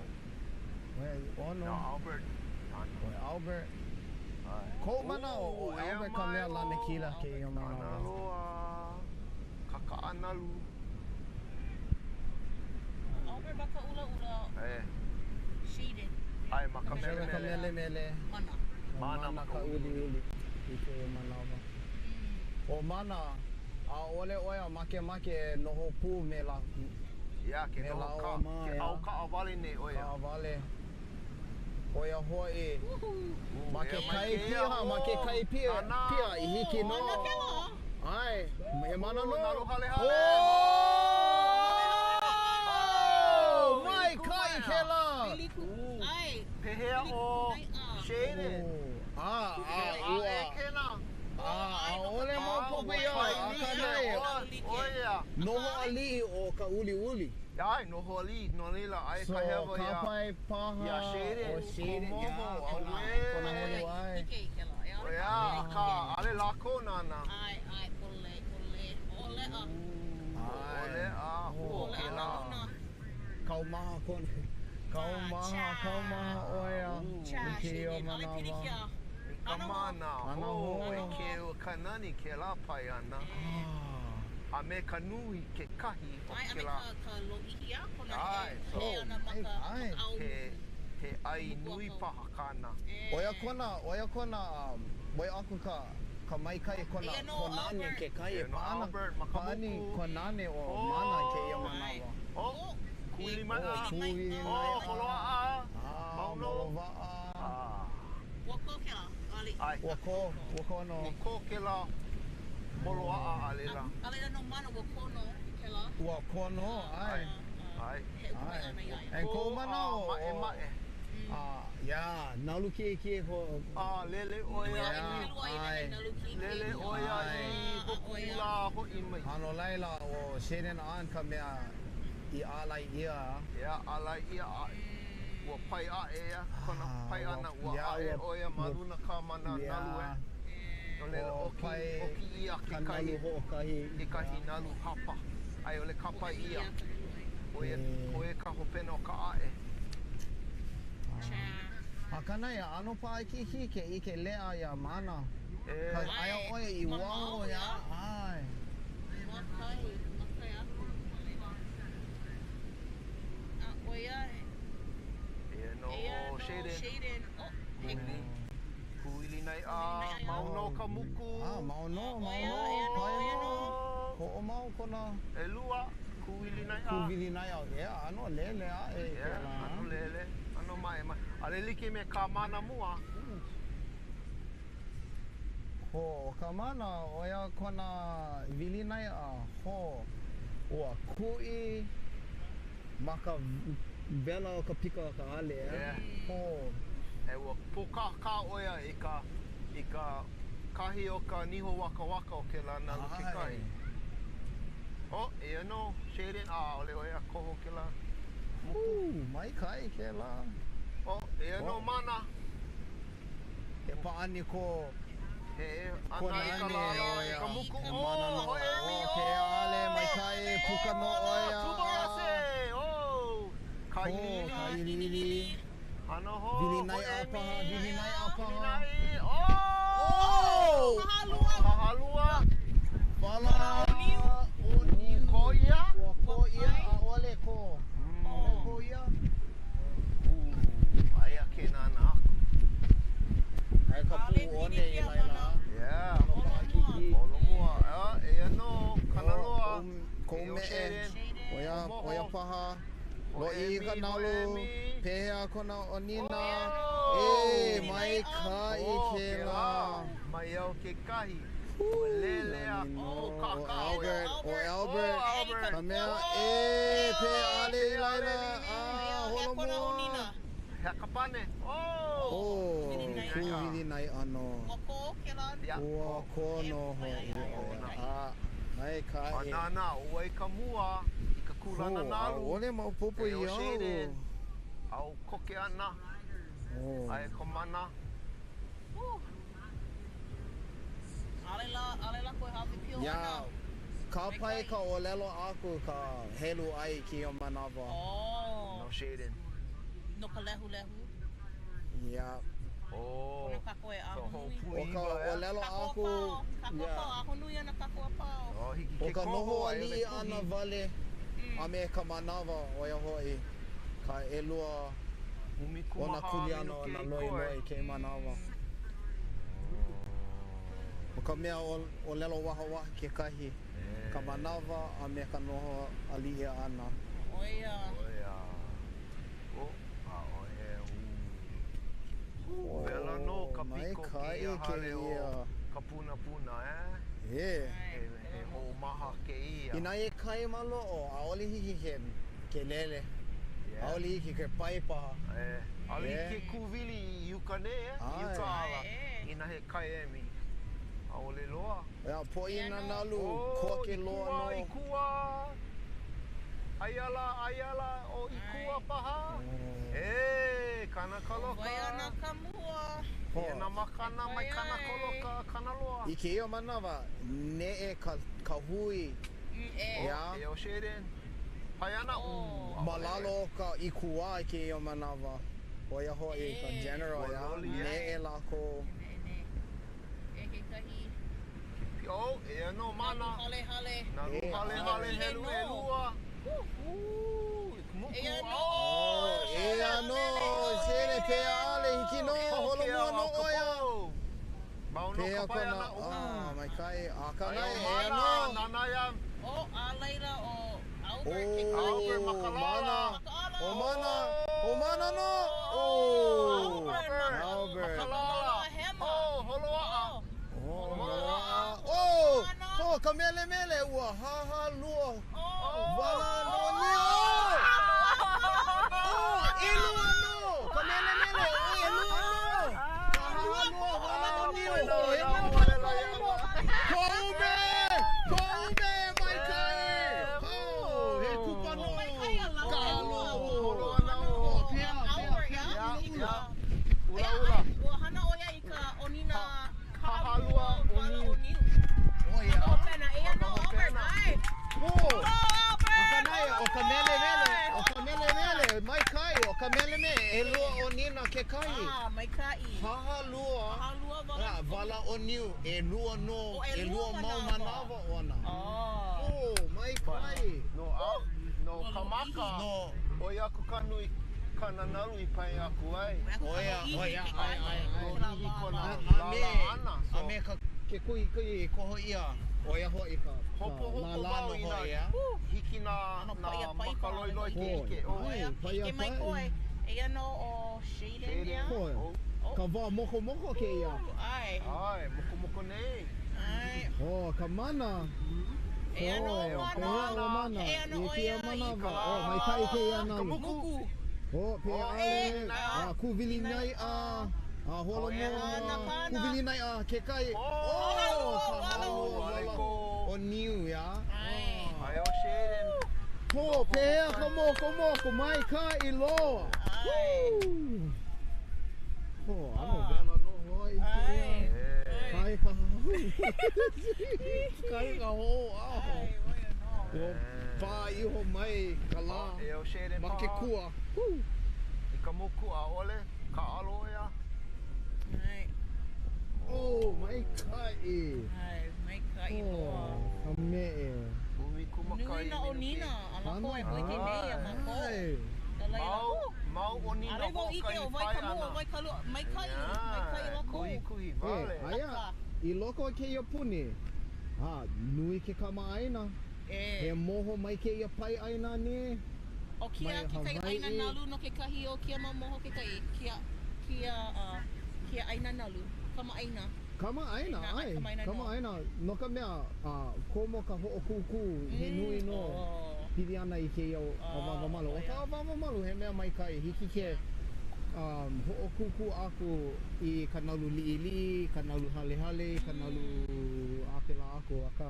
Oh, no. Na Albert. ʻO Albert. Koʻu manaʻo, ʻo Albert ka mea lanakila kēia manawa. Kanaloa. Kakaʻanalu. Albert ma ka ʻulaʻula. E. Shaded. ʻAe, ma ka Mele ka melemele. melemele. Mana. Mana Mana ka uliuli i kēia manawa. ʻO Mana, ʻaʻole ʻo ia makemake e noho pū me la Ia, ke me noho lāua ka, mā, ke ʻeā. ʻau kaʻawale nei ʻo ia. Kaʻawale. ʻO ia hoʻi, ma ke Ea mai kai kēia, piha, ma ke kai piha, Nānā. piha i hiki nō. Mana kēlā. ʻAe, he mana nō. Nalu halehale. Oh! Maikaʻi kēlā! Piliku. ʻAe. Pehea ʻo Shaden? A, a, A ua. e kēnā. A, ʻaʻole maopopo ia, akā naʻe. ʻO ia. Noho aliʻi ʻo ka uliuli. ʻAe, noho aliʻi, no laila, aia So, ka hewa iā. kāpae paha Iā Shaden, ʻo Shaden, ko iā, moho, kona, auē. kona holu ʻae. ʻIke i kēlā. E ʻO ia, akā, ʻaʻole lākou nānā. ʻAe, ʻae, kole, kole. ʻOleʻa. ʻOleʻa, hū ʻOleʻa kēlā. nā luna. Kaumaha kona. Kaumaha, kaumaha ʻo ia. Cha, I kēia Shaden, ʻaʻole manawa. pilikia. Ka mana, Ana hō, hō. e keu ka nani kēlā pae ʻana. A me ka nui kekahi o ʻAe, a me kēlā. ka, ka lōʻihi a kona ʻAe, heʻe, so- heʻe ʻana ma ka, ma ka ʻau. He, He ʻai nui paha kāna. ʻO ia kona, ʻo ia kona, ʻoi aku ka, ka maikaʻi kona Eia nō kōnane Albert. kekahi e Eia nō paʻana, Albert ma ka pāʻani moku. kōnane o Mana i kēia manawa. Oh, kuwili mai Oh, a. kuwili mai Oh, a. holoaʻa. Ah, Mau nō. molowaʻa. Ah. Ua kō kēlā, ʻaʻole. ʻAe. Ua kō, ua kō nō. Ua kō kēlā moloaʻa a laila. A laila no Mana, ua kō nō kēlā. Ua kō nō, ʻae. ʻAe. He uku mai ʻana iā ia. And koʻu manaʻo, A maʻemaʻe. Ah, yeah, nalu kiʻekiʻe ko. A lele ʻo ia i. ʻae. Lele ʻo ia i Hōkūʻula hoʻi mai. A no laila, ʻo Shaden Ahn ka mea i ālai ʻia. Yeah, ālai ʻia aʻe. Ua pae aʻe ia, kona pae ʻana, ua aʻe ʻo ia ma luna ka ma nā nalu e. No laila, ʻoki, ʻoki ʻia kekahi, kekahi nalu hapa, a i ʻole kapa ʻia. ʻO ia, ʻo ia ka hopena o ka ʻaʻe. Akā naʻe, ʻano paʻakikī ke ʻike leʻa iā Mana. Cause aia ʻo ia i waho, yeah, ʻae. Makai, makai aku ma laila. A ʻo ia, Eia nō eia ʻo nō Shaden. Shaden. Oh, he Kuwili, kuwili naiʻa, mau nō ka muku. Ah, mau nō, mau ʻO ia, nō, eia nō, pae eia nō. nō. Hoʻomau kona. ʻElua, kuwili naiʻa. Kuwili naiʻa, yeah, ʻano lele aʻe Yeah, kēlā. ʻano lele, ʻano maʻemaʻe. ʻAʻole like me kā Mana mua. Ho, ʻo ka mana, ʻo ia kona wilinaiʻa, ho, ua kuʻi ma ka wela o ka pika o ka hale, eh? Yeah. Ho. E ua pōkākā ʻo ia i ka, i ka kahi o ka niho wakawaka o kēlā nalu kekahi. Oh, eia nō, Shaden, a ʻaʻole ʻo ia koho kēlā muku. Hū, maikaʻi kēlā. Oh, eia nō Mana. He pāʻani ko He ana i ka lālā, i ka muku. Mana nō. Hoʻēmi, Oh, ke ale maikaʻi, puka nō ʻo ia. Tubarase, oh, ka Oh, ʻiliʻili. ka ʻiliʻili. Hana hou, Wilinaiʻa hoʻēmi. paha, wilinaiʻa paha. Wilinai, oh! Oh! Kahalua. Kahalua. Wala. ʻO niu. Kō ia? Ua kō ia, ʻaʻole kō. ʻAʻole kō ia. Aia ke nānā aku. Aia ka puʻuone i laila. Yeah. ʻAno paʻakikī. Holomua. Ah, eia nō, Kanaloa. Kou meʻe. ʻO ia, ʻo ia paha. Loʻihi ka nalu. Pehea kona ʻonina. E, maikaʻi kēlā. Maiau kekahi. Ua lele a pōkākā ʻo ia. Albert, ʻo Albert, Oh, Albert. ka mea e pe ʻale i laila, a holomua. Hea ka pane? Oh! Oh, kūwilinaiʻa nō. Ua kō kēlā. Ua kō nō hoʻi ʻo ia. A, maikaʻi. A nānā, ʻo wai ka mua i ka kūlana nalu? ʻAʻole maopopo E ʻo iaʻu. Shaden, ʻau koke ana, aia ka mana. ʻAʻole lā, ʻaʻole lākou e hāʻawi pio Yeah, ana. kāpae ka ʻōlelo aku ka helu ʻai i kēia manawa. Oh. No Shaden. No ka lehulehu. Yeah. Oh. Pono kākou e ahonui. ʻO ka ʻōlelo aku, Kākou a pau, ahonui ana kākou a pau. Oh, hiki ʻO ke ka koho noho a i ʻole aliʻi kuhi. ʻana wale a me ka manawa, ʻo ia hoʻi ka ʻelua o nā kuleana o nā loiloi i kēia manawa. ʻO ka mea ʻōlelo wahawaha kekahi, ka manawa a me ka noho aliʻi ʻana. ʻO ia. ʻO ia. ʻO, ʻaʻohe. Ū. Wela nō ka piko kēia hale o ka punapuna, eh? ʻE. He hoʻomaha kēia. Inā he kai maloʻo, ʻaʻole hiki ke ke lele. ʻAʻole hiki ke pae paha. E. ʻAʻole hiki ke kūwili i uka nei, eh? I uka ala. Inā he kai emi. ʻAʻole loa. Ia, poʻi nā nalu, koke loa nō. I kua, aia lā, aia lā, ʻo i kua paha. E, Kanakaloka. ʻO ia ana ka mua. Eia nā makana mai Kanakoloka, Kanaloa. I kēia manawa, neʻe ka, ka hui. Ia. E ʻo Shaden. Pae ana, ū. Ma lalo o ka ʻIkuwā i kēia manawa, ʻo ia hoʻi ka General, ia, neʻe lākou. E kekahi. Oh, eia nō mana. Nalu halehale. Nalu halehale helu ʻelua. Ū, i ka muku. Eia nō. Oh, eia nō. Shayden pea ʻale hiki nō, holomua nō ʻo ia. Mau nō Pea ka pae kona, ʻana. ah, maikaʻi, akā Ai, naʻe, o eia Mana, nō. nānā iā Oh, a laila ʻo Oh, Albert kekahi. Albert Makalala. Mana. Makaʻala. ʻO Mana, ʻo Mana nō. Oh, Albert. Albert. Makalala. Hema. Oh, Holoaʻa. Oh, Holoaʻa. Oh, oh, ka melemele, ua hahalua. Oh. Wala nō niu. Oh, ʻelua nō. Ka melemele, oh, ʻelua nō. Ka hahalua, wala nō niu. Oh, ʻelua. Koume! Koume, maikaʻi! Oh, he kupa nō. Maikaʻi a lau Ka ʻelua. alo. Oh, pea, pea, Albert, pea. yeah. Ya, ya. Ua, Ula, ula. ua hana ʻo ia i ka ʻonina Hahalua wala o o niu. Oh, yeah. Hopena, eia nō Albert, ai. Oh. Oh, Albert! Akā naʻe, ʻo ka melemele, ʻo ka melemele, maikaʻi, ʻo ka melemele, ʻelua ʻonina kekahi. Ah, maikaʻi. Hahalua, Hahalua wala. ah, wala o niu, ʻelua nō, O, ʻelua ʻelua mau manawa. manawa ona. Oh. Oh, maikaʻi. No, no Kamaka. No, ʻOi aku ka nui ka nanalu i pae aku ai. ʻo ia, ʻo ia, ʻae, ʻae, ʻae. Lōʻihi kona A me, lālā ʻana. a So, me ka ke kuhikuhi i koho ʻia, ʻo ia hoʻi ka, ka Hopohopo lālā wau nō i nā hoʻi, a? hiki nā, ʻAno nā paia pai makaloiloi ke Oi. ʻike. Oh, Ai, paia Ike mai pai. koe. Eia nō ʻo Shaden, Shaden. ia. Hoi. Oh. Ka wā mokomoko kēia. Ai. Ai, mokomoko nei. Ai. Oh, ka mana. Eia nō Oh, mana. pehea o mana. Eia nō I ʻo kēia ia i manawa. ka Oh, maikaʻi kēia nalu. Muku. Oh, pea Oh, ʻale. e, A kūwili naiʻa. A holomua. Kana, kana. Kūwili naiʻa kekahi. Oh, Oh, ka wala, halua, wala. wala. O niu, ia. Ai. Ai, o Shaden. Ho, pehea ka mokomoko, maikaʻi loa. Ai. Woo! Ho, ʻano wela nō hoʻi kēia. Ai. Eh. Kai ka Kai ka hou aho. Ai, ʻo ia nō. Ua pā iho mai ka lā Oh, e o Shaden ma ke paha. kua. Woo! I ka moku ʻaʻole, ka ʻalo ia. Ai. Oh, maikaʻi. Ai, maikaʻi loa. Oh, ka meʻe. Umi kumakahi Nui nā ʻonina a lākou e hōʻike nei iā mākou. Ai. No laila, Mau, mau ʻonina ʻAʻole wau ʻike hoʻokahi ʻo wai pae ka mua, ʻana. ʻo wai ka lua. Maikaʻi, maikaʻi lākou. Kuhi, kuhi, Hey, wale. aia, i loko o kēia puni, a nui ke kamaʻāina. E. He moho mai kēia pae ʻāina nei. ʻO kia Mai kekahi Hawaiʻi. ʻāina nalu no kekahi o kia mau moho kekahi. Kia, kia, uh, kia ʻāina nalu. Kamaʻāina. Kamaʻāina, ʻAina, ʻae. kamaʻāina nō. Kamaʻāina, no ka mea, a komo ka hoʻokūkū, he nui nō. Oh. Pili ana i kēia awāwa malu. ʻO ka awāwa malu, he mea maikaʻi. Hiki ke hoʻokūkū aku i ka nalu liʻiliʻi, ka nalu halehale, ka nalu a pēlā aku. Akā,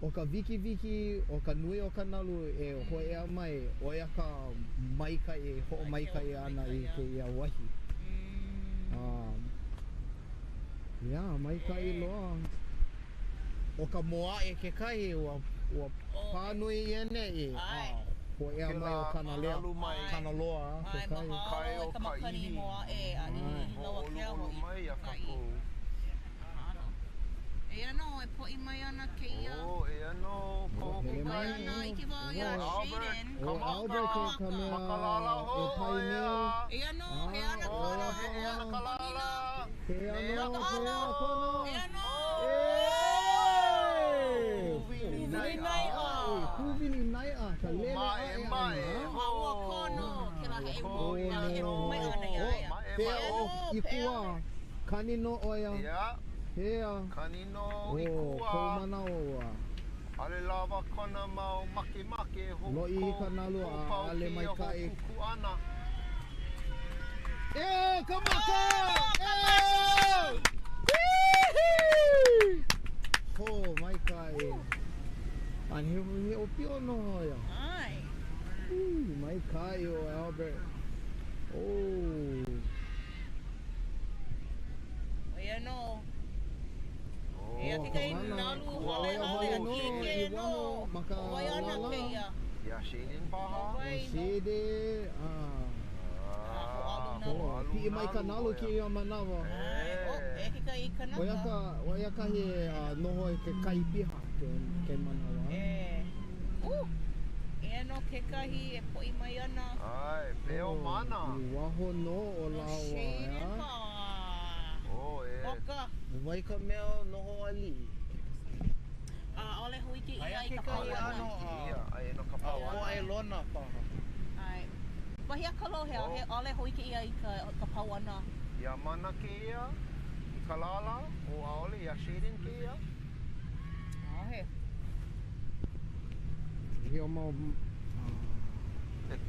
ʻo ka wikiwiki, ʻo ka nui o ka nalu e hōʻea mai, ʻo ia ka maikaʻi, hoʻomaikaʻi ʻana i kēia wahi. Yeah, maikaʻi loa. ʻO ka Moaʻe kekahi, ua, ua pā nui ʻia neʻi. ʻAe. A hōʻea mai ʻo Kanalea, Nalu mai. Kanaloa ʻAe, kekahi. Kai mahalo o i ka ka makani ihi. Moaʻe a i Lauakea Hōʻoluʻolu hoʻi. mai iā kākou. Mahalo. Eia nō, e poʻi mai ana kēia. Oh, eia nō, koho Hele ke mai. Mai ana i ke wā iā Oh. Shaden. ʻO Albert ke ka mea Makalala e pae nei. hōʻoia. Eia nō, he ana Ah, kona. Oh, he ana ka lālā. He ana, he ana kona. Eia nō. Hey! Kūwili Kūwili naiʻa. naiʻa. Kūwili naiʻa, ka lele Mae, aʻe mae. ana. A ua kono kēlā he Oh, ʻeu, he ʻeu mai ana iā ia. Mae, Pea mae. o i kua, kani nō ʻo ia. Ia, Hea. kani nō i Oh, kua. kou manaʻo ua. ʻAʻole lawa kona mau makemake hoʻokō. Loʻihi ka nalu a hoʻopau ʻaʻole kēia maikaʻi. hoʻokūkū ʻana. E, ka maka! E! Ho, maikaʻi. A he, he ʻōpio nō ia. ʻAe. Maikaʻi ʻo Albert. Oh. ʻO ia nō. Eia kekahi nalu halehale a kīkē nō. ʻO wai ana kēia? Iā Shaden paha. Wai nō. Shade, ah. hoʻālu nalu. Oh, piʻi mai ka nalu kēia manawa. ʻAe. Oh, eia kekahi ʻO ia kanaka. ka, ʻo ia kahi e noho i ke kai piha ke, ke manawa. E. Eia nō kekahi e poʻi mai ana. ʻAe, peo mana. I waho nō o No lāua, Shaden ʻeā? pa. Oh, e. Oka. ʻO wai ka mea noho aliʻi? ʻAʻole hōʻike ʻia Aia i ka kekahi pau ʻana. ʻano Ia, aia no ka a pau ʻana. hōʻailona paha. ʻAe. Wahi a ka lohe, Oh. ʻaʻole ʻaʻole hōʻike ʻia i ka ka pau ʻana. Iā Mana kēia, i ka lālā, o ʻaʻole iā Shaden kēia? ʻAʻohe. He mau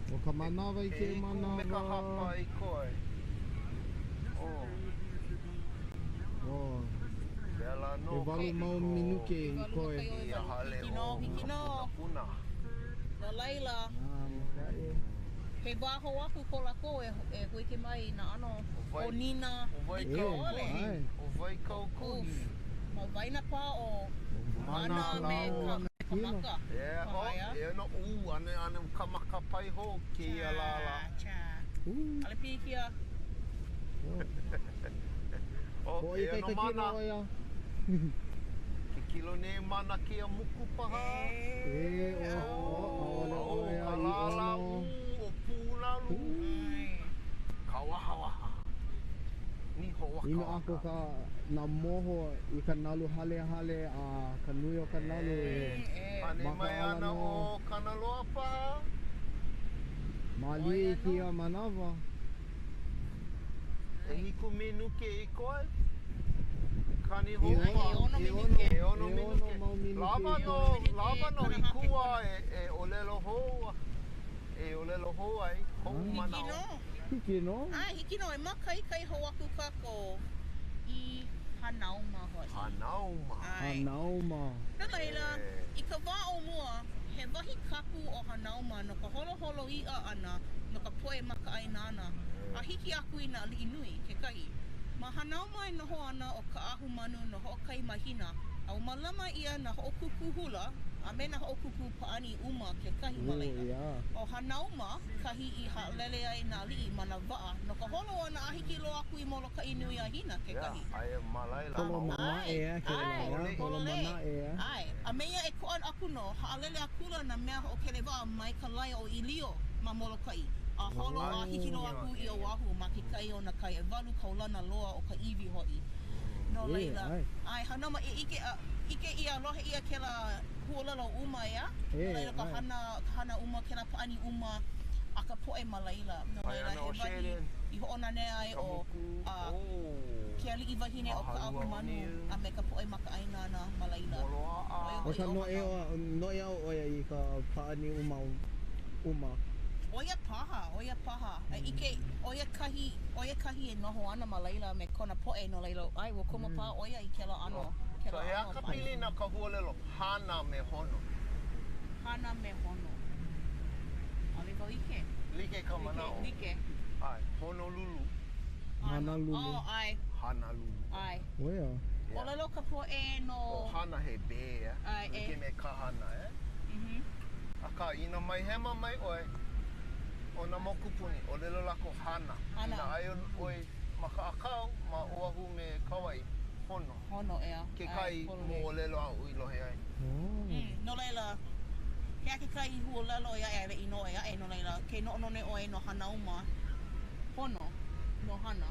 ʻO ka manawa i kēia ʻEhiku me ka manawa. hapa i koe. Oh. Oh. Pēlā nō ʻEwalu mau kahiko. minuke i koe. Ia hale Hiki nō, o hiki nō. Kapunapuna. No laila, Ah, maikaʻi. he wā hou aku ko lākou e, e huike mai i nā ʻano wai- ʻo Nina ʻO wai like kau ʻole. kuhi? ʻO wai kau kuhi? Oof. Ma waena paha o Mana me ka, Kamaka. Yeah, Paha, oh, ia? e no, ʻū, ane, ane Kamaka pai hou kēia lālā. Chā. ʻAʻole pilikia. Oh, Hoʻoikaika e no kino Mana. ʻo ia. Ke kilo nei Mana kēia muku paha. E, o, o, ʻaʻole Oh, ʻo ia ka i lālā, ʻono. ʻū, o Pūnalu. Ka wahawaha. Niho waka Inu aku waka. ka nā moho i ka nalu halehale a ka nui o ka nalu e Pane mai makaʻala ana nō. ʻo Kanaloa paha. Mālie i kēia manawa. ʻEhiku minuke i koe. Kani hou ʻEono. paha. ʻEono minuke. ʻEono ʻEono minuke. mau minuke Lawa i nō, koe. lawa nō i Kanahā kua e, e ʻōlelo hou, e ʻōlelo hou ai koʻu Hiki manaʻo. nō. Hiki nō. ʻAe, hiki nō. E mākaʻikaʻi hou aku kākou i Hanauma hoʻi. Hanauma. ʻAe. Hanauma. No laila, i ka wā o mua, he wahi kapu ʻo Hanauma no ka holoholo iʻa ʻana no ka poʻe makaʻāinana, a hiki aku i nā aliʻi nui kekahi. Ma Hanauma e noho ana ʻo Kaʻahumanu no hoʻokahi mahina, a ua mālama ʻia nā hoʻokūkū hula a me nā hoʻokūkū pāʻani uma kekahi ma Oh, laila. yeah. ʻO Hanauma kahi i haʻalele ai nā aliʻi ma nā waʻa no ka holo ʻana a hiki loa aku i Molokaʻi nui a Hina kekahi. Yeah, aia ma laila. Holo manaʻe ea kēlā, ʻAe, ea? Holo pololei. manaʻe ea. ʻAe. A me ia ʻekoʻa aku nō, haʻalele akula nā mea hoʻokele waʻa mai ka lae ʻo ʻĪlio ma Molokaʻi, a holo a hiki loa aku i Oʻahu ma kekahi o nā kai ʻewalu kaulana loa o ka iwi hoʻi. No ʻĒ, laila, ʻae. ʻae, Hanauma e ʻike a ʻike ʻia, lohe ʻia kēlā huaʻōlelo uma, ʻeā? No ʻĒ, laila ka ʻae. hana, ka hana uma, kēlā pāʻani uma a ka poʻe ma laila. No Aia laila, nō he wahi Shaden. i hoʻonanea ai Ka ʻo moku. a Oh. ke aliʻi wahine o Mahalua Kaʻahumanu ʻo a me ka poʻe makaʻāinana ma laila. Moloaʻa. ʻO ia ʻO hoʻi ka ʻo noʻeau, Hanauma. noʻeau ʻo ia i ka pāʻani uma, uma. ʻO ia paha, ʻo ia paha. A ʻike, ʻo ia kahi, ʻo ia kahi e noho ana ma laila me kona poʻe, no laila, ʻae, ua komo paha ʻo ia i kēlā ʻano, So kēlā he ʻano aha ka pāʻani. pilina ka huaʻōlelo hana me hono? Hana me hono. ʻAʻole wau ʻike. Like ka manaʻo. Like, like. ʻAe, Honolulu. Hanalulu. Oh, ʻae, Hanalulu. ʻae. ʻO ia. Yeah. ʻŌlelo ka poʻe no. ʻO hana he be, ea. ʻAe, e. Like me ka hana, ea. Mhm. Akā, inā mai hema mai ʻoe o nā mokupuni, ʻōlelo lākou hana. Hana. Inā aia ʻoe ma ka ʻākau, ma Oʻahu me Kauaʻi, hono. Hono, ʻeā. Kekahi ʻAe, pololei. moʻolelo aʻu i lohe ai. Oh. Mm, no laila, he aha kekahi huaʻōlelo ʻē aʻe a i ʻole inoa ʻē aʻe, no laila, ke noʻonoʻo nei ʻoe no Hanauma, hono, no hana.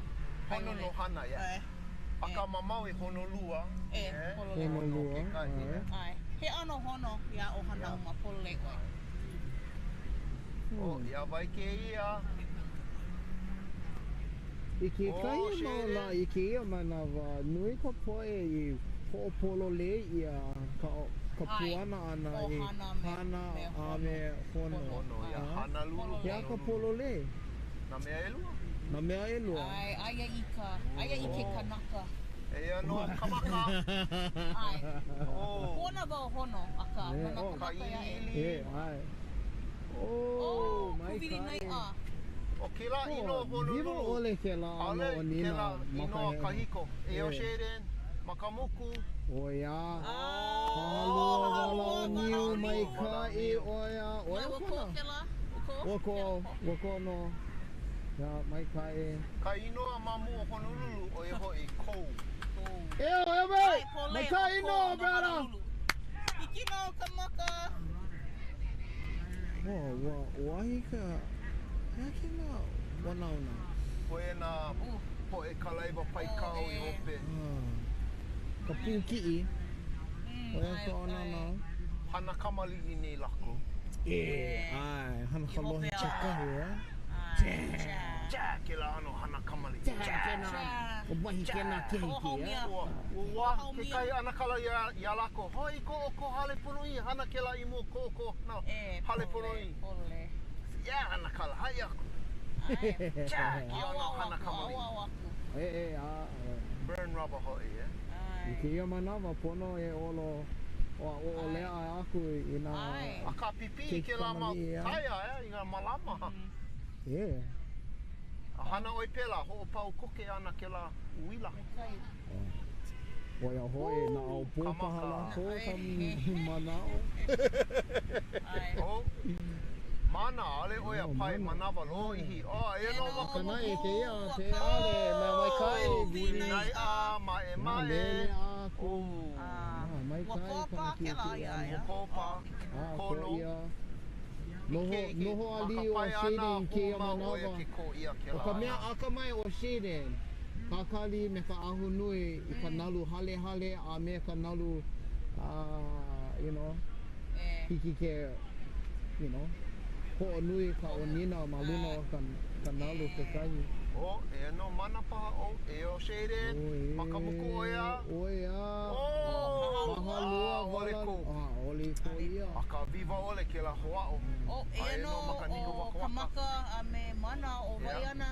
Hono no hana, yeah. ʻAe. Akā ma Maui, honolua. E, eh? pololei. Honolua, Kekahi, ʻae. eh? ʻAe. He ʻano hono iā ʻo Hanauma, pololei ʻoe. Oh, iā wai kēia? I kekahi Oh, mau Shaden. lā, i kēia manawa, nui ka poʻe i hoʻopololei ʻia ka, ka ʻAe. puana ʻana ʻO i hana me- hana me a hono. me hono. Hono, iā ʻAe. Hanalulu, He aha ka Honolulu. pololei? Nā mea ʻelua. Nā mea ʻelua. ʻAe, aia i ka, aia i ke kanaka. Eia nō Kamaka. ʻAe. Oh. Puana wau hono, akā, E, no nā oh. Ka kanaka ʻē aʻe. ʻiliʻili. E, ʻae. Oh, Oh, maikaʻi. kūwili naiʻa. ʻO kēlā inoa Oh, Honolulu. Wiwo ʻole kēlā ʻano ʻAʻole o Nina kēlā ma ka inoa hema. kahiko. Eia E. Shaden, Makamuku. ʻO ia. Ah, Hahalua walaʻo niu walaʻo niu. maikaʻi ʻo ia. ʻO ia Ua kō kona. kēlā? Ua kō? Ua kō, ua kō nō. Ia, maikaʻi. Ka inoa ma mua o Honolulu, ʻo ia hoʻi Kou. Eo, eo me! ʻAe, pololei, Maikaʻi ʻo nō, kō no brother! Honolulu. Hiki nō ka maka. Oh, ua wahi ka he aha kēlā wanauna? ʻO ia nā poʻe kalaiwa paikau i hope. Ah, ka pūkiʻi. ʻO ia ka wanauna. Hana kamaliʻi nei lākou. E, ʻae, hana ka lohe chakahu, eh? Jack, kēlā ʻano hana kamaliʻi. Jack, kēnā, o wahi kēnā keiki, eh? Ua, ua kekahi ʻanakala iā, iā lākou, Hoi ko ʻoukou hale ponoʻī, hana kēlā i mua ko ʻoukou hana hale ponoʻī. Yeah, ʻanakala, haʻi aku. Jack, ia ʻano hana kamaliʻi. E, e, a, e. Burn rubber hoʻi, eh? I kēia manawa, pono e olo o a ʻoʻoleʻa aku i nā Akā pipī keiki kēlā mau kamaliʻi, eh? kaea, eh, i nā malama. Yeah. A hana ʻoe pēlā, hoʻopau koke ana kēlā uila. ʻO ia hoʻi, naʻaupō paha lākou ka manaʻo. Oh, mana, ʻaʻole ʻo ia pae manawa lōʻihi. Oh, aia nō ma ka Naʻe kēia, kēia ʻaʻole, mea maikaʻi. Wili naiʻa, maʻemaʻe. Lele aku. Ah, maikaʻi ka kiʻekiʻe ʻana. Ua kō pā, Ah, kō kō nō. ʻia. Noho, noho aliʻi ʻo Shaden i kēia manawa. ʻO ka mea akamai o Shaden, kakali me ka ʻahunui i ka nalu halehale a me ka nalu, ah, you know, hiki ke, you know, hoʻonui ka ʻonina ma luna o ka, ka nalu kekahi. Oh, eia nō mana paha ʻo, e ʻo Shaden, makamuku ʻo ia. ʻO ia. Oh, Mahalua ʻaʻole wala, kō. ʻaʻole i kō ʻia. Akā viva ʻole kēlā hoʻāʻo. Oh, eia Aia nō nō ma ka niho ʻo wakawaka. Kamaka a me Mana ʻo Yeah. Waiana.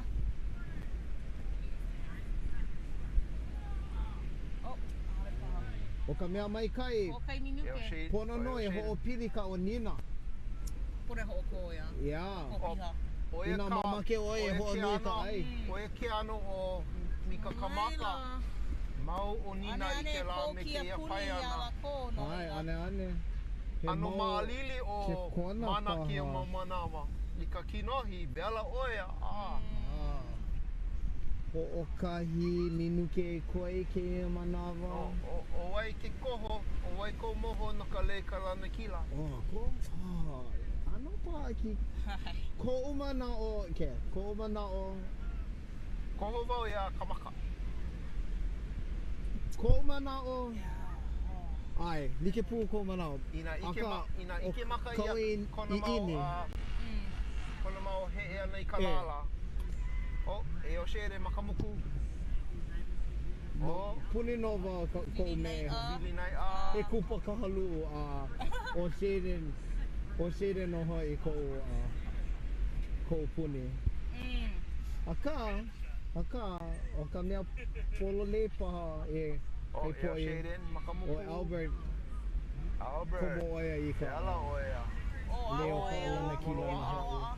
Oh, ʻaʻole paha. ʻO ka mea maikaʻi, Hoʻokahi minuke. pono nō e hoʻopili ka ʻonina. Pono e hoʻokō, ia. Yeah. Hoʻokō piha. ʻO ia Inā ka, mamake ʻoe ʻo e ia ke hoʻonui ka ʻano, ʻai. ʻo ia ke ʻano o Mika Kamaka, mau ʻonina i ʻaneʻane kēlā kō me kia kēia puni pae iā ʻana. lākou no ʻAe, laila. ʻaneʻane. He ʻAno mau maʻalili ʻo kekona Mana kēia paha. mau manawa. I ka kinohi, wela ʻo ia, a. Ah. Hoʻokahi minuke i koe i kēia manawa. ʻO, ʻo, ʻo wai ke koho, ʻo wai kou moho no ka lei ka lanakila? Oh, ko, ah, ʻano paʻakikī. Koʻu manaʻo, ke, koʻu manaʻo. Koho wau iā Kamaka. Koʻu manaʻo, ʻae, like pū koʻu manaʻo. Inā ʻike, Akā, ma, inā ʻo ʻike maka kaʻu ʻia kona mau, ʻiʻini. uh, kona mau heʻe ʻana i ka E. lālā. Oh, e ʻo Shere Makamuku. Oh, Puni nō wau ka, koʻu me. Wili naiʻa. He kupa kahaluu a ʻo Shaden, ʻo Shaden nō hoʻi koʻu, uh, koʻu puni. Akā, akā, ʻo ka mea pololei paha e Oh, kai e ʻo poʻi, Shaden Makamuku. ʻo Albert, Albert. komo ʻo ia i ka, Ke ala ʻo ia. Oh, leo ʻaʻo ka ia. lanakila Oh, hoʻi.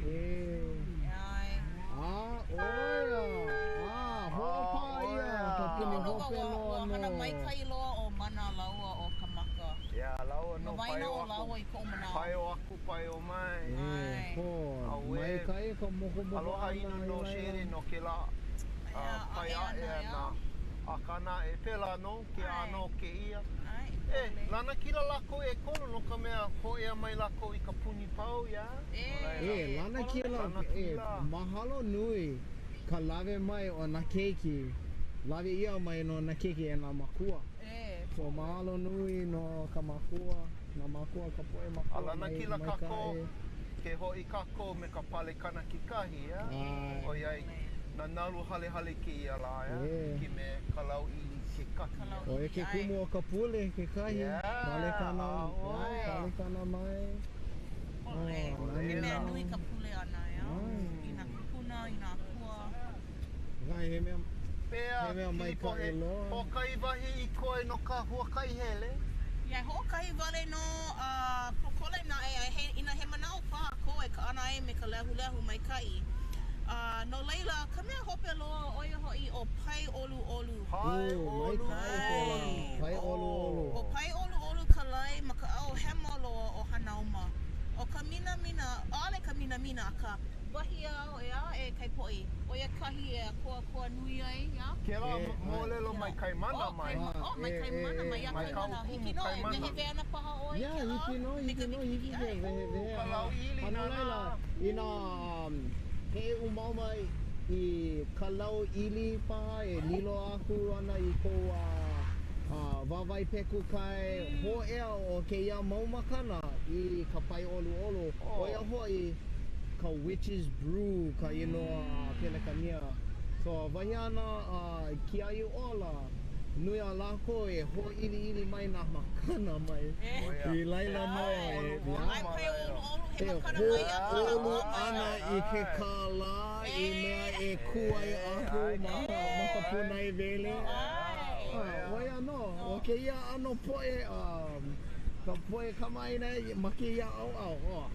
E. A, ʻo ia. A, hoʻopā ʻia ka puni Noho hope ua, loa ua hana nō. maikaʻi loa ʻo Mana lāua ʻo Kamaka. Iā lāua Ma nō waena paeo o aku. lāua i koʻu manaʻo. Paeo aku, paeo mai. E, ho, Auē. maikaʻi ka mokomoko Aloha ʻana ʻino i nō laila. Shaden no kēlā Ea, pae aʻe aʻe ana, ʻana. Akā naʻe, pēlā nō ke ʻano o kēia. ʻAe, E, lanakila lākou ʻekolu no ka mea, hōʻea mai lākou i ka puni pau, iā? E. E, lanakila, e, Lanakila. mahalo nui ka lawe mai o nā keiki. Lawe ʻia mai nō nā keiki e nā makua. E. So mahalo nui no ka makua, nā makua, ka poʻe makua A lanakila mai, kākou, maikaʻi. ke hoʻi kākou me ka palekana kekahi, ia? ʻAe. ʻOiai, nā nalu halehale kēia lā, ia? E. Like me ka lauʻili kekahi. Ka ʻO ia ke kumu o ka pule kekahi. Yeah. Palekana, ʻAʻole. ʻae, palekana mai. ʻOle. Oh, He mea nani. nui ka pule ʻana, ea? ʻAe. I nā kūpuna, i nā akua. ʻAe, he mea, Pea, he mea maikaʻi kilipohe, loa. hoʻokahi wahi i koe no ka huakaʻi hele. Ia, hoʻokahi wale nō a pōkole naʻe a he, inā he manaʻo paha kou e kaʻana ai me ka lehulehu maikaʻi. A no laila, ka mea hope loa, ʻo ia hoʻi ʻo Pae ʻOluʻolu. Pae Ooh, maikaʻi kēlā. ʻOluʻolu. Pae ʻOluʻolu. ʻO Pae ʻOluʻolu ka lae ma ka ʻao hema loa o Hanauma. ʻO ka minamina, ʻaʻole ka minamina, akā, Wahi āu, ʻeā, e Kaipoʻi, ʻo ia kahi e ʻākoakoa nui ai, ʻeā? Kēlā moʻolelo mai Kaimana mai. Oh, mai Kaimana mai, iā Kaimana. Hiki nō e wehewehe ana paha ʻoe i kēlā? Hiki nō, hiki nō, hiki ke wehewehe. Ka lau ʻili A no laila, inā he umauma i ka lau ʻili paha e lilo aku ana i kou wāwae peku kai hōʻea o kēia mau makana i ka pae ʻoluʻolu, ʻo ia hoʻi ka witch's brew ka inoa Pelekania. So, wahi a nā kiaʻi ola, nui a lākou e hōʻiliʻili mai nā makana mai i laila nō e e hōʻolu ana i ke kālā i mea e kūʻai aku ma ka pūnaewele. ʻO ia nō, ʻo kēia ʻano poʻe, ka poʻe kamaʻāina ma kēia ʻaoʻao, oh,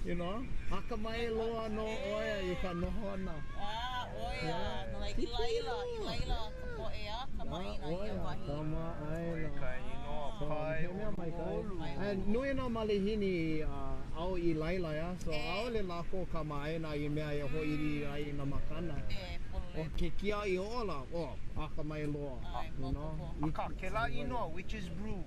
you know, akamai loa nō ʻoe i ka nohona. Ah, ʻo ia, no laila, i laila, i laila ka poʻe a kamaʻāina i ia wahi. Kamaʻāina. Ka inoa pae ʻoluʻolu. A nui nā malihini ʻau i laila, yeah? So ʻaʻole lākou kamaʻāina i mea e hōʻili ai i nā makana. ʻO ke kiaʻi ola, oh, akamai loa. You know? Akā, kēlā inoa, witch's brew,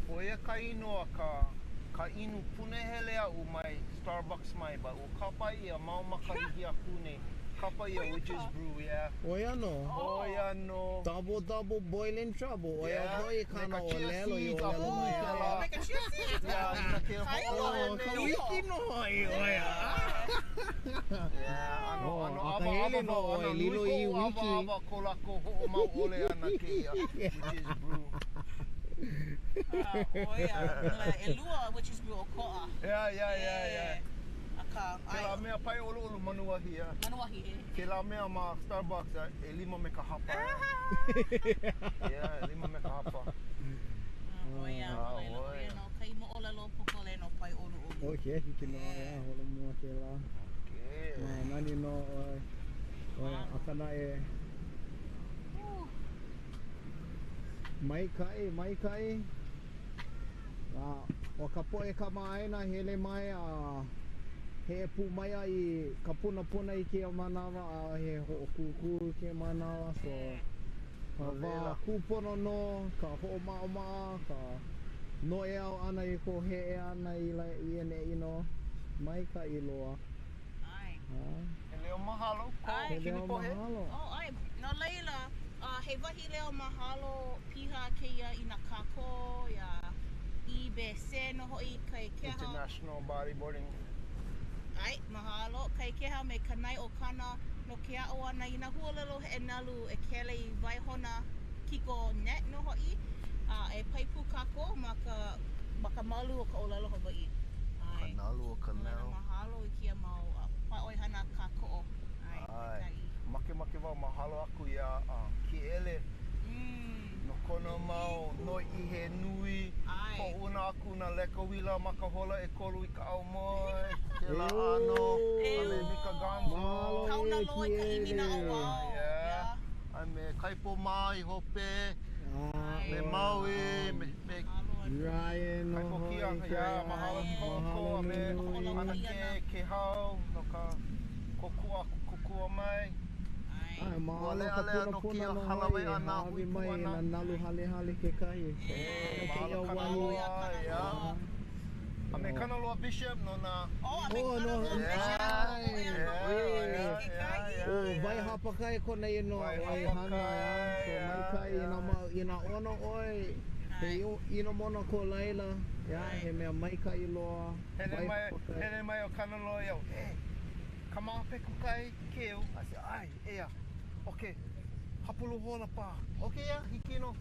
ʻo ia ka inoa ka ka inu punahele aʻu mai Starbucks mai, but ua kapa ʻia mau makahiki aku nei, kapa ʻia witch's brew, yeah. ʻO ia nō. ʻO ia nō. Double double boiling trouble, ʻo ia hoʻi kāna ʻōlelo i ʻōlelo mai ai. Me ka chia seeds. Yeah, inā ke hoʻolohe Ka nei. wiki nō hoʻi ʻo ia. Yeah, ʻano, ʻano Oh, a ka ʻawa hele ʻawa nō wau, ʻoe, ʻano nui lilo i koʻu ʻawa wiki. ʻawa ko lākou hoʻomau ʻole ʻana kēia witch's brew. Ah, ʻo ia, ʻelua witch's brew ʻokoʻa. Yeah, yeah, yeah, yeah. Akā, Kēlā mea pae ʻoluʻolu manuahi, yeah. Manuahi, e. Kēlā mea ma Starbucks, ʻelima me ka hapa. Yeah, ʻelima me ka hapa. ʻO ia, no laila, ʻo ia nō kahi moʻolelo pōkole no pae ʻoluʻolu. Okay, hiki nō, yeah, holomua kēlā. Okay. Oh, nani nō ʻoe. ʻO ia, akā naʻe. Maikaʻi, maikaʻi. A ʻo ka poʻe kamaʻāina hele mai a heʻe pū mai a i ka punapuna i kēia manawa a he hoʻokūkū i kēia manawa. So, ka wā kūpono nō, ka hoʻomaʻamaʻa, ka noʻeau ʻana i ko heʻe ʻana i i ʻaneʻi nō. Maikaʻi loa. ʻAe. He leo mahalo ko He leo Kinipohe. mahalo. Oh, ʻae. No laila, he wahi leo mahalo piha kēia i nā kākoʻo, iā IBC nō hoʻi, Kai Keha. International Bodyboarding. ʻAe, mahalo. Kai Keha me Kanai ʻOkana no ke aʻo ʻana i nā huaʻōlelo heʻenalu e kele i waihona kiko net nō hoʻi, a e pai pū kākou ma ka ma ka malu o ka ʻōlelo Hawaiʻi. ʻAe. Ka nalu o ka No laila, nau. mahalo i kēia mau pāʻoihana kākoʻo. ʻAe, ʻAe. maikaʻi. Makemake wau mahalo aku iā Kiʻele no kona mau noiʻi he nui. ʻAe. Hoʻouna aku nā leka uila ma ka hola ʻekolu i ka aumoe, kēlā ʻano, a me Mika Gonzo. Mahalo Kauna e loa i ka ʻimi Kiʻele. naʻauao. Yeah. A me Kaipo mā i hope, Ah, me Maui, me, me Ryan nō Kaipo hoʻi Kia, kēia. yeah, mahalo Mahalo koko a me nui. ʻAnakē Kehau no ka kōkua aku kōkua mai. ʻAe, mahalo Ua ka leʻaleʻa no punapuna kēia nō hālāwai hoʻi e ʻana, hāʻawi hui pū mai i ʻana. nā nalu halehale kekahi. E, No mahalo kēia wahi. Kanaloa, yeah. A me Kanaloa Bishop no nā Oh, a me Oh, no, Kanaloa Bishop. ʻae. ʻO ia nō Yeah, kekahi. ʻO Waihapakai kona inoa ʻoihana, yeah. So maikaʻi inā ma inā ʻono ʻoe, he inamona ko laila, yeah, he mea maikaʻi loa. Hele mai, Waihapakai. hele mai ʻo Kanaloa iaʻu, e, Kamaʻapeku kai keu. I said, ʻae, ʻeā, okay, hapalua hola paha. Okay, yeah, hiki nō.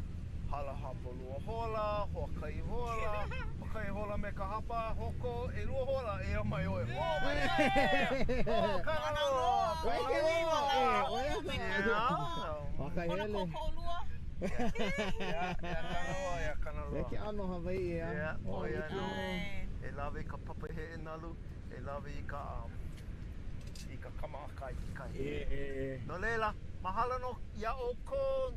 Hala hapalua hola, hoʻokahi hola, hoʻokahi hola me ka hapa, hoko, ʻelua hola, eia mai ʻoe. Oh my God! Oh, Kanaloa! Kanaloa! Eh, ʻo ia ka- Yeah. ʻO ka Kona hele. kōkoʻolua. Yeah, yeah, Kanaloa, yeah, Kanaloa. E ke ʻano Hawaiʻi, yeah. Yeah, ʻo ia nō. ʻAe. E lawe i ka papa heʻe nalu, e lawe i ka um, i ka kamaʻakai i kai. E, e, e. No laila, mahalo nō iā ʻoukou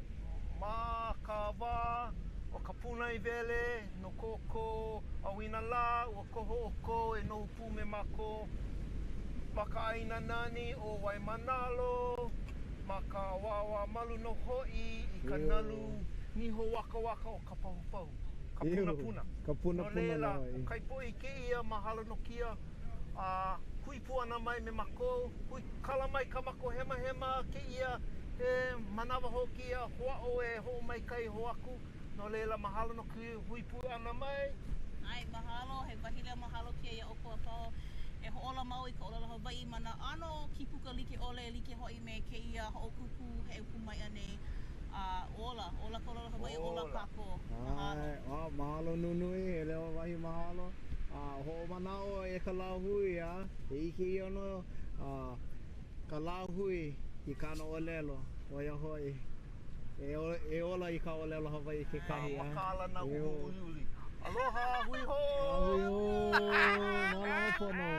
ma ka wā o ka pūnaewele no ko ʻoukou ʻauinalā, ua koho ʻoukou e noho pū me mākou. Ma ka ʻāina nani ʻo Waimānalo, ma ka awāwa malu nō hoʻi i ka nalu niho wakawaka o Kapahupahu, ka punapuna. Ka punapuna No laila, nō hoʻi. ʻo Kaipoʻi kēia, mahalo no kēia a hui pū ʻana mai me mākou, hui kala mai kā mākou hemahema kēia, he manawa hou kēia hoʻāʻo e hoʻomaikaʻi hou aku, no laila mahalo no ka hui pū ʻana mai. ʻAe, mahalo, he wahi leo mahalo kēia iā ʻoukou a pau e hoʻōla mau i ka ʻōlelo Hawaiʻi ma nā ʻano kīpuka like ʻole, like hoʻi me kēia hoʻokūkū he ʻupu maiʻa nei. A ola, ola ka ʻōlelo Hawaiʻi, ola kākou. Mahalo. ʻAe, a mahalo nunui, he leo wahi mahalo. A hoʻomanaʻo e ka lāhui, a e ʻike ʻia nō a ka lāhui i kāna ʻōlelo, ʻo ia hoʻi, e ola i ka ʻōlelo Hawaiʻi kekahi, A makaʻala nā ulu uliuli. Aloha, hui hou! Hui hou! Mālama pono!